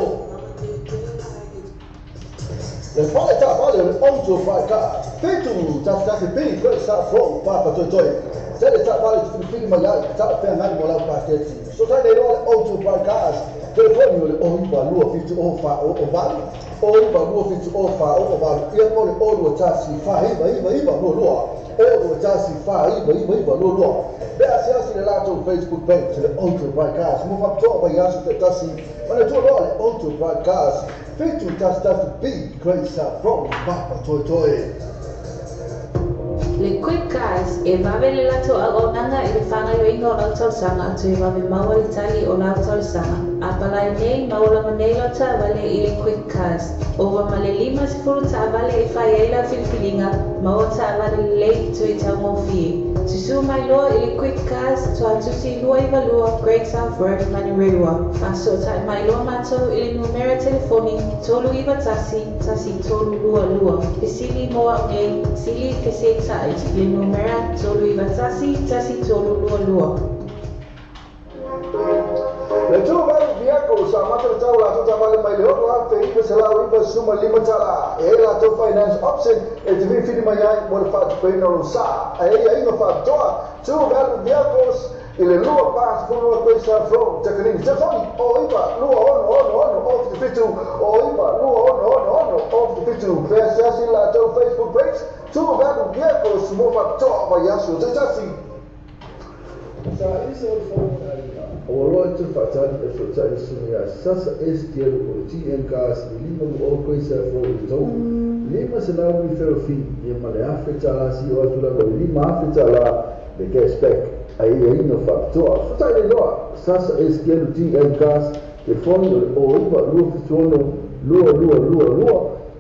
Le fale taavale o le Auto Fry Car 7 1 1 B Great South Road Papatoetoe. Tele taavale te filifili mai ai talafeagai mo lau paketi. So tai nei loa le Auto Fry Cars. Telefoni o le 0 9 2 7 0 4 0 8 0 9 2 7 0 4 0 8 ia po le 0 2 1 4 9 9 9 2 2 0 2 1 4 9 9 9 2 2. Pe asiasi le latou Facebook page le Auto Bright Cars mo faapitoa vaiaso taitasi. Ma le tua loa le Auto Bright Cars 7 1 1 B Great South Road Papatoetoe. Le Quick Cars e vave le latou auaunaga i le fagaioiga o lau talosaga toe vave maua le tali o lau talosaga. Apalai nei maua lava nei lau taavale i le Quick Cars. Ova ma le 50 taavale e fai ai lau filifiliga, maua taavale lelei toe taugofie. Susū mai loa i le Quick Cars Tuatusi 292 Great South Road Manurewa. Faasotai mai loa matou i le numera telefoni 391 1322. Fesili mo au nei, sili fesetai le numera 391 1322. Le tu valu viako sa mata le tau latou taavale mai le ono afe iva selau iva suma lima tala. E latou finance option e te filifili mai ai mo le faatupeina o lou sa. E ia iga faapitoa tu valu viakos i le 2 40 Great South Road Takanini. Telefoni o 9 2 6 6 6 o 77 o 9 2 6 6 6 o 77. Pe asiasi latou Facebook page tu valu viakos mo faapitoa vaiaso taitasi. Sa isa o le fauga aiga. Ua loa i te faatali e sotai le susuga ia Sasa S. Kelu o le TM Cars i 5 o Great South Road i Tau. 500 referral fee ia ma le afe tala si o atu lava i 5 afe tala le cashback ai ia ina faapitoa. Sotai le loa Sasa S. Kelu TM Cars. Telefoni o le 09 2 76 2222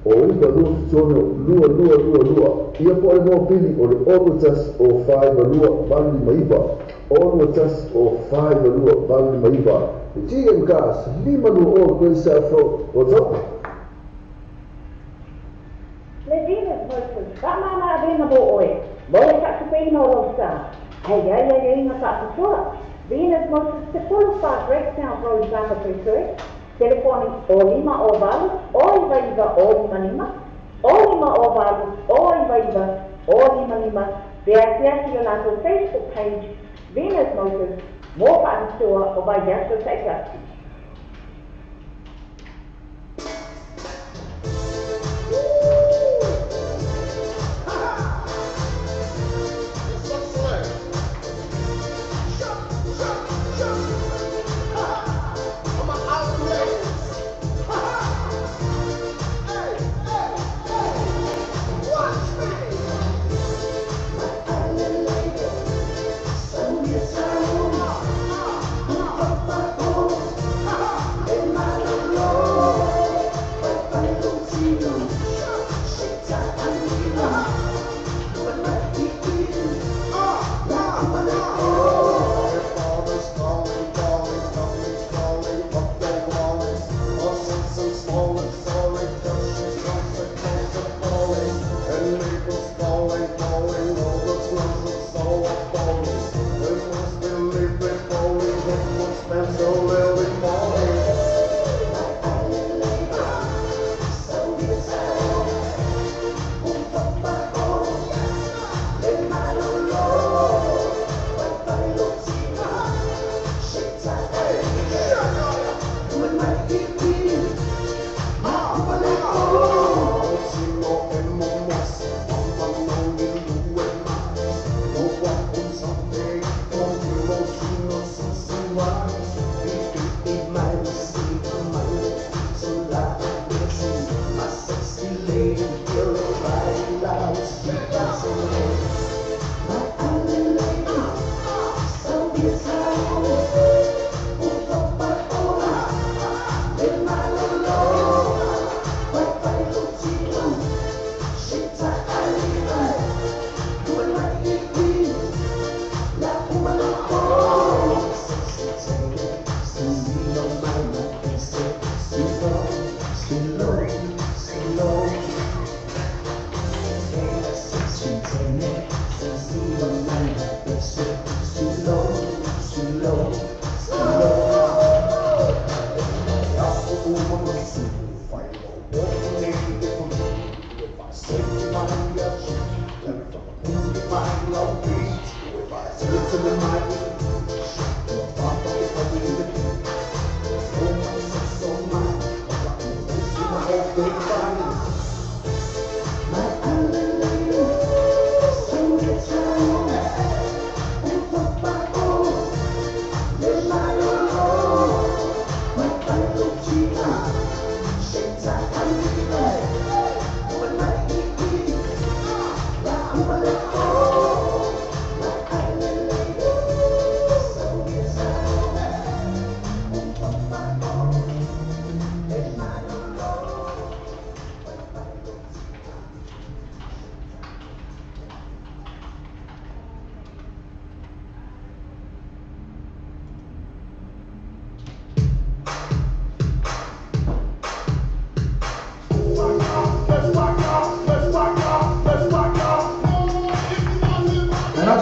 o 9 2 76 2222. Ia po le mopili o le 0 1 o 5 2 8 5 9 0 1 o 5 2 8 5 9. Le TM Cars 5 2 o Great South Road o Tau. Le Venus Motors, faamama avega mo oe, mo le faatupeina o lau sa. Ai ai ai ai nga faapitoa. Venus Motors 14 Great South Road Papatoetoe. Telefoni o 5 o 8 o 9 9 o 5 5 o 5 o 8 o 9 9 o 5 5. Pe asiasi le latou Facebook page Venus Motors mo faapitoa o vaiaso taitasi. Watch me!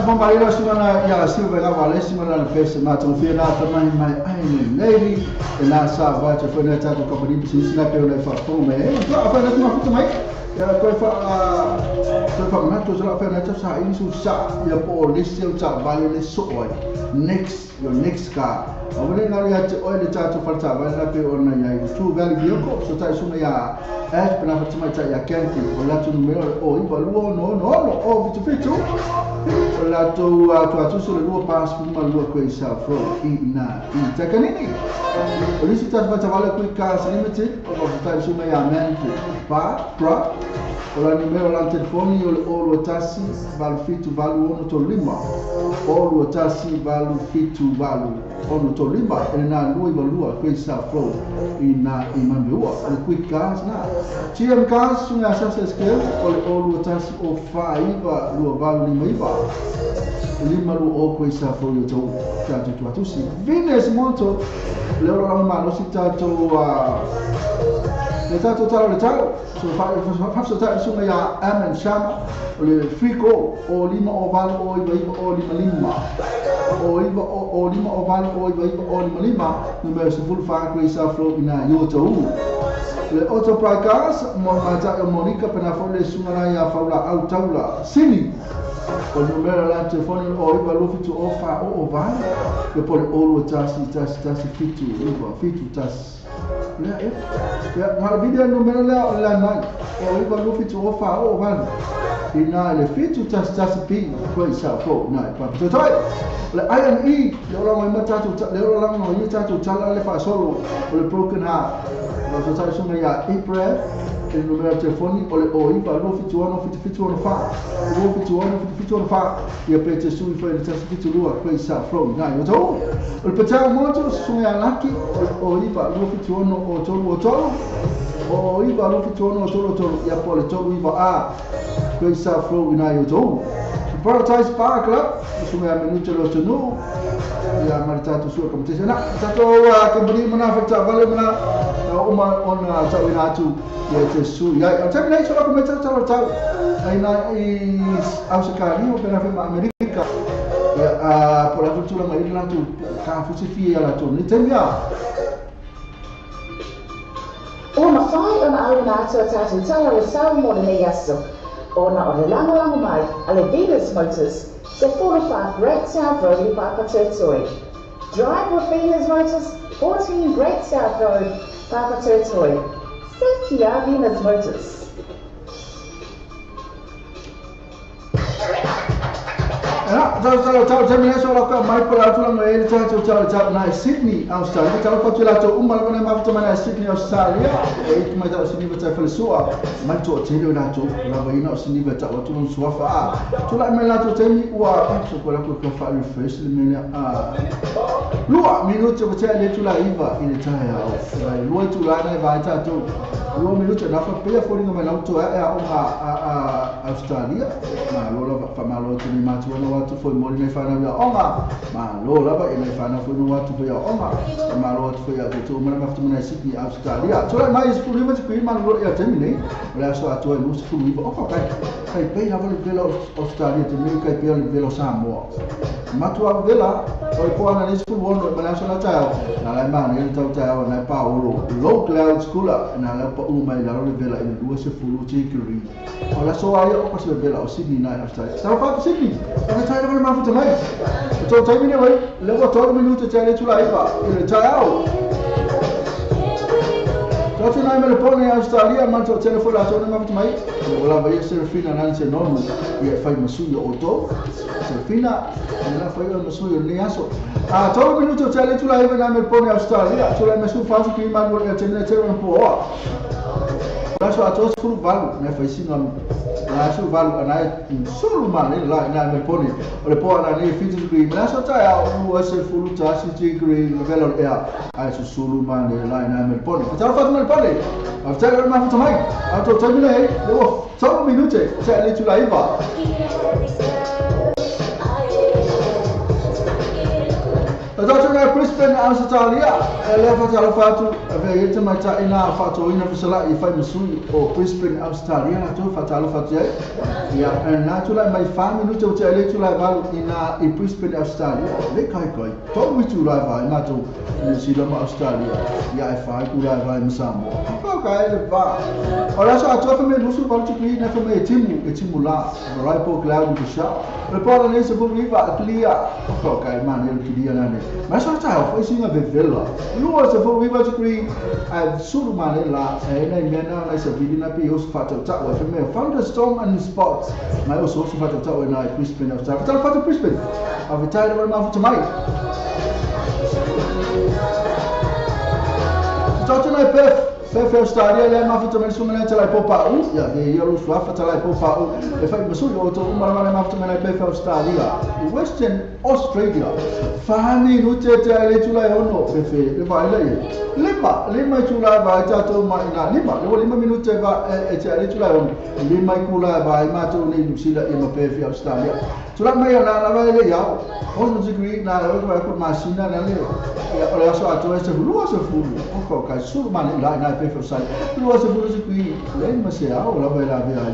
Mamarela sumana ya Silva ga wale sumana le pese ma to fia na tamai mai ai nei e na sa va te foi na tato company business na pe le fa fo me to a fa na ma mai ya ko fa to fa na to sa fa na to sa i su sa ya po le se ta va le so oi next your next car o le na ya te oi le tato fa ta va na pe ona ya tu valley vehicle so ta suma ya as pena fa mai ta ya kenti o la tu numero o i va lu no no no o fitu fitu o la tu a tu so le lua pass ma lua ko i sa fro i na i ta kanini o li ta va ta vale ku cars limited o va ta suma ya mente pa pra o la numero la telefoni o le o tasi valu fitu valu ono to lima o lo tasi valu fitu valu ono to lima e na lua i lua ko i sa fro i na i mambeua o quick cars na TM cars sunga sa sa scale o le o lo tasi o fa iva lua valu lima iva lima lu o ko i sa fro i to ta tu tu si Venus moto le ora ma no si ta to le tato talo le talo so fa so ta sunga ya amen shama o le friko o lima o valu o iva iva o lima lima o iva o lima o valu o iva iva o lima lima numero sefulu fa ko isa flo ina yo to le auto pracas mo mata Monica pena fo le sunga na ya faula au taula sini o numero la telefoni o iva lu fitu o fa o o valu le po le o lu tasi tasi tasi fitu iva fitu tasi le ya ma video numero la la mai o iva lu fitu o fa o valu ina le fitu tasi tasi pi ko isa fo na pa to toi le IME le ola mai matatu le ola mai matatu tala le fa solo o le broken heart no so tai sunga ya April el numero telefoni o le o iva lu fitu ono fitu fitu ono fa lu fitu ono fitu fitu ono fa ia pe te sui fa le tasi fitu lua ko isa fo na yo to o le petao moto sunga ya laki o iva lu fitu ono o tolu o tolu o iva lu fitu ono o tolu o tolu ia po le tolu iva a ko isa fo na yo to Paradise Bar Club sunga ya minuto lo tonu ya marita tu sua competition na tato company mana fa vale mana uma ona tawina tu ya te su ya ta nei so ko meta ta ta ai na i Australia o pena fa America ya a por la cultura mai la tu ka fu si fi ya la tu ni temia o ma fai ona au na tu ta tu tala le sa mo le yaso ona o le lango lango mai ale Venus Motors se 45 Great South Road i Papatoetoe. Drive with Venus Motors, 14 Great South Road, Papatoetoe. Setia Venus Motors. Tau tau so la ka mai pala tu la mai tau tau tau tau na Sydney Australia tau fa tu la to umma la ma fa na Sydney Australia e mai tau Sydney va ta fa sua mai to te le na to la va ina Sydney va ta tu non sua fa tu la mai la to te mi ua so ko la ko fa refresh le mele a lua minuto va te le tu la iva ile ta ya o lua tu la na va ta to lua minuto na fa pe fo ringa mai la to a o a Australia ma lo la fa ma lo tu ni ma tu na tu foi moli nei whanau ia onga ma lo lava e nei whanau foi no atu foi ia onga ma lo atu foi ia te o mana maftu mana Sydney Australia tō mai is fulu iwa te kui mana lo ia temi nei o le aso atoa i lusi fulu iwa oka kai kai pei lava le vela Australia te mei kai pei le vela Samoa matua vela o le poana nei fulu ono mana aso la tau na lai mana i tau tau na pa olo low clouds kula na la pa u mai lalo le vela i lua se fulu tikiri o la so ai o kasi vela o Sydney na Australia sa fa Sydney o tai lava le mafuta mai o tō taimi nei wai le ua tolu minuto te ale tula iva i le taeao Tō nai me le pone Australia man tō telefo la tōna mafuta mai o lava ia Serafina nani se nonu ia e fai masui o tō Serafina nana fai o masui o nei aso a tolu minuto te ale tula iva nai me le pone Australia tula masu fatu ki manu e te mea te rona poa Aso atoa sefulu valu na e faisiga na aso valu ana e sulu mane la na me pone o le poa na nei fitu degree ma aso taeao lua sefulu tasi degree le vela o le ea ae susulu mane la na me pone fatalo fatu ma le pone afetali o le mafuta mai a tou taimi nei le ua tolu minute se ale tula iva Tatu na Brisbane Brisbane, Australia, le whatalofa atu, a vea i te maita ina whaatoina fisala i whai masui o Brisbane, Australia, la tō whatalofa atu ai. Ia, nā tūlai mai 4 minute o te ale tūlai valu ina i Brisbane, Australia. Le kai kai, tō witu lai vai mātou New Zealand ma Australia. Ia e whai kūlai vai ma Samoa. Kau kai le vā. O la so atua whamei lusu valu tukui na whamei e timu la. Rai po cloud ku sha. Le po le se fu riva clear. Kau kai man le clear na ne. Ma so ta fo singa vevela. Lu se fu riva tukui a suru mane la e na mena na se vili na pi os fata ta wa whamei thunderstorm and spots. Mai o so fata ta wa na Brisbane Australia. Tala fata Brisbane. A vitai le ma fu mai. Tatu nei Perth. Perth Australia le ma fu mai sumana tala po pa u. Ya de ia lu swa tala po pa u. E fa masu o to uma ma fu mai Perth Australia. Western Australia. Fani nu te te le tula ono fefe le va le. Lima lima tula va ta to ma ina lima le lima minute va e te le tula ono. Lima kula va ma to ni New Zealand e ma Perth Australia. Tula mai la la va le ya. O degree na le ko ko masina na le. Ya o le so ato se lu se fu. O ko ka su ma le la na Perth Australia. Lu se fu degree le ma se a o la va la va.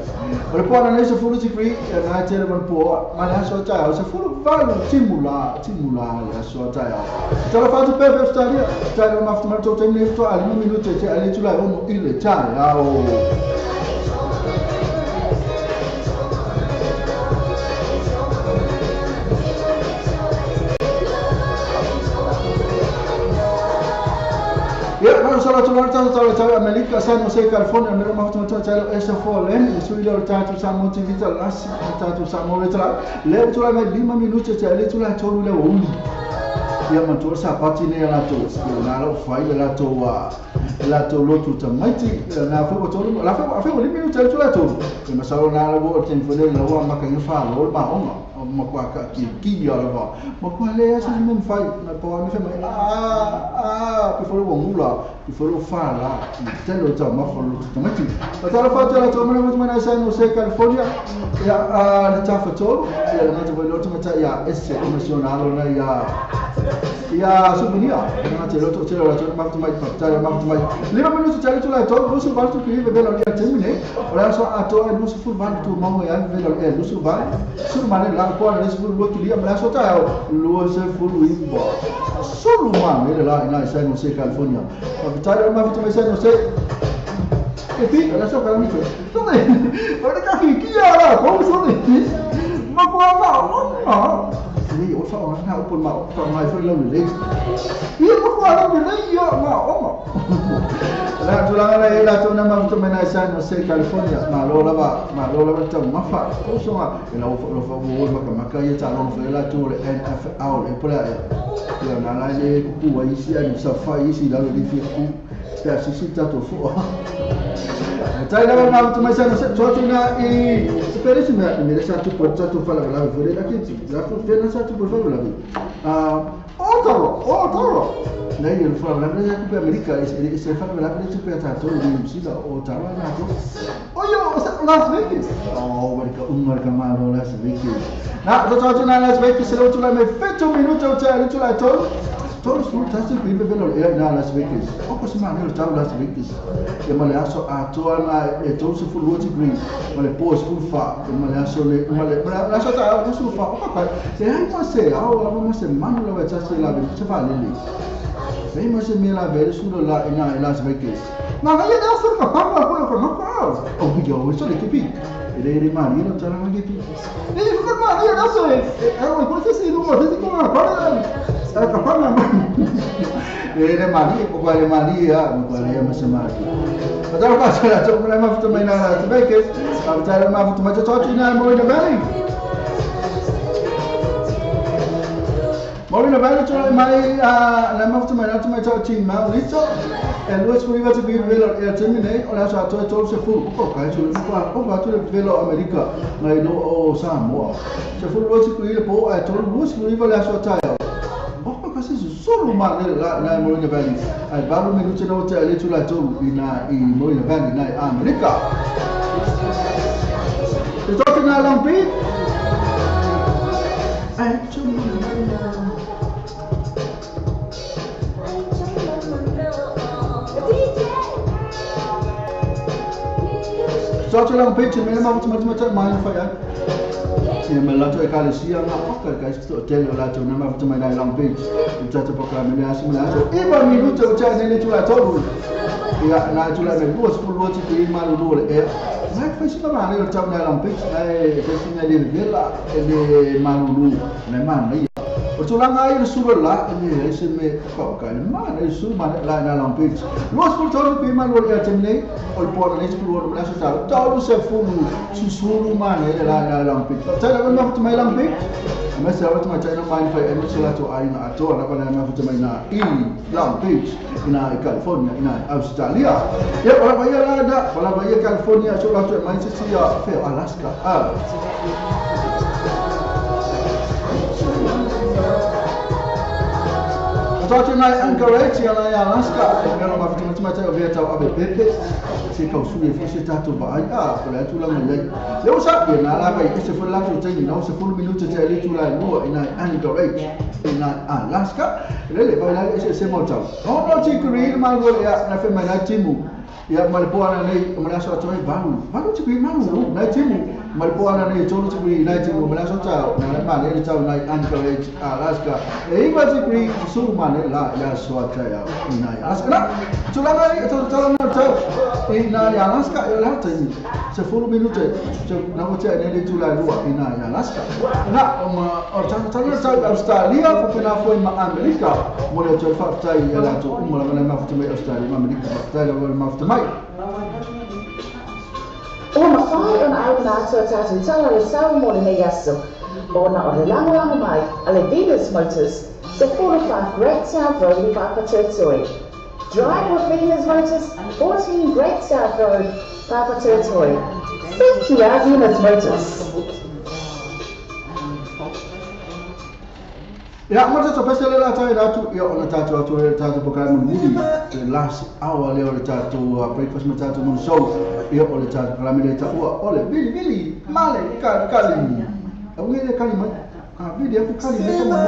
O le po na se fu degree na te le po ma le so ta se fu va timula timula le so ta ya. Tala fa tu Perth Australia. Ta ma fu ma to te ne to ali minute te ali tula o ile ta ya o. Ya, no solo tu lorta tu America, San Jose, California, mero ma tu tu esa folen, su ile orta tu sa motivita las ta tu sa movitra, le tu la lima minutos te le tu la tolu le uli. Ya ma tu sa pati ne la tu, na lo fai la tu wa la tu lo tu ta maiti na fo to la fo fo lima minutos tu la tu. E ma sa na lo bo ten fo le lo wa ma ka fa lo ma onga. Ma kwa ka ki ki ya la ma kwa le sa mo fai na po mi fe mai a pe fo lo mula pe fo lo fa la te lo ta ma fo lo ta ma ti ta la fa ta la to ma na San Jose California ya a le ta fa to ya na te lo ta ya ese emocionado na ya ya souvenir na te lo to te la to ma to mai ta ma to mai lima minuto te to la to lo su va tu ki ve la ya termine ora so a to no su fu va tu ma ya ve la lo su va su ma le la po le su lo ki li ma so ta lo se fu lu imba solo ma le la na San Jose California a ta ma to mai San Jose e pi la so ka mi to ne ora ka ki ki ya ko so ne ma ko ma ma ni o fa na o ma o ma fo lo le ia ma ko ala le ia ma o ma la tu la la la tu na ma tu mena San Jose California ma lo la va ma lo la ta ma fa o so ma la o lo fa o ma ka ma ka ia ta lo fa la tu le NFL e pula ia na la le ku wa isi a sa fa isi la le fi ku ta si si ta to fu Tai la ma tu mai San Jose tu na i spere si me le sa tu po ta tu fa la la vore la ki la fu fe na sa tu po fa la ah o toro nei il fa la la ku America e se fa la la tu pe ta to ni si la o taro na to o yo Las Vegas oh marca un marca malo Las Vegas na to to na Las Vegas se lo tu la me fecho minuto te tu la to todos los tastes que vive velo na Las Vegas o ko se ma ne lo Las Vegas e ma le aso a to na e to se fu lo degree ma le po se fu fa e ma le aso le ma le la so ta lo su fa o ka se ai pa se a o ma se manu la va se la se fa le le me ma se me la ver su la na Las Vegas ma ga le da so ka pa ma ko ko no pa o yo so le ke pi ele ele mari no ta la ke pi ele ko ma le da so e o ko se se no ma se ko ma pa ka pa ma ele mari ko le mari ya ko le ma se mari ma ta pa se la to ma fu ma na Las Vegas ma ta ma fu ma to to na mo ina bali Morena Valley to mai la ma fu ma na to ma to ti ma lito e lo su iba to be velo e termine o la so to to se fu ko ka to ko o ba to velo America mai lo o Samoa se fu lo si ku ile po a to lo su iba la so ta o ko se solo ma le la na Morena Valley ai ba lo minuto no te le to la to ina i Morena Valley na America te to na lampi ai to To lang page me ma ma ma ma fa ya. Se me la to e kalesia nga ka ka to tele o la to na ma ma na Long Beach. O tatou programa le aso le aso. Iba minuto o tsa ne tula to. Ia na tula me duas por lo ti ma lo le e. Na fai sina ma le tsa na Long Beach na e fai sina le vela e le malulu na ma na. O tulaga ai le sulu la e le se me ka ka le ma le sulu ma la na Long Beach. Los por todo que ma lo le temne o le por le sulu lo la sa todo se fulu susuru ma le la na Long Beach. Ta la ma ma Long Beach. Ma se wa ma tsa na ma fa e mo la to ai na to na pa na ma fa na i Long Beach ina California ina Australia. E ora vai la da ora vai California so la to ma se sia fe Alaska. Ah. Tatu nai Anchorage ia nai Alaska e mea ma fitu mata o vea tau abe pepe se kau sui e fose tatu ba ai a ko le tula mai ai le o sa pe na la vai se fo la tu tei na se fo minuto te le tula lua ina Anchorage ina Alaska le le vai la se se mo tau no no ti kuri ma go ia na fe mai na timu ia ma le po ana nei ma la so to ai balu balu ti kuri ma lu na timu ma le po ana nei tolu ti kuri na timu ma la so tau na le ma le tau na Anchorage Alaska e iwa ti kuri su ma le la ya so ta ya ina Alaska tula nai to to na tau ina Alaska e la te se fulu minuto se na mo te ne tula lua ina Alaska na o ma o ta ta ta Australia fo pena fo ma Amerika mo le to fa ta ia la to mo la ma fo te Australia ma Amerika ta la ma fo te mai. O mawhai o na au nā tua tātou tala le sau mo le hei aso. O na o le langolango mai a le Venus Motors, se 45 Great South Road i Papatoetoe. Drive with Venus Motors, 14 Great South Road, Papatoetoe. Thank you, our Venus Motors. Ia, mo te pese le la tai ratu ia ona tātou atu e tātou pokai mo muri the last hour le o le tātou breakfast me tātou mo show ia o le tātou kalame le tāua o le bili bili male ka kali au le kali mai a bili aku kali me ka mo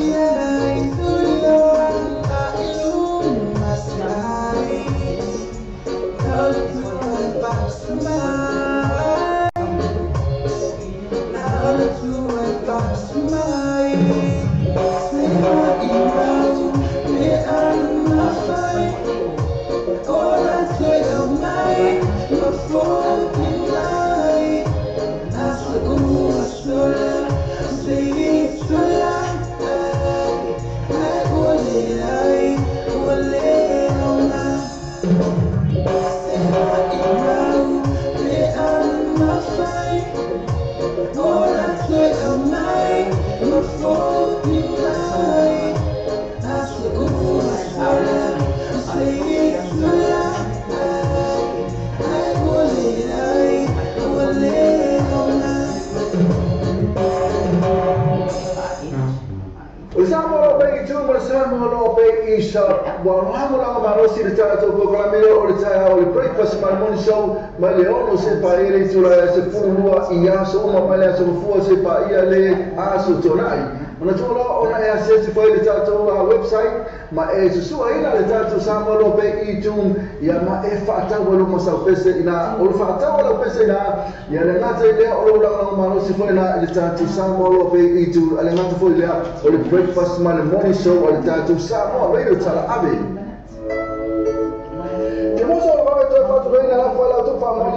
Yeah. Breakfast ma le morning show ma le ono se paele tula se pulua i aso uma ma le aso fua se paia le aso tonai. Ona tula ona e asese foi le tatou website ma e susua ina le tatou Samoa Loa Pay iTunes ia ma e faatau lo masau pese ina o le faatau lo pese ina ia le ngata i lea o lo ulanga malosi foi ina le tatou Samoa Loa Pay iTunes ale ngata foi lea o le breakfast ma le morning show o le tatou Samoa Radio Tala Ave.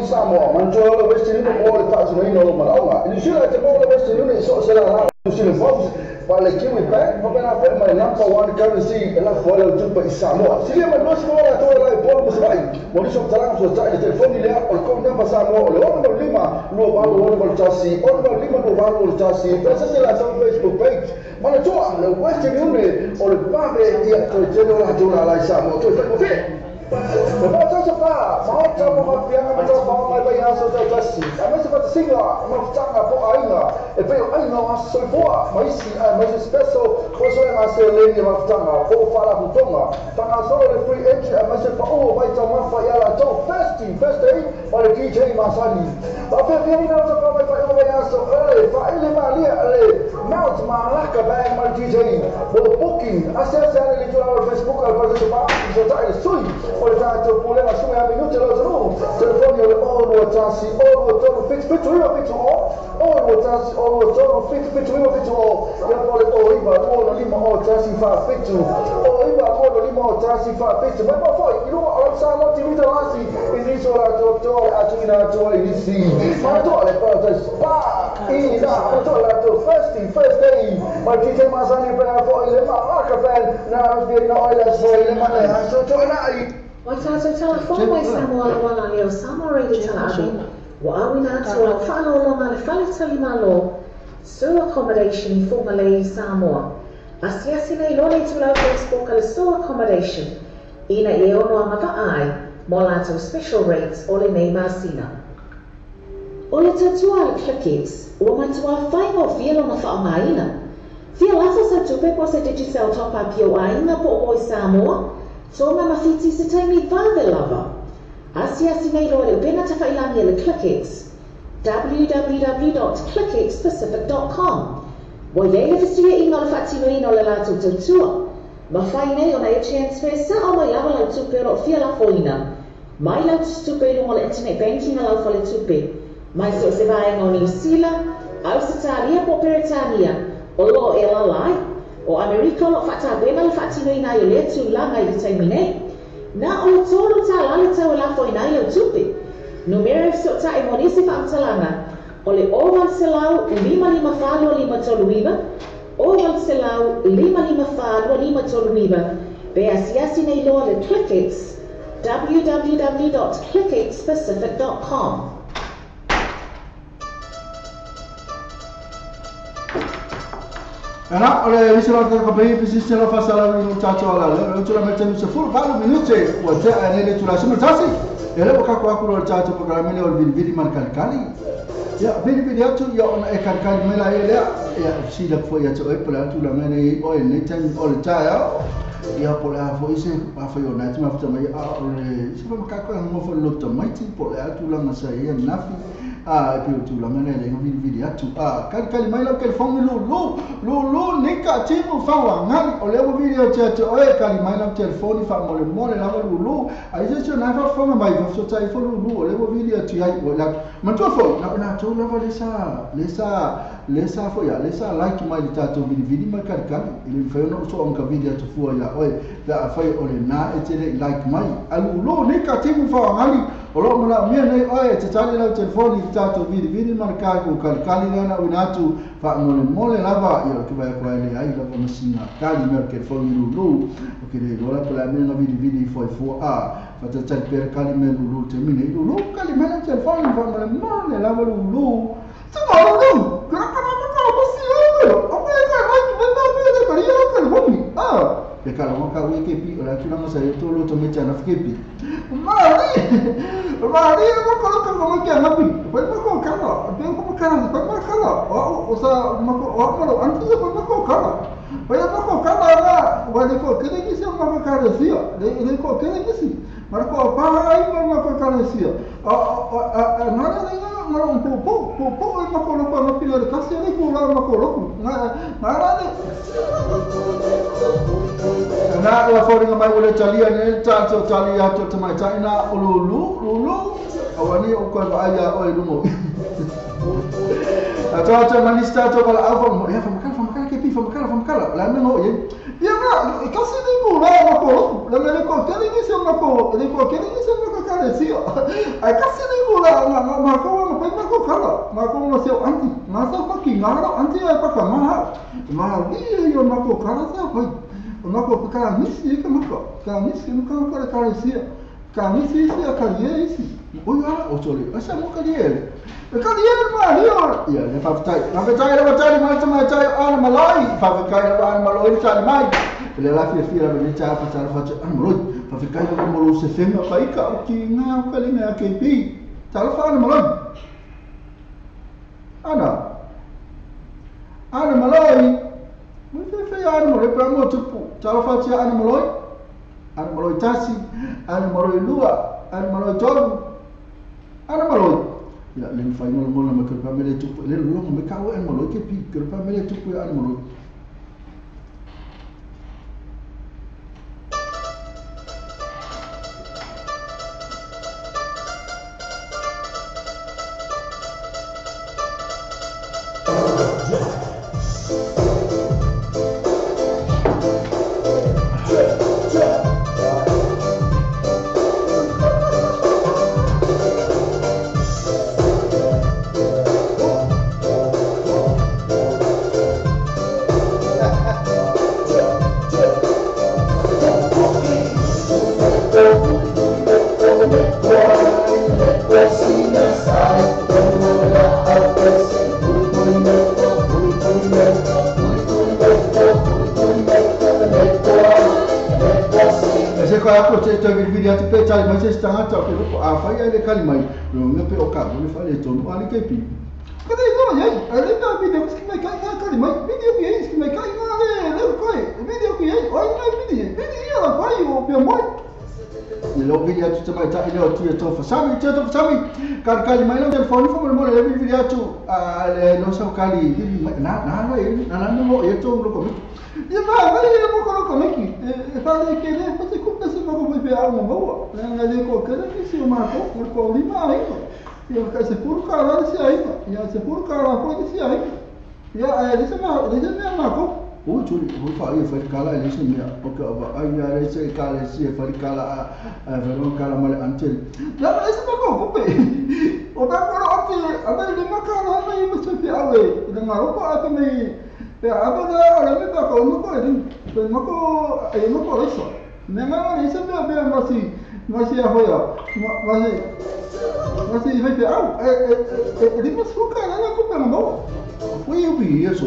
Samoa, mantua le Western Union o le faatinoina o malaoga. I New Zealand te maua le Western Union i so o se lala New Zealand Forbes, pa le Kiwi Bank, faapena foi ma le number one currency e lafo ai lau tupe i Samoa. Silia mai luasi maua latou e lai polo ma Savaii. Mo nisi o talaga fesoatai le telefoni lea o le code number Samoa o le 685 2881 685 2881. Pe sese latou Facebook page. Manatua le Western Union o le vave ia toe tele o latou lala i Samoa. Toe faigofie. So accommodation for Malay Samoa. Asiasi nei loa le itulau Facebook a le So Accommodation. Ina e ono a mavaai mo latou special rates o le nei masina. O le tatua le ClickX, ua matua whainga o fia lona whaongaina. Fia lafo sa tupe po se Digicel top up i o ainga po o Samoa, tonga mawhiti se taimi vave lava. Asiasi nei loa le upena tawhailangi e le ClickX, www.clickxpacific.com. Wa iei le fisuia inga o le whaatinoina o le latou tautua. Mawhai nei ona e transfer sa o mai lava lau tupe o fia lafoina. Mai lau tupe i lunga o le internet banking a lau fale tupe. Mai so se vaenga o New Zealand, Ausitalia po Peretania, o lo e lalai. O Amerika o lo whaatabena le whaatinoina i o lea tūlanga i le taimi nei. Nā o le tōlu tā lale tau e lafoina i lau tupe. Numera e sota e monisi whaamtalanga o le 0 554 539 0 554 539 pe asiasi nei loa le ClickX www.clickxpacific.com. Ana ole isla ta ko pe pe la fasala ni tato ala le tula mete se fulu valu minute wa te anele tula se tasi ele o ka ko akuro tato ko kala mele o vili mar kalkali ya vili atu ya ona e kalkali mela ele ya si la fo ya to e pala tula mele o ne tan o le ta ya ya pola fo ise pa fo yo na ti ma fo mai a o le se fa ka ko mo fo lo to mai ti pola tula ma sa ya nafi a pe tula mele le vili atu a kalkali mai la ke fo lu lu lu lu nika timu fa wa ngali o le o video te te o e kali mai la telefoni fa mo le mo le la lu lu a ise se na fa fo mai fa so tai fo lu lu o le o video ti ai o la ma to fo na na to la le sa le sa le sa fo ya le sa like mai ta to vili vili mai kali kali ile fa no so on ka video to fu ya o la fa o le na e te like mai a lu lu nika timu fa ngali O lo mana mia nei oe te tali lau telefoni i tātou vili vili mana kai ku kali kali lana uina atu fa mole mole lava ia ke vai ko ele ai lava masinga kali me telefoni lulu o ke le lola pela me na vili vili foi fo a fa te tali per kali me lulu te mine lulu kali me telefoni fa mole mole lava lulu tu ma lulu kra kra kra bosi o ke ka vai ke benda me te kali ya telefoni a le kala mo ka we ke pi o la tula sa yo tolo to me chana ke pi mari mari mo ko ko mo ke na pi pa mo ko kala pe ko kala pa mo kala o sa mo ko o mo antes pa mo ko kala pa mo ko kala na wa de ko ke ni se mo ko kala si le ko ke ni si mar ko pa ai mo ko kala si a na na na na po po po po mo ko ko na pi le kasi le ko la mo ko lo na na na na ua fōringa mai ule talia ne tātou talia atu te mai taina o lulu, lulu, awani o koe wa aia oe lungo. A tātou manisi tātou kala au whakamore, ia whamakala, whamakala ke pi, whamakala, whamakala, la me ngo ye. Ia nga, e kasi ni ku la mako loku, la me le ko kere ni se mako, le ko kere ni se mako kare sio. Ai kasi ni ku la mako wa pai mako kala, mako wa sio anti, ngā sa paki, ngā rau anti ai paka maha. Maha wi yo mako kala sa pai. O mako ka misi ka mako ka misi ka ka ka sia ka misi sia ka ye isi o ya o tole asa mo ka ye ka ye ma rio ia le fa tai na fa tai la tai ma tai tai ana malai fa kai la ana maloi tai mai le la fia fia le ta fa ta fa ana maloi fa kai la maloi se fenga fa ka o ki nga ka le me ke pi ta fa ana maloi ana ana maloi mo fe fe ana maloi pa mo tupu talofatia ana maloi tasi, ana maloi lua, ana maloi tolu, ana maloi. Ia le mfai mo mo ma ke pa mele tupu le lo me ka o ana maloi ke pi ke pa mele tupu ana maloi. Kali mai lau telefoni fo mo le vili atu le no sa kali na na na na no e to lo ko mi ia ma ma le mo ko ko mi e fa le ke le fa se ku se mo ko pe a mo mo le na le ko ke le si o ma ko ko li ma ai ia ka se pur ka la si ai ia se pur ka la ko si ai ia a le se ma le se ma ko o chuli o fa ia fa kala le se mea o ka va ai ia le se kala si fa kala a fa kala ma le antel la le se ma ko ko pe o da ko ati a me le ma kala me me se pe ale le ma ro pa a me pe a ba da la me pa ko mo ko e pe mo ko e mo ko le so me ma le se me be ma si ma si a hoya ma si ma si fe pe au e e le ma su kala la ko pe mo o io bi eso.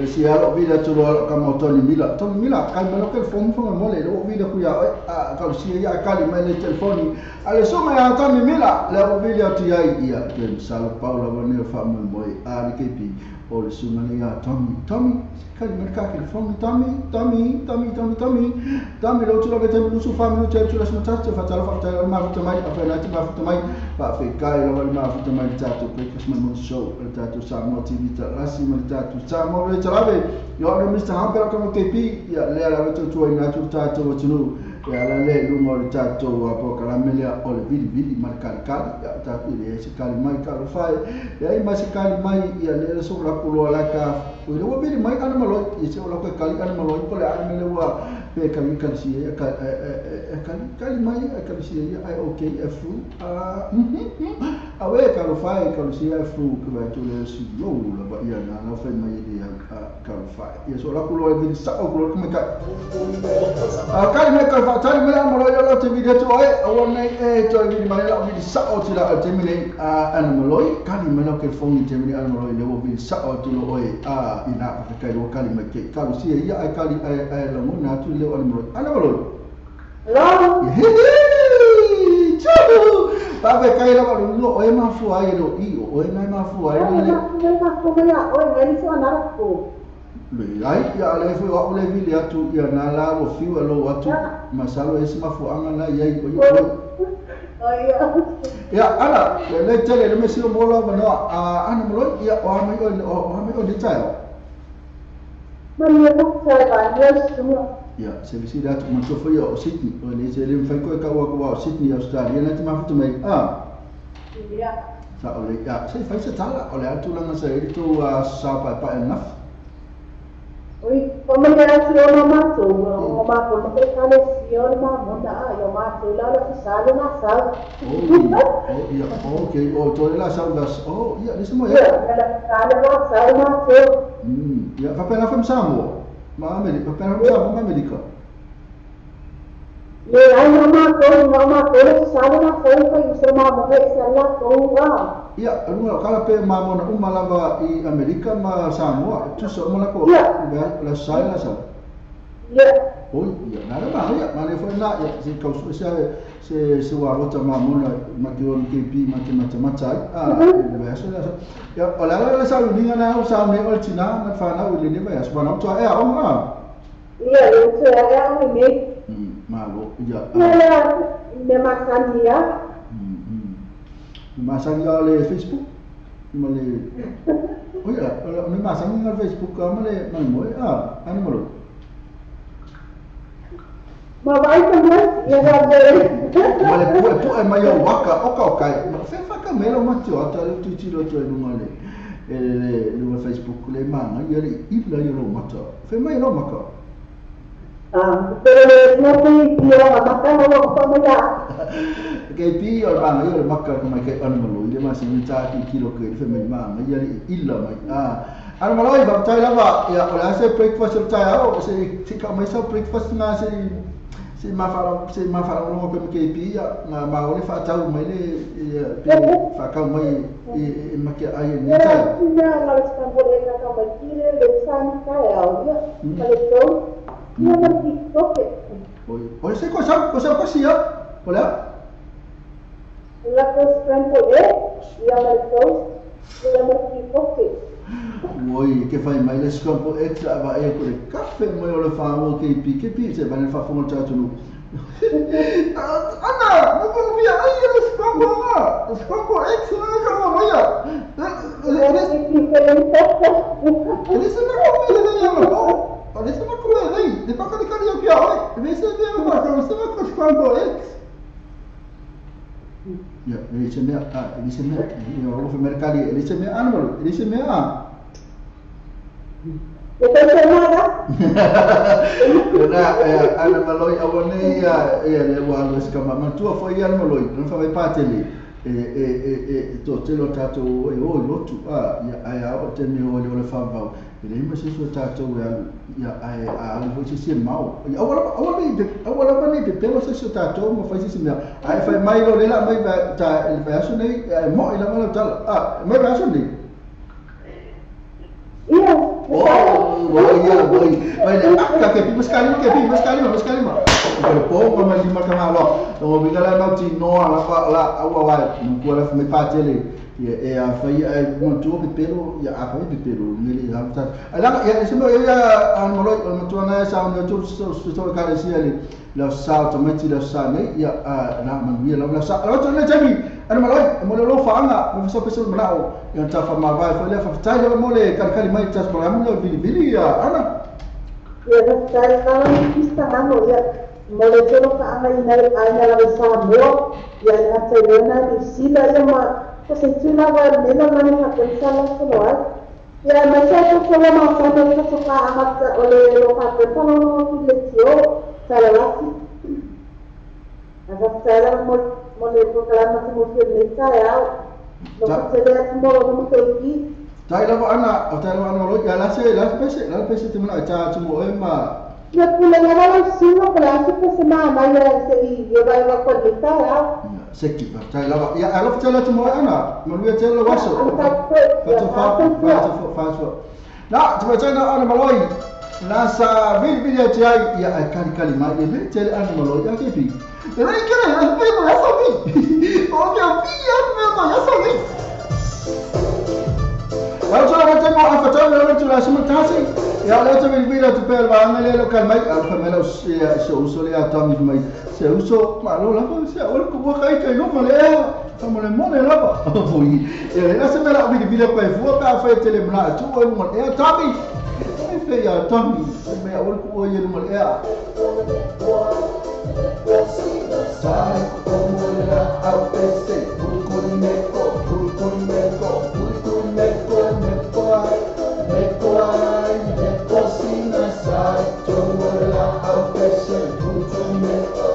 Si alo vila tu lo ka mo Tony Mila Tony Mila kai me lo ke fo fo mo le lo vila ku ya a ka si ya ka li me le telefoni ale so me a Tony Mila le o vila tu ya ia ke salo Paula wa ne fa mo mo a le ke pi o le susuga lea ia Tommy. Tommy, kali mai le ka telefoni Tommy, Tommy, Tommy, Tommy, Tommy. Tommy le utu lava taimi 24 minute e tula sima tasi fatalofa faafetai lava le mafuta mai afai te mafuta mai faafetai lava le mafuta mai le tatou breakfast ma le morning show le tatou Samoa TV talasi ma le tatou Samoa le talave yo le Mr. Hampera kama KP ia lea lava tautuaina atu le tatou atunuu ia ala lea i luga o le tatou polokalame lea o le vilivili ma le kalikali ia tatou i le se kali mai talofa e leai ma se kali mai ia lea le so lakou loa la ka o le ua vili mai ana maloi ia se o lakou e kali ana maloi po le a le mea lea ua pe kali kali si e kali kali mai e kali si e ai okay e fu a awe talofa e kali si e fu ke vai tu le si lo la ba ia na na fai mai le talofa ia so lakou loa e vili sao ko lo ka a kali mai ka fa tali mai ana maloi o te vili atu ai aua nei e toe vili mai la vili sao ti la te mele a ana maloi kali mai la telefoni te mele ana maloi le ua vili sao atu lo oe a ina fa kai lo kali mai ke kali si ia ai kali ai ai la ngona atu le ana maloi ana maloi. Hello. Ciao. Faafetai lava lo oe mafua ai lo i o oe mai mafua ai le leai ia le foi o le vili atu ia na la o fiu lo atu masalo e se mafuaga na iai o ia ala le le tele le mesi o mola ma no a ana maloi ia o mai o o mai o le tae ia se visi atu ma to foi o Sydney o le se le fai ko ka o ko Sydney Australia na te mafuta mai a Ia. Sa o le ia se fai se tala o le atu langa sa e to sa pa pa enough. Oi, como era que o mamato, o mato, no te sale ma monda, yo mato, la la sale ma sal. Oh, ia, okay, oh, to la sal das. Oh, ia, listen mo ia. La sale ma sal ma to. Ia, fa pena fam Samoa. Ma Amerika, fa pena Samoa ma Amerika. Le ai mama to, mama to la sale ma sal pa isra ma mo sala to wa. Ia, alunga kala pe ma mona uma lava i Amerika ma Samoa, tu so mo la ko. La sai la sa. Ia. Oi, ia, na ma ia, ma le foi na ia, se kau se se se wa rota ma mona ma ke on KP ma te mata mata a le so la sa. Ia, o la la sa ni na o sa me o tina ma fa na o le ne ba ya, so na to e a o ma. Ia, le to e a o me. Ma lo ia. Ia, me ma sa ni ya. Masang le Facebook ma le o ia me masang le Facebook ma le ma mo a ana mo ma vai também ia va ver ma le pu pu e mai o waka o ka kai ma fe fa ka melo ma tio ata le tu tiro tu no le le le Facebook le ma na ia le ila ia lo mata fe mai lo maka ah pero no te tiro ma maka no ko ma ya ke pi o ma ia le maka ko mai ke ana malo le ma sin ta ki kilo ke fe mai ma ia le ila mai a ana malo i va tai lava ia o la se breakfast o tai o se tika mai sa breakfast na se se ma fa lo ko ke pi ia na ma o le fa tau mai le pe fa ka mai e ma ke ai ni tai ia na le sta bo le ka mai ki le sa ni ka ia o ia ma le to ia ma ki ko ke o se ko sa ko sa ko si ia hola la scrambled egg, ia ma le toast, ia ma ki koke. Oi, ke fai mai le scrambled egg la va e ko le kafe mai o le fa o ke pi ke pi se va le fa fongo tatu no. Ana, no ko via ai le scrambled na. Scrambled egg na ka mo ia. Le le se na ko le le ya mo. O le se na ko le le, de pa ka le ka ia pia oi. Le se le ma ko se ma ko scrambled eggs. Ya, ele se me a, ele se me, eu vou mercado, ele se me animal, ele se me a. Eu tô chamada. Na, ana maloi awone ia ia le wa lo ska ma tua foi ana maloi, não fa vai parte ali. E to te lo tato e o lotu a ia ai a o te me o le fa va. Ele ma se so tato ia ia ai a o se se mau. Awala awala awala ma ni pe pelo se so tato ma fa se se me. Ai fa mai lo le la mai va ta el va so nei mo ila ma tal a mai va so nei. Ia. Oh, ia oi. Vai le ka ke pi mascali ke pi mascali mascali ma. Ko po ma ma lima ka ma lo. No vi la no ti no ala fa la awa wa no ko la me pa tele. Ia e a fai ai mo tu pepelo ia a fai pepelo ni le ha ta. Ala ia se mo ia an mo lo mo tu na sa mo tu so so ka le sia le la sa to meti la sa nei ia a na man mi la sa. Ala tu le tami ana mo lo mo lo fa anga mo so peso mo na o ia ta fa ma vai fa le fa tai le mo le kali kali mai ta programa le bili bili ia ana. Ia ta ta ni sta na mo ia mo le telo fa anga ina ai na la sa mo ia na te lona ni sila ia ma kasi tuna wa nena mani ha pensala solo ya ma sa ko solo ma sa no ko ka amat ole lo ka pensala no le tio sala la aga sala mo mo le ko kala ma mo se le sa ya no se le mo mo te ki tai la ana tai la ana lo ya la se la pese te mona ta tu mo e ma ya pula ya la sino pula se pese ma ma ya se i yo va va ko le sa ya seki tai lava ia alofa tele atu mo ana manuia tele waso fatu na te tena ana maloi na sa vili vili ati ai ia ai kali kali mai e vili tele ana maloi ia kepi e rei kere e pe mo sa vi o mea pi ia me mo ia sa vi la so la te mo a fatau le tu la sima tasi ia le te vili vili atu pe va ngale lo kali mai a fa mela se uso le atami mai se uso malo la se o ko kai kai no male fa mole mole la pa oi e la se mela vili vili pa fu pa fa tele mla tu o mo e tami e fe ya tami me o ko ye mo e sai como la a p c me ko me ko me ko me ko me ko me cocina sai como la a p c me ko.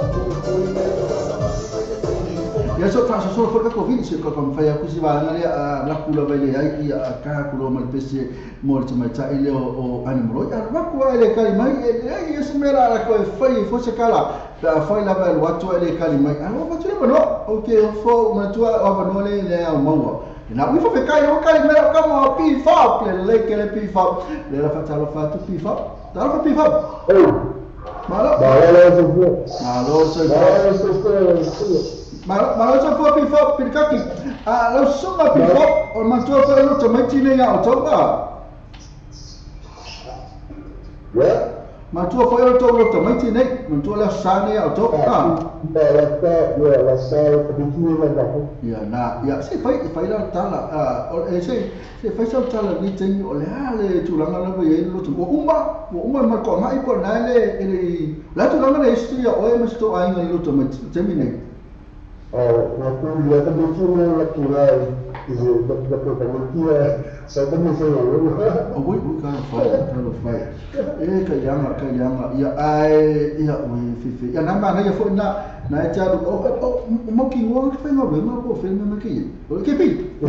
Ia so fa so for ka covid se ko kom fa ya kusi ba ngale a la kula ba le ai ia ka kulo mal pese mo te mai ta ile o animal ya va ko ele kali mai e se mera la ko fai fo se kala ta fai la ba watu ele kali mai a va tu le no okay fo ma tu a va no le le a mo na wi fo fe kai o kali mai ka mo pi fa le le ke le pi fa le la fa ta lo fa tu pi fa ta lo fa pi fa malo malo so malo so fo pi fa pi kaki a lo suma pi fa o ma tu fa lo to mai tine ya o to ba ya ma tu fa lo to lo to mai tine ma tu la sa ne ya o to ba la sa pi tine la ya na ya se fai fai la ta la o e se se fai sa ta la ni te o le a le tu la la ye lo tu o umba o umba ma ko ma i ko na le le la tu la le sti ya o e ma sto ai ngai lo to mai te mi ne o la tu la tu la tu la la la sa ta mi se o ui ui ka fai ka fai e ka yanga ia ai ia ui fi fi ia na ma na ia fo na na e cha o o mo ki wo ki fai no ma po fe na ki o ke pi o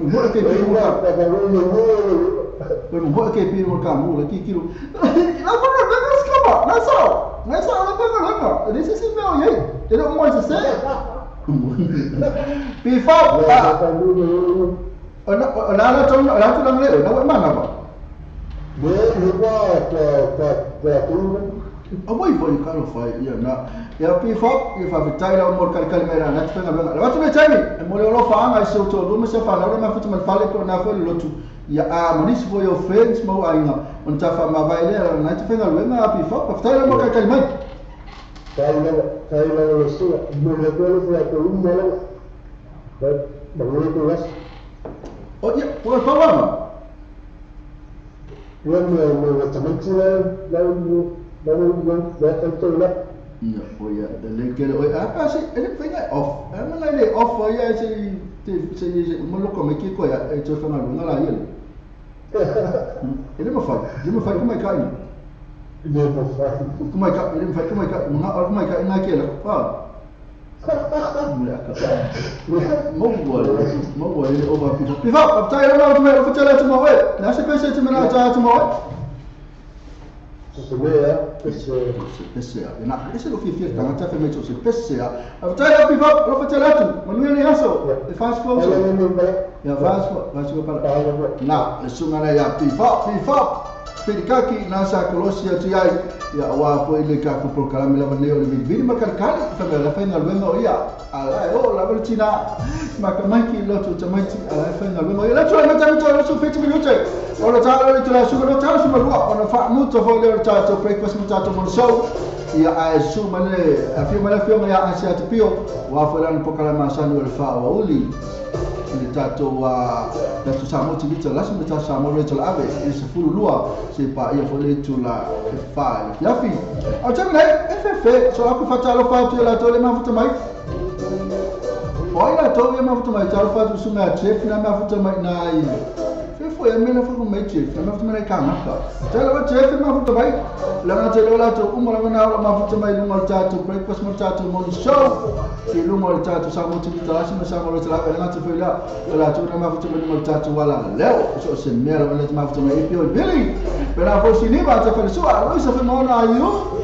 mo ke pi mo ka o mo ke pi mo ka mo le ki ki lo na mo na na ska na sa na sa na pa na na ese se me o ye e lo mo se se pi fa la la tu la tu la le na wa ma na ba ne wa ta ta tu a voi voi ka lo fai ia na ia pi fa ia fa tai la mo kal kal mera na tsenga ba la tu me tami e mo le lo fa anga so to lo me se fa la ma futu mal fale ko na fo lo tu ia a mo ni se foi o fence mo ainga on ta fa ma vai le na tsenga lo na pi fa pa tai la mo kal kal mai tai la lo so mo le ko lo fa ko un mo la ba ba lo ko las o ia o fa wa ma mo mo ta me la la la ia o ia le ke o a pa se ele fenga off a ma le off o ia se se mo lo ko me ki ko ia e to fenga lo la ia ele mo fa ko mai ka ele mo fa ko mai ka ele fa ko mai ka mo na mai ka ina ke la pa mo wa ele o va pi fa pi fa tai la ma tu me fa tu mo e na se pese tu me na ta tu mo se vea pese na ese lo fi fiesta na ta fe me se pese a tai la pi fa lo fa la tu manuel yaso e fa sco ya va sco para na le sunga na ya pi fa Pirikaki na sa kolosia tu ai ya wa fo ile ka ko programa la ne o le vili ma kalkali fa la fa na luenga o ia ala o la vertina Makamaiki loto tamaiti ala fenga lunga ila tu na tamaiti ala su 50 minute ona ta ala tula su no ta su malua ona fa muto fo le ta to breakfast muta to mo show ia ai su male afio male afio ia asia te pio wa fo lan pokala masanu le fa wa uli le tato wa tato sa mo ti la su ta sa mo le ave e se fulu lua se pa ia fo le tula e fa ya fi a te le FF so aku fa ta lo fa tu la to le ma futa mai Oi la to ma futa mai ta fa tu su na chef na ma futa mai na i fe fo e mena fo mai chef na ma futa mai ka na ka ta la chef ma futa mai la na te la to uma la na ma futa mai lunga ta to breakfast mo ta to morning show ti lunga ta to sa mo ti ta sa mo ta la na te fe la la to na ma futa mai lunga ta to wala leo so se me la ma futa mai pio Billy pero fo sinima ta fe so a lo se fe mo na yo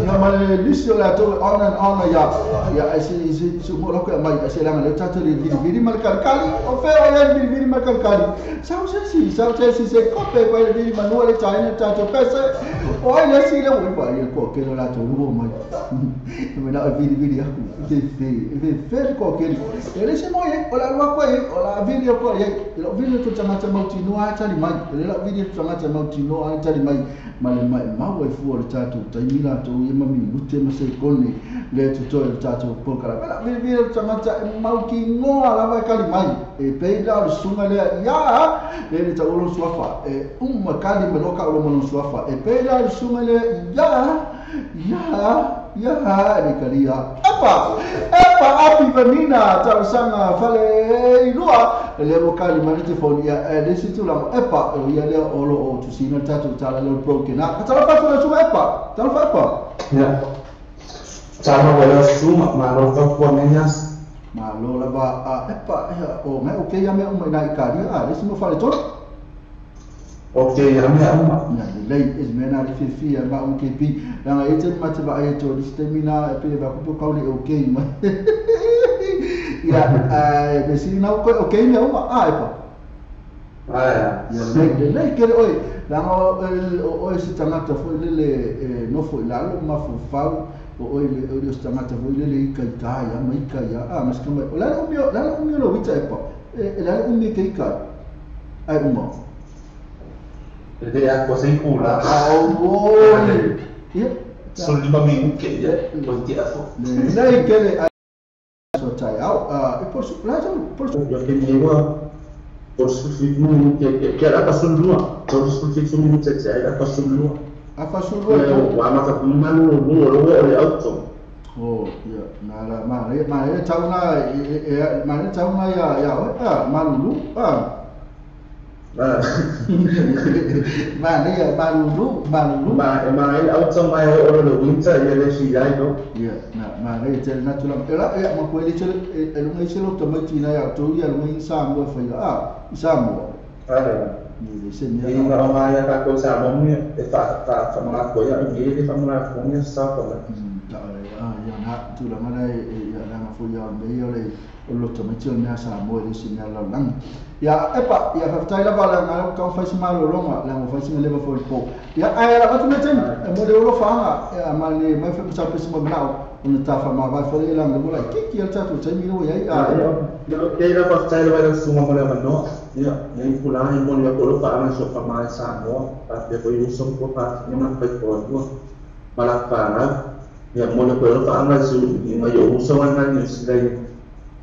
ya ma le la to on and on ya ya si su mo lo ko mai se la le tato le viri mal calcali o fe o le viri mal calcali sa se si se cope pa le viri manuale china tato pese o le si le o pa il ko ke la to rubo mai me la viri viri aku fe fe ko ke le se mo ye o la lo ko ye o la viri ko ye lo viri to tanga tanga tino a tali mai le la viri tanga tanga tino a tali mai ma le mai ma o fu o tato taimila to ye mami mute ma se kone le to to tato pokala la viri viri tanga tanga mauki ngoa la vai kali mai e peila o sunga le ya le ta olo suafa e umma kali me loka olo mo suafa e peila o sunga le ya ya ya le kalia epa epa api vanina ta sanga fale ilua le mo kali manete fonia e le situ la epa o ia le olo o tusina tatu tala le broken up ta fa fa sunga epa ta fa epa ya ta no wala suma ma lo fa kwa menyas ma lo la ba epa o me o ke ya me o mai na ikari a le simo fale to o ke ya me uma na le is me na fi fi ma o ke pi la e te ma te ba e to distemina pe ba ko ka le o ke ma ya me si na o ke me uma a epa ah ya le ke oi la o o si tangata fo le le no fo la lo ma fo fa o le o tangata fo le le ka ka ya mai ka ya a mas ka o la o mi lo wita epa e la o mi ke ka ai uma le ya ko sei kula o ya so lima mi ke ya o ti afo le ke le so tai au e por su la por su yo ke mi wa por su fi mu ke ke ala pasulua por su fi su mi tse ala pasulua afasulua wa ma ka manu lu lo le auto oh ya na la ma le tauna e ma le tauna ya ya a malulu a ma le malulu malulu ma ma el auto ma o lo winter ya le si dai no ya na ma le te natural era e ma ko le te e lo ngai se lo tamati na ya to ya lo ngai sa mo fa ya a sa mo ah ni se mi ya ma ma ya ka ko sa mo mi e fa fa fa ma ko ya mi le fa ma ko mi sa ko ta a ya na tu la ma le ya la ma fu ya me yo le lo tamati na sa mo le si na la lang ya epa ya fa tai la bala na ka fa si ma lo longa la mo fa si le fo po ya ai la tu meten mo le lo fa ya ma le ma fa sa pe si mo na o ta fa ma va fa le la mo la ki ki ta tu te mi lo ya ya yo ke la fa tai la su ma mo la no ya ni kula ni mo le ko lo fa ma so fa ma sa mo pa pe ko yu so ko pa ni ma pe ko ko ma la fa na ya mo le ko lo fa ma su ni ma yo so ma ni si le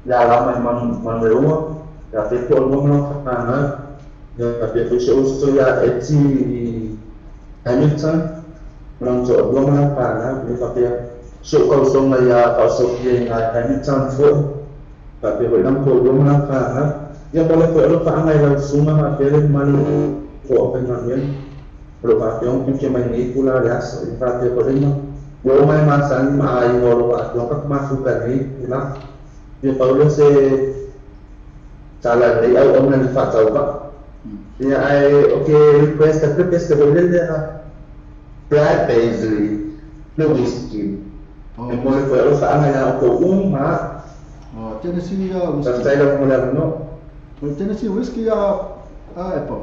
la la ma ma ma le o ya fe ko lo ma fa na ya pe ko so so ya eti Hamilton lo so lo ma fa na ni fa pe so ko so ma ya ka so ye na Hamilton fo pa pe ko lo ko lo ma fa na ya mo le ko lo fa na la su ma pe le ma lo ko pe na ni lo fa pe un ke ma ni ku la ya so fa pe ko le ma wo ma ma san ma ai wo lo fa ka ma fu ka ni la yo Paulo se tala le au ona le fa tau ba ya ai okay request a request ko le le Brad Paisley le whisky e mo le ko lo fa na ko un ma oh Tennessee whisky ta la mo la no Tennessee whisky a epa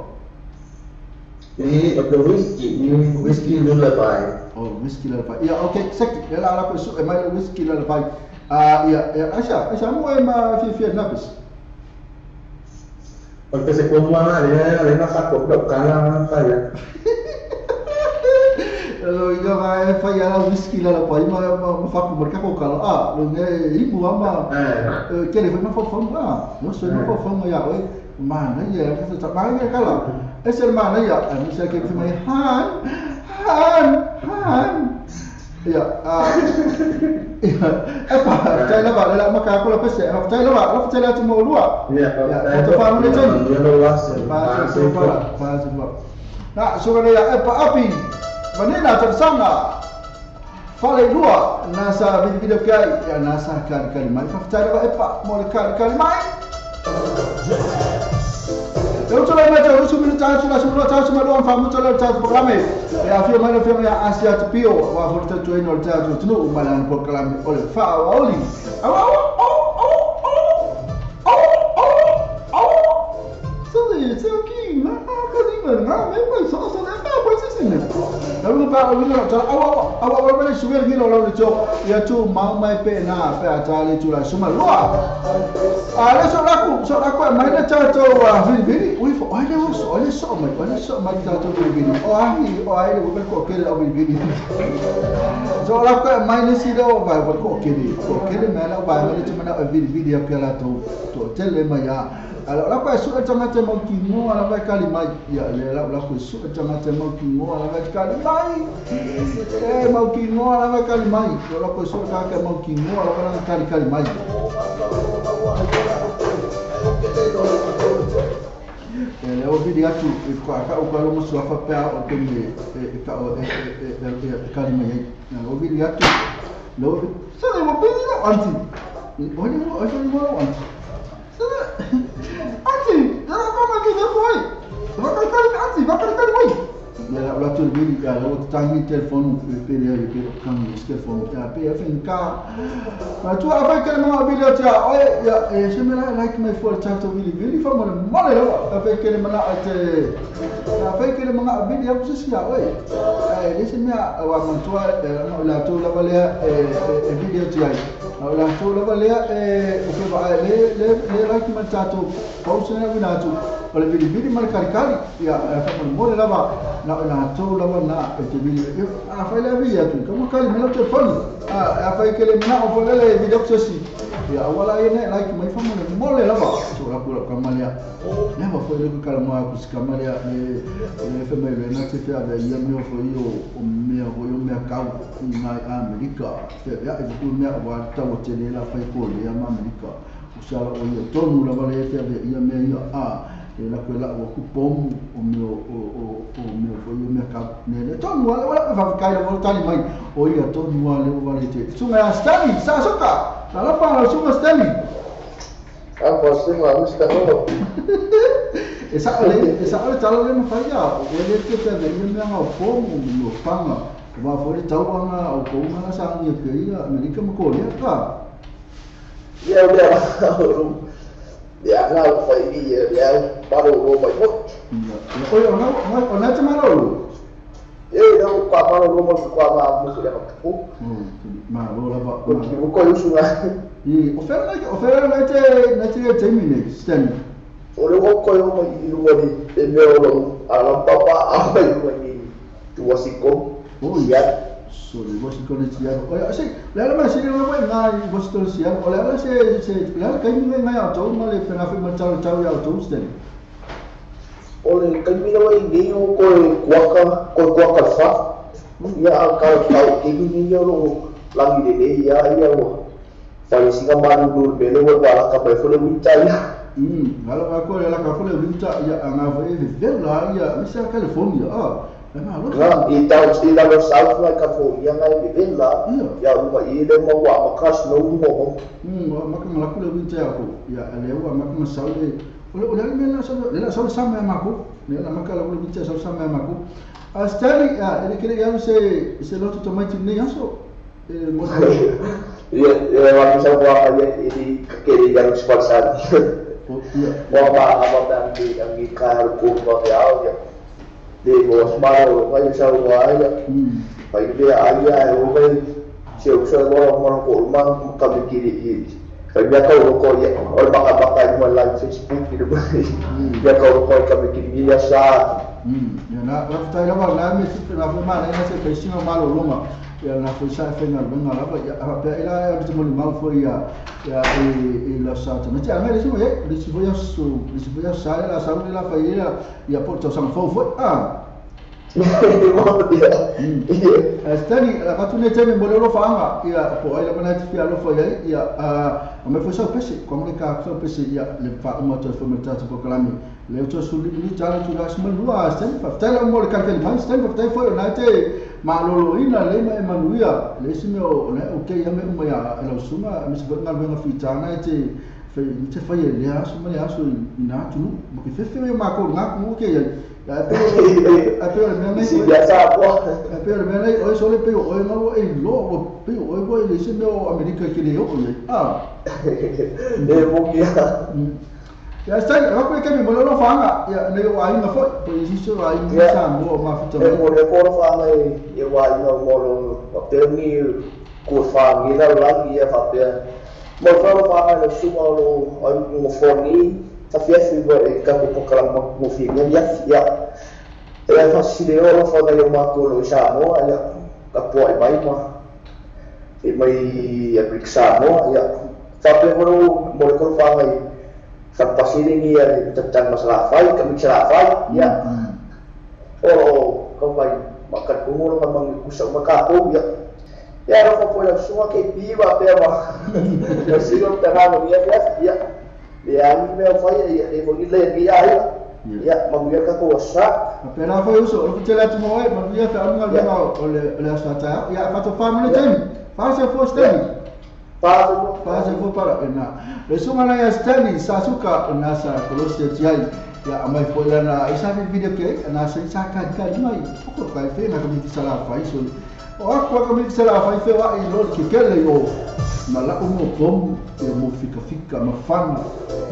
ni o whisky ni whisky lullaby oh whisky lullaby ya okay sek la la ko su e mai whisky lullaby Ia aisa mo e ma fi napis. Porque se come una le na fa ko kala fa ya. Lo ia vai fa ya la whisky la pa ma fa ko ka ko kala a lo ne ibu ama ke le fa fa fa no se no fa fa ya oi ma na ya fa ta ma ya kala ese ma na ya a mi sa ke fi mai han han han ya a epa tai la ba la ma ka ko la pese ha tai la ba la tai la tu mo lua ya ta fa no le ten pa pa pa na so ga ya epa api vanena tersanga fale lua nasa video kai ya nasa kali kali mai fa tai la epa mo le kali kali mai eu tô lá mas eu sou minuto la sou ta sou ma fa mo la ta programe ya fi ma fi ya asia tu pio wa forte tu eno ta tu no ma la proclame ole fa wa oli au au au au au au au so the so ki na ko ni ma na me ko so so na pa se se ne la no pa o no ta au au au ma le suver ni lo lo cho ya tu ma mai pe na pe ta le tu la suma loa a le so la ku mai na ta to wa vi vi ui fo ai le so ai so mai ai so mai ta to vi vi o ai o ai le ko ke le vi vi so la ku mai le si do va ko ke le ko ke le me la va le tu ma na vi vi ya ke la to to te le ma ya alors la ku su ta ma te mo ki mo ala va kali mai ya le la ku su ta ma te mo ki mo ala va kali mai e mo ki mo ala va kali mai la ku su ta ke mo ki mo ala va kali kali mai le o vidi atu e ka o ka lo mo fa pa o ke me e ka o e kali mai o vidi atu lo sa le mo pedi no anti o ni mo o ni mo anti sa anti da ko ma ki de foi va ka kali anti va ka kali mai ya la tu vidi ya lo tangi telefone pe le ke kan telefone ya pe f ka ma tu a fa ke mo vidi atu o ya e se me la like my for chat vidi vidi fa mo mo le a fa ke le mana te a fa ke le mana vidi ya se sia oi e le se me wa ma tu la tu la valea e vidi atu ai la tu la valea e o ke va le le le like my chat o se na vina tu o le vidi vidi ma kali kali ya fa mo le la va na na tu la va na e te vidi a fa le via tu como kali me lo telefone a fa ke le mana o fa le vidi atu si ya wala ene like mai fa mo le mo le la va so la kula kamalia ne va foi le kala mo ku kamalia le le fa mai le na te fa be ya me fo yo o me ho yo me ka na Amerika te ya e ku me wa ta o te le la fa ko le ma Amerika o sa o yo tonu la va le te be ya me ya a e la ko la o ku pom o me o me fo yo me ka ne le tonu wala wala fa ka le tali mai o ya tonu wala wala te sunga Stanley sa soka la pa la sunga Stanley a pa sunga Mr. Ho esa ole tala le mo fa ya o le te te ve me nga fo mo mo panga va fo le tau nga o ko nga sa ngi ke ya Amerika mo ko ya ka ya ya ya nga fa i ya pa ro mo mai mo o yo na o na te malo e no pa pa ro mo ko ma mo se ya ko ma lo la va ko ko yo sunga i o fera na te na te te mine Stanley o le ko yo mo i lo ni e me o a la papa a mai mo ni tu wasiko o ya so le wasiko ni tia o ya se le la ma se le mo na wasiko sia o le la se se le ka ni ngai a to ma le fena fe ma tau tau ya to Stanley o le ka ni lo ni o ko kuaka fa ya ka ka ki ni yo lo la mi de ya ya o fa singa ma lu be le wa la ka pe fo le winta ya ngalo ka ko la ka fo le winta ya nga fo e vela ya mi sa California a ma lo nga i tau i la lo South la California nga e vela ya uma i le mo wa ma ka snow mo ma ka la ko le winta ya ko ya le wa ma ka sa le o le me la sa le la sa sa ma ma ko le la ma ka la le winta sa sa ma ma ko a Stanley a ele queria se se lo to mai ti ne so e mo ya ya wa sa wa ya i ke ya lo spalsar wa ba ba ba ngi ngi ka ko ko ya ya de bo smaro wa sa wa ya pa i be a ya o be Se o so lo mo ko ma ka mi ki i ka mea kau ko ia o le maka i mo live Facebook i le mea kau ko ka mi ki ia sa ia na whaftai lava na me se na fo ma na se pe singa malo longa ia na fo sa fe nga lunga lava ia pe ila e te mo mau fo ia ia e la sa te me te anga le si mo le si fo ia su le si fo ia sa la sa la fa ia ia po to sang fo fo a Stani, la ka tune teme mo le lo faanga ia po ai la mana te fia lo fo ia ia a me fo sa pese ko mo ka sa pese ia le fa o mo to fo me ta to kalami le to su li ni tala tu la sma lua Stani fa tala mo le ka ke mai Stani fa fo na te ma lo lo ina le ma manuia le si me o na o ke ia me mo ia lo suma me se nga nga fi tana te fe te fa ia le aso ma le aso ina tu mo ke fe fe ma ko nga mo ke ia a pe le mea si ia sa po a pe le mea o so le pe o no e lo o pe o o le se mea Amerika ke le o le a le mo kia ia sai ro ko ke me mo lo fanga ia ne o ai na fo po i so ai ni sa mo ma fita e mo le ko fanga e wa no mo lo o te ni ko fa ni la la ia fa pe mo fa fanga le su mo lo o mo fo ni ta fia fi bo e ka ko kala mo fi ni ya ya e fa si le o fa le ma ko lo sa mo ya ka po ai mai ma e mai e brik sa mo ya fa pe mo mo le ko fa mai fa pasiri ni ya tentang masalah fai kami salah fai ya o ko mai makan ko lo mang kusa maka ko ya ya ro fa po la sua ke piva pe ma ya si lo ta na ya ya ya ni me fa ya e mo ni le ni ya ya ma ka ko sa pe la fa uso o te la tu mo e ma ya fa nga nga o le le sa ta ya fa to fa mo le tem fa se fo stani fa se fo para na le sunga na ya stani sa suka na sa kolosia ti ai ya amai fo la na isa mi video ke na sa isa ka ka mai ko ka fe na ka mi sala fa iso o akwa ka mi sala fa fe wa i lo ke ke le yo ma la o mo bom e mo fika fika ma fana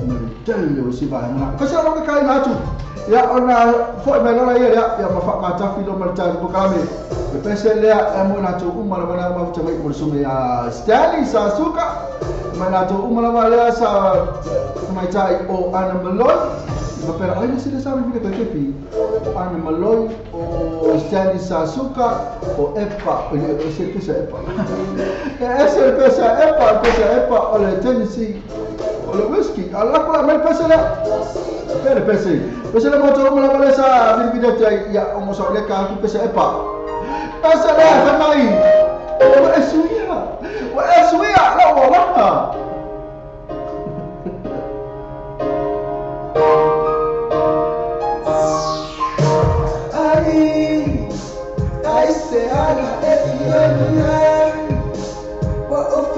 ma le tele o si va na ka sa lo ka ina tu ya ona fo me la ya ya ma fa ma ta fi lo ma ta ko ka me e pese le a mo na tu uma la na ma ta mai ko so me ya Stanley sa suka ma na tu uma la le sa mai tai o ana maloi ma per ai se le sa mi ke ke pi ana maloi o Stanley sa suka o epa o se pesa epa e se pesa epa pesa epa o le Tennessee o le whisky alla ko mai pesa le per pesa pesa le moto mo la le sa vi video te ya o mo sa le ka ku pesa epa pesa le fa mai o esuia o esuia la o la What's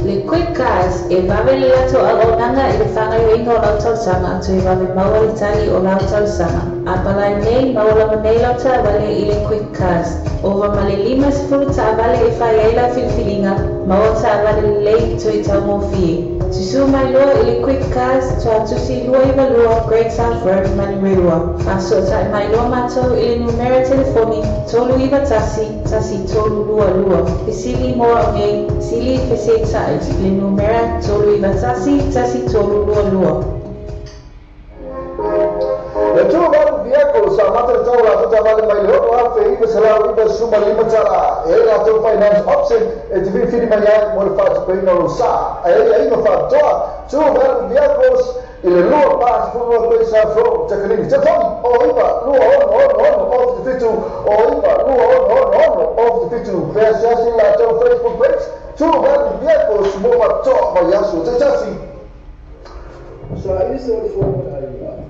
Le Quick Cars e vave le lato auaunaga i le fagaioiga o lau tausaga toe vave maua le tali o lau tausaga. A palai nei maua lava nei lau taavale i le Quick Cars. Ova ma le 50 taavale e fai ai lau filifiliga, maua taavale lelei toe taugofie. Susū mai loa i le Quick Cars Tuatusi 22 Great South Road, Manurewa. Faasoatai mai loa matou i le numera telefoni 391 1322. Fesili mo au nei, sili fesetai le numera 391 1322. Le tu valu vehicle sa mata tau la tu vale mai le ono afe iwa salau iwa suma lima tala e la tu finance option e te whiwhiri mai ai mo le whaatupeina o sa e ia iwa whaatoa tu valu vehicles i le lua pasi furua koe sa fro takanini te toni o iwa lua ono ono ono o te whitu o iwa lua ono ono ono o te whitu pea siasi la tau Facebook page tu valu vehicles mo whaatoa mai aso te tasi Sa isa o le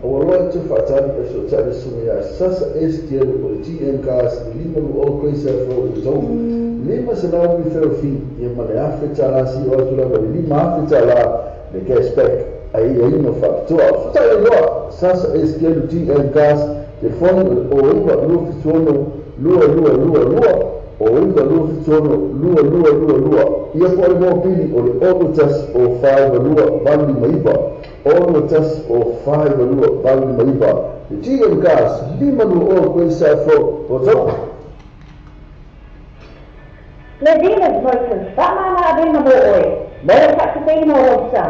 Ua tufatani e soatali suga sasa STL o le GM Cars lima lu o koe sa fo o tau lima salau i ferofi ia ma le afe tala si o atu lava le lima afe tala le cashback ai ai no faapitoa futai loa sasa STL GM Cars telefoni o iwa lua fituono lua lua lua lua o iwa lua fituono lua lua lua lua ia po le mopili o le ono tasi o faiva lua valu lima iva ono tasi o faiva lua valu lima iva le GM Cars lima lua o koe sa fo o tau. Le Venus Motors whaamana a vena mo oe, mo le whaatupeina o lau sa,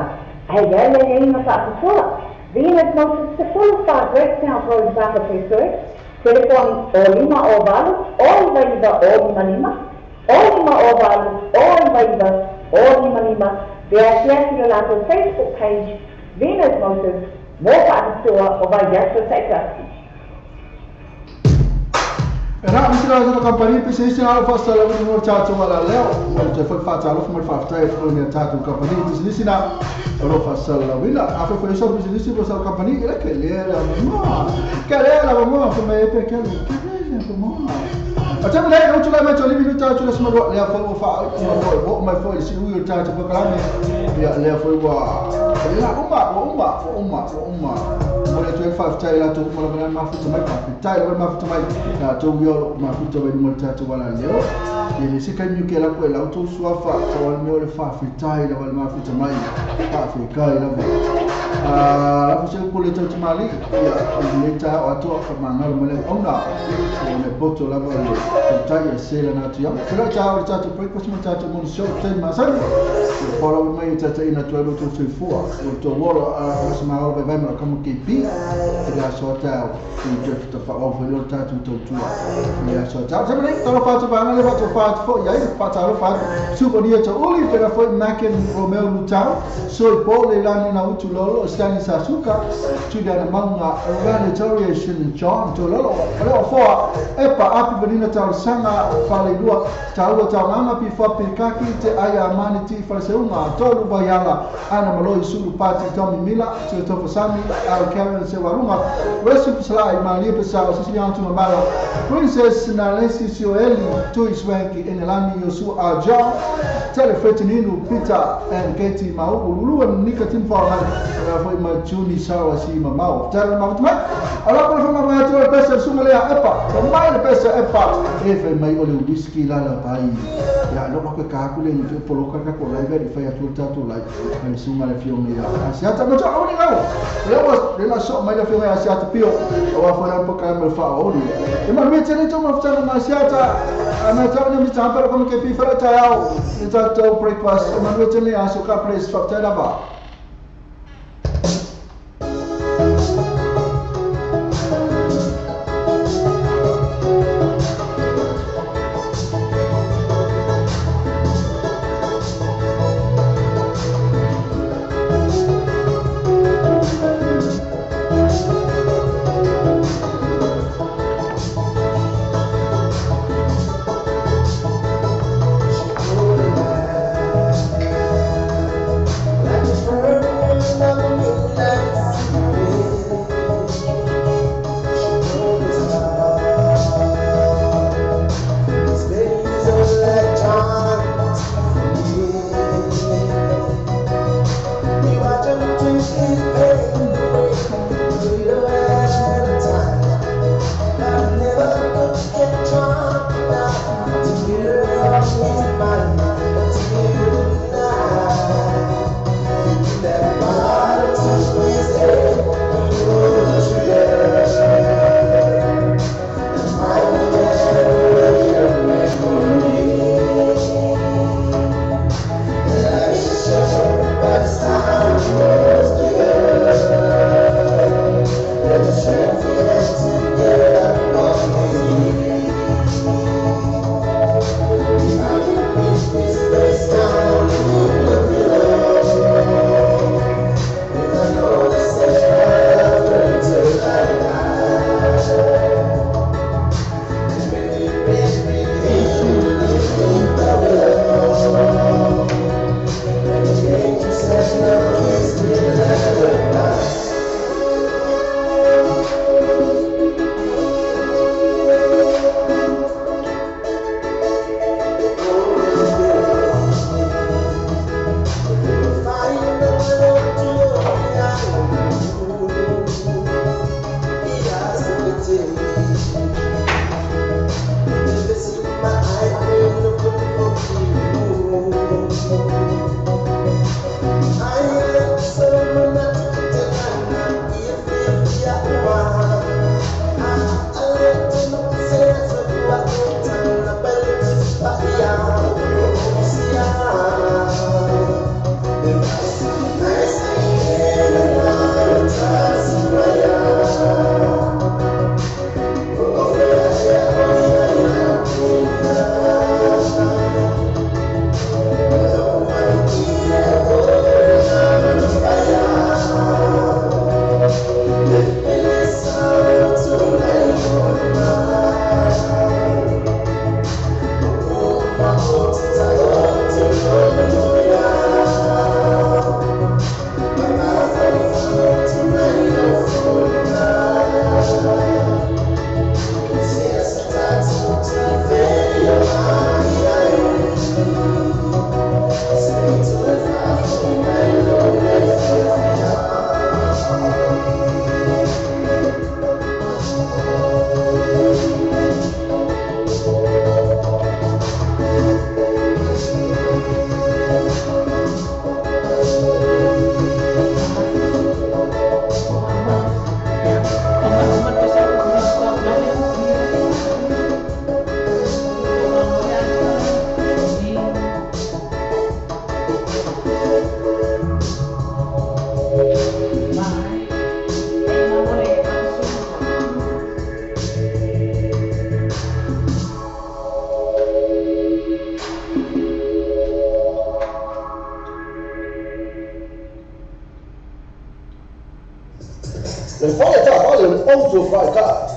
ai ia le leina whaapitoa. Venus Motors te full fa Great South Road Whakatesoi, telefoni o lima o valu, o iwa iwa o lima lima, o lima o valu, o iwa iwa o lima lima, vea siasi o latou Facebook page, Venus Motors, mo whaapitoa o vai aso taitasi. Era misi la sa company pe se se ala fa sala mo cha to wala leo mo te fa fa ta lo mo fa ta e ni ta tu company business na lo fa sala wila a fa fa so business bo sa company era que le era mo que le era mo fa me pe que le mo a te le no tula me to li minuta tula sma le fa fa mo fa mo fa si u ta to ka me ya le fa wa la uma uma uma uma mo le to fa ta la to mo la ma fu mai pa ta la ma fu mai ta to yo ma fu to mo ta to wala leo e le se ka nyu ke la ko la to sua fa to wala me le fa fi ta la wala ma fu mai pa fi ka la va a la fu se ko le to mali ya le ta o to fa ma na mo le ona o le poto la va le ta ya se la na tu ya pero ta o ta to breakfast mo ta to mo show te ma sa follow mai ta ta ina to lo to se fo o to wala a se ma o vai ma como que pi ya so ta o te ta fa o lo ta tu to tu ya so ta se me ta lo fa to va le fa to fa fo ya fa ta lo fa su bo dia to uli pera foi Macken Romeo Lutau so po le lani na utu lolo Stanley Sasuka tu da na manga Ranitoriation John to lolo o fo epa api vanina ta sanga fa le lua ta ua ta manga pi fa pi kaki te aya mani ti fa se unga tolu vaiala ana maloi sulu pati Tommy Mila te tofa sami al Karen se warunga Wesu Salai Malia Pesa Siciliano Tumabala Princess Nalesi Sioeli Tui Swanky Enelani Yosu Aja Telefretininu Peter and Katie Mau Lulu and Nika Tim Farhan foi ma Juni Sawa si Mamau Tala Mavatma Ala pa fa ma tu pesa sumalea epa mai pesa epa e fa mai ole whisky la la pai ya no ko ka ku le ni polo ka ko lai ga di fa ya tu ta tu lai mai sumale fionga ya asiata mo ta oni ngau le was le la so mai la fionga asiata pio o wa fa na po ka mo fa oni e ma me tele to mo fa na asiata ana ta ni ta pa ko ke pi fa ta yao ni ta to breakfast ma me tele aso ka place fa ta la ba. Le fale taavale o le Auto Fly Cars.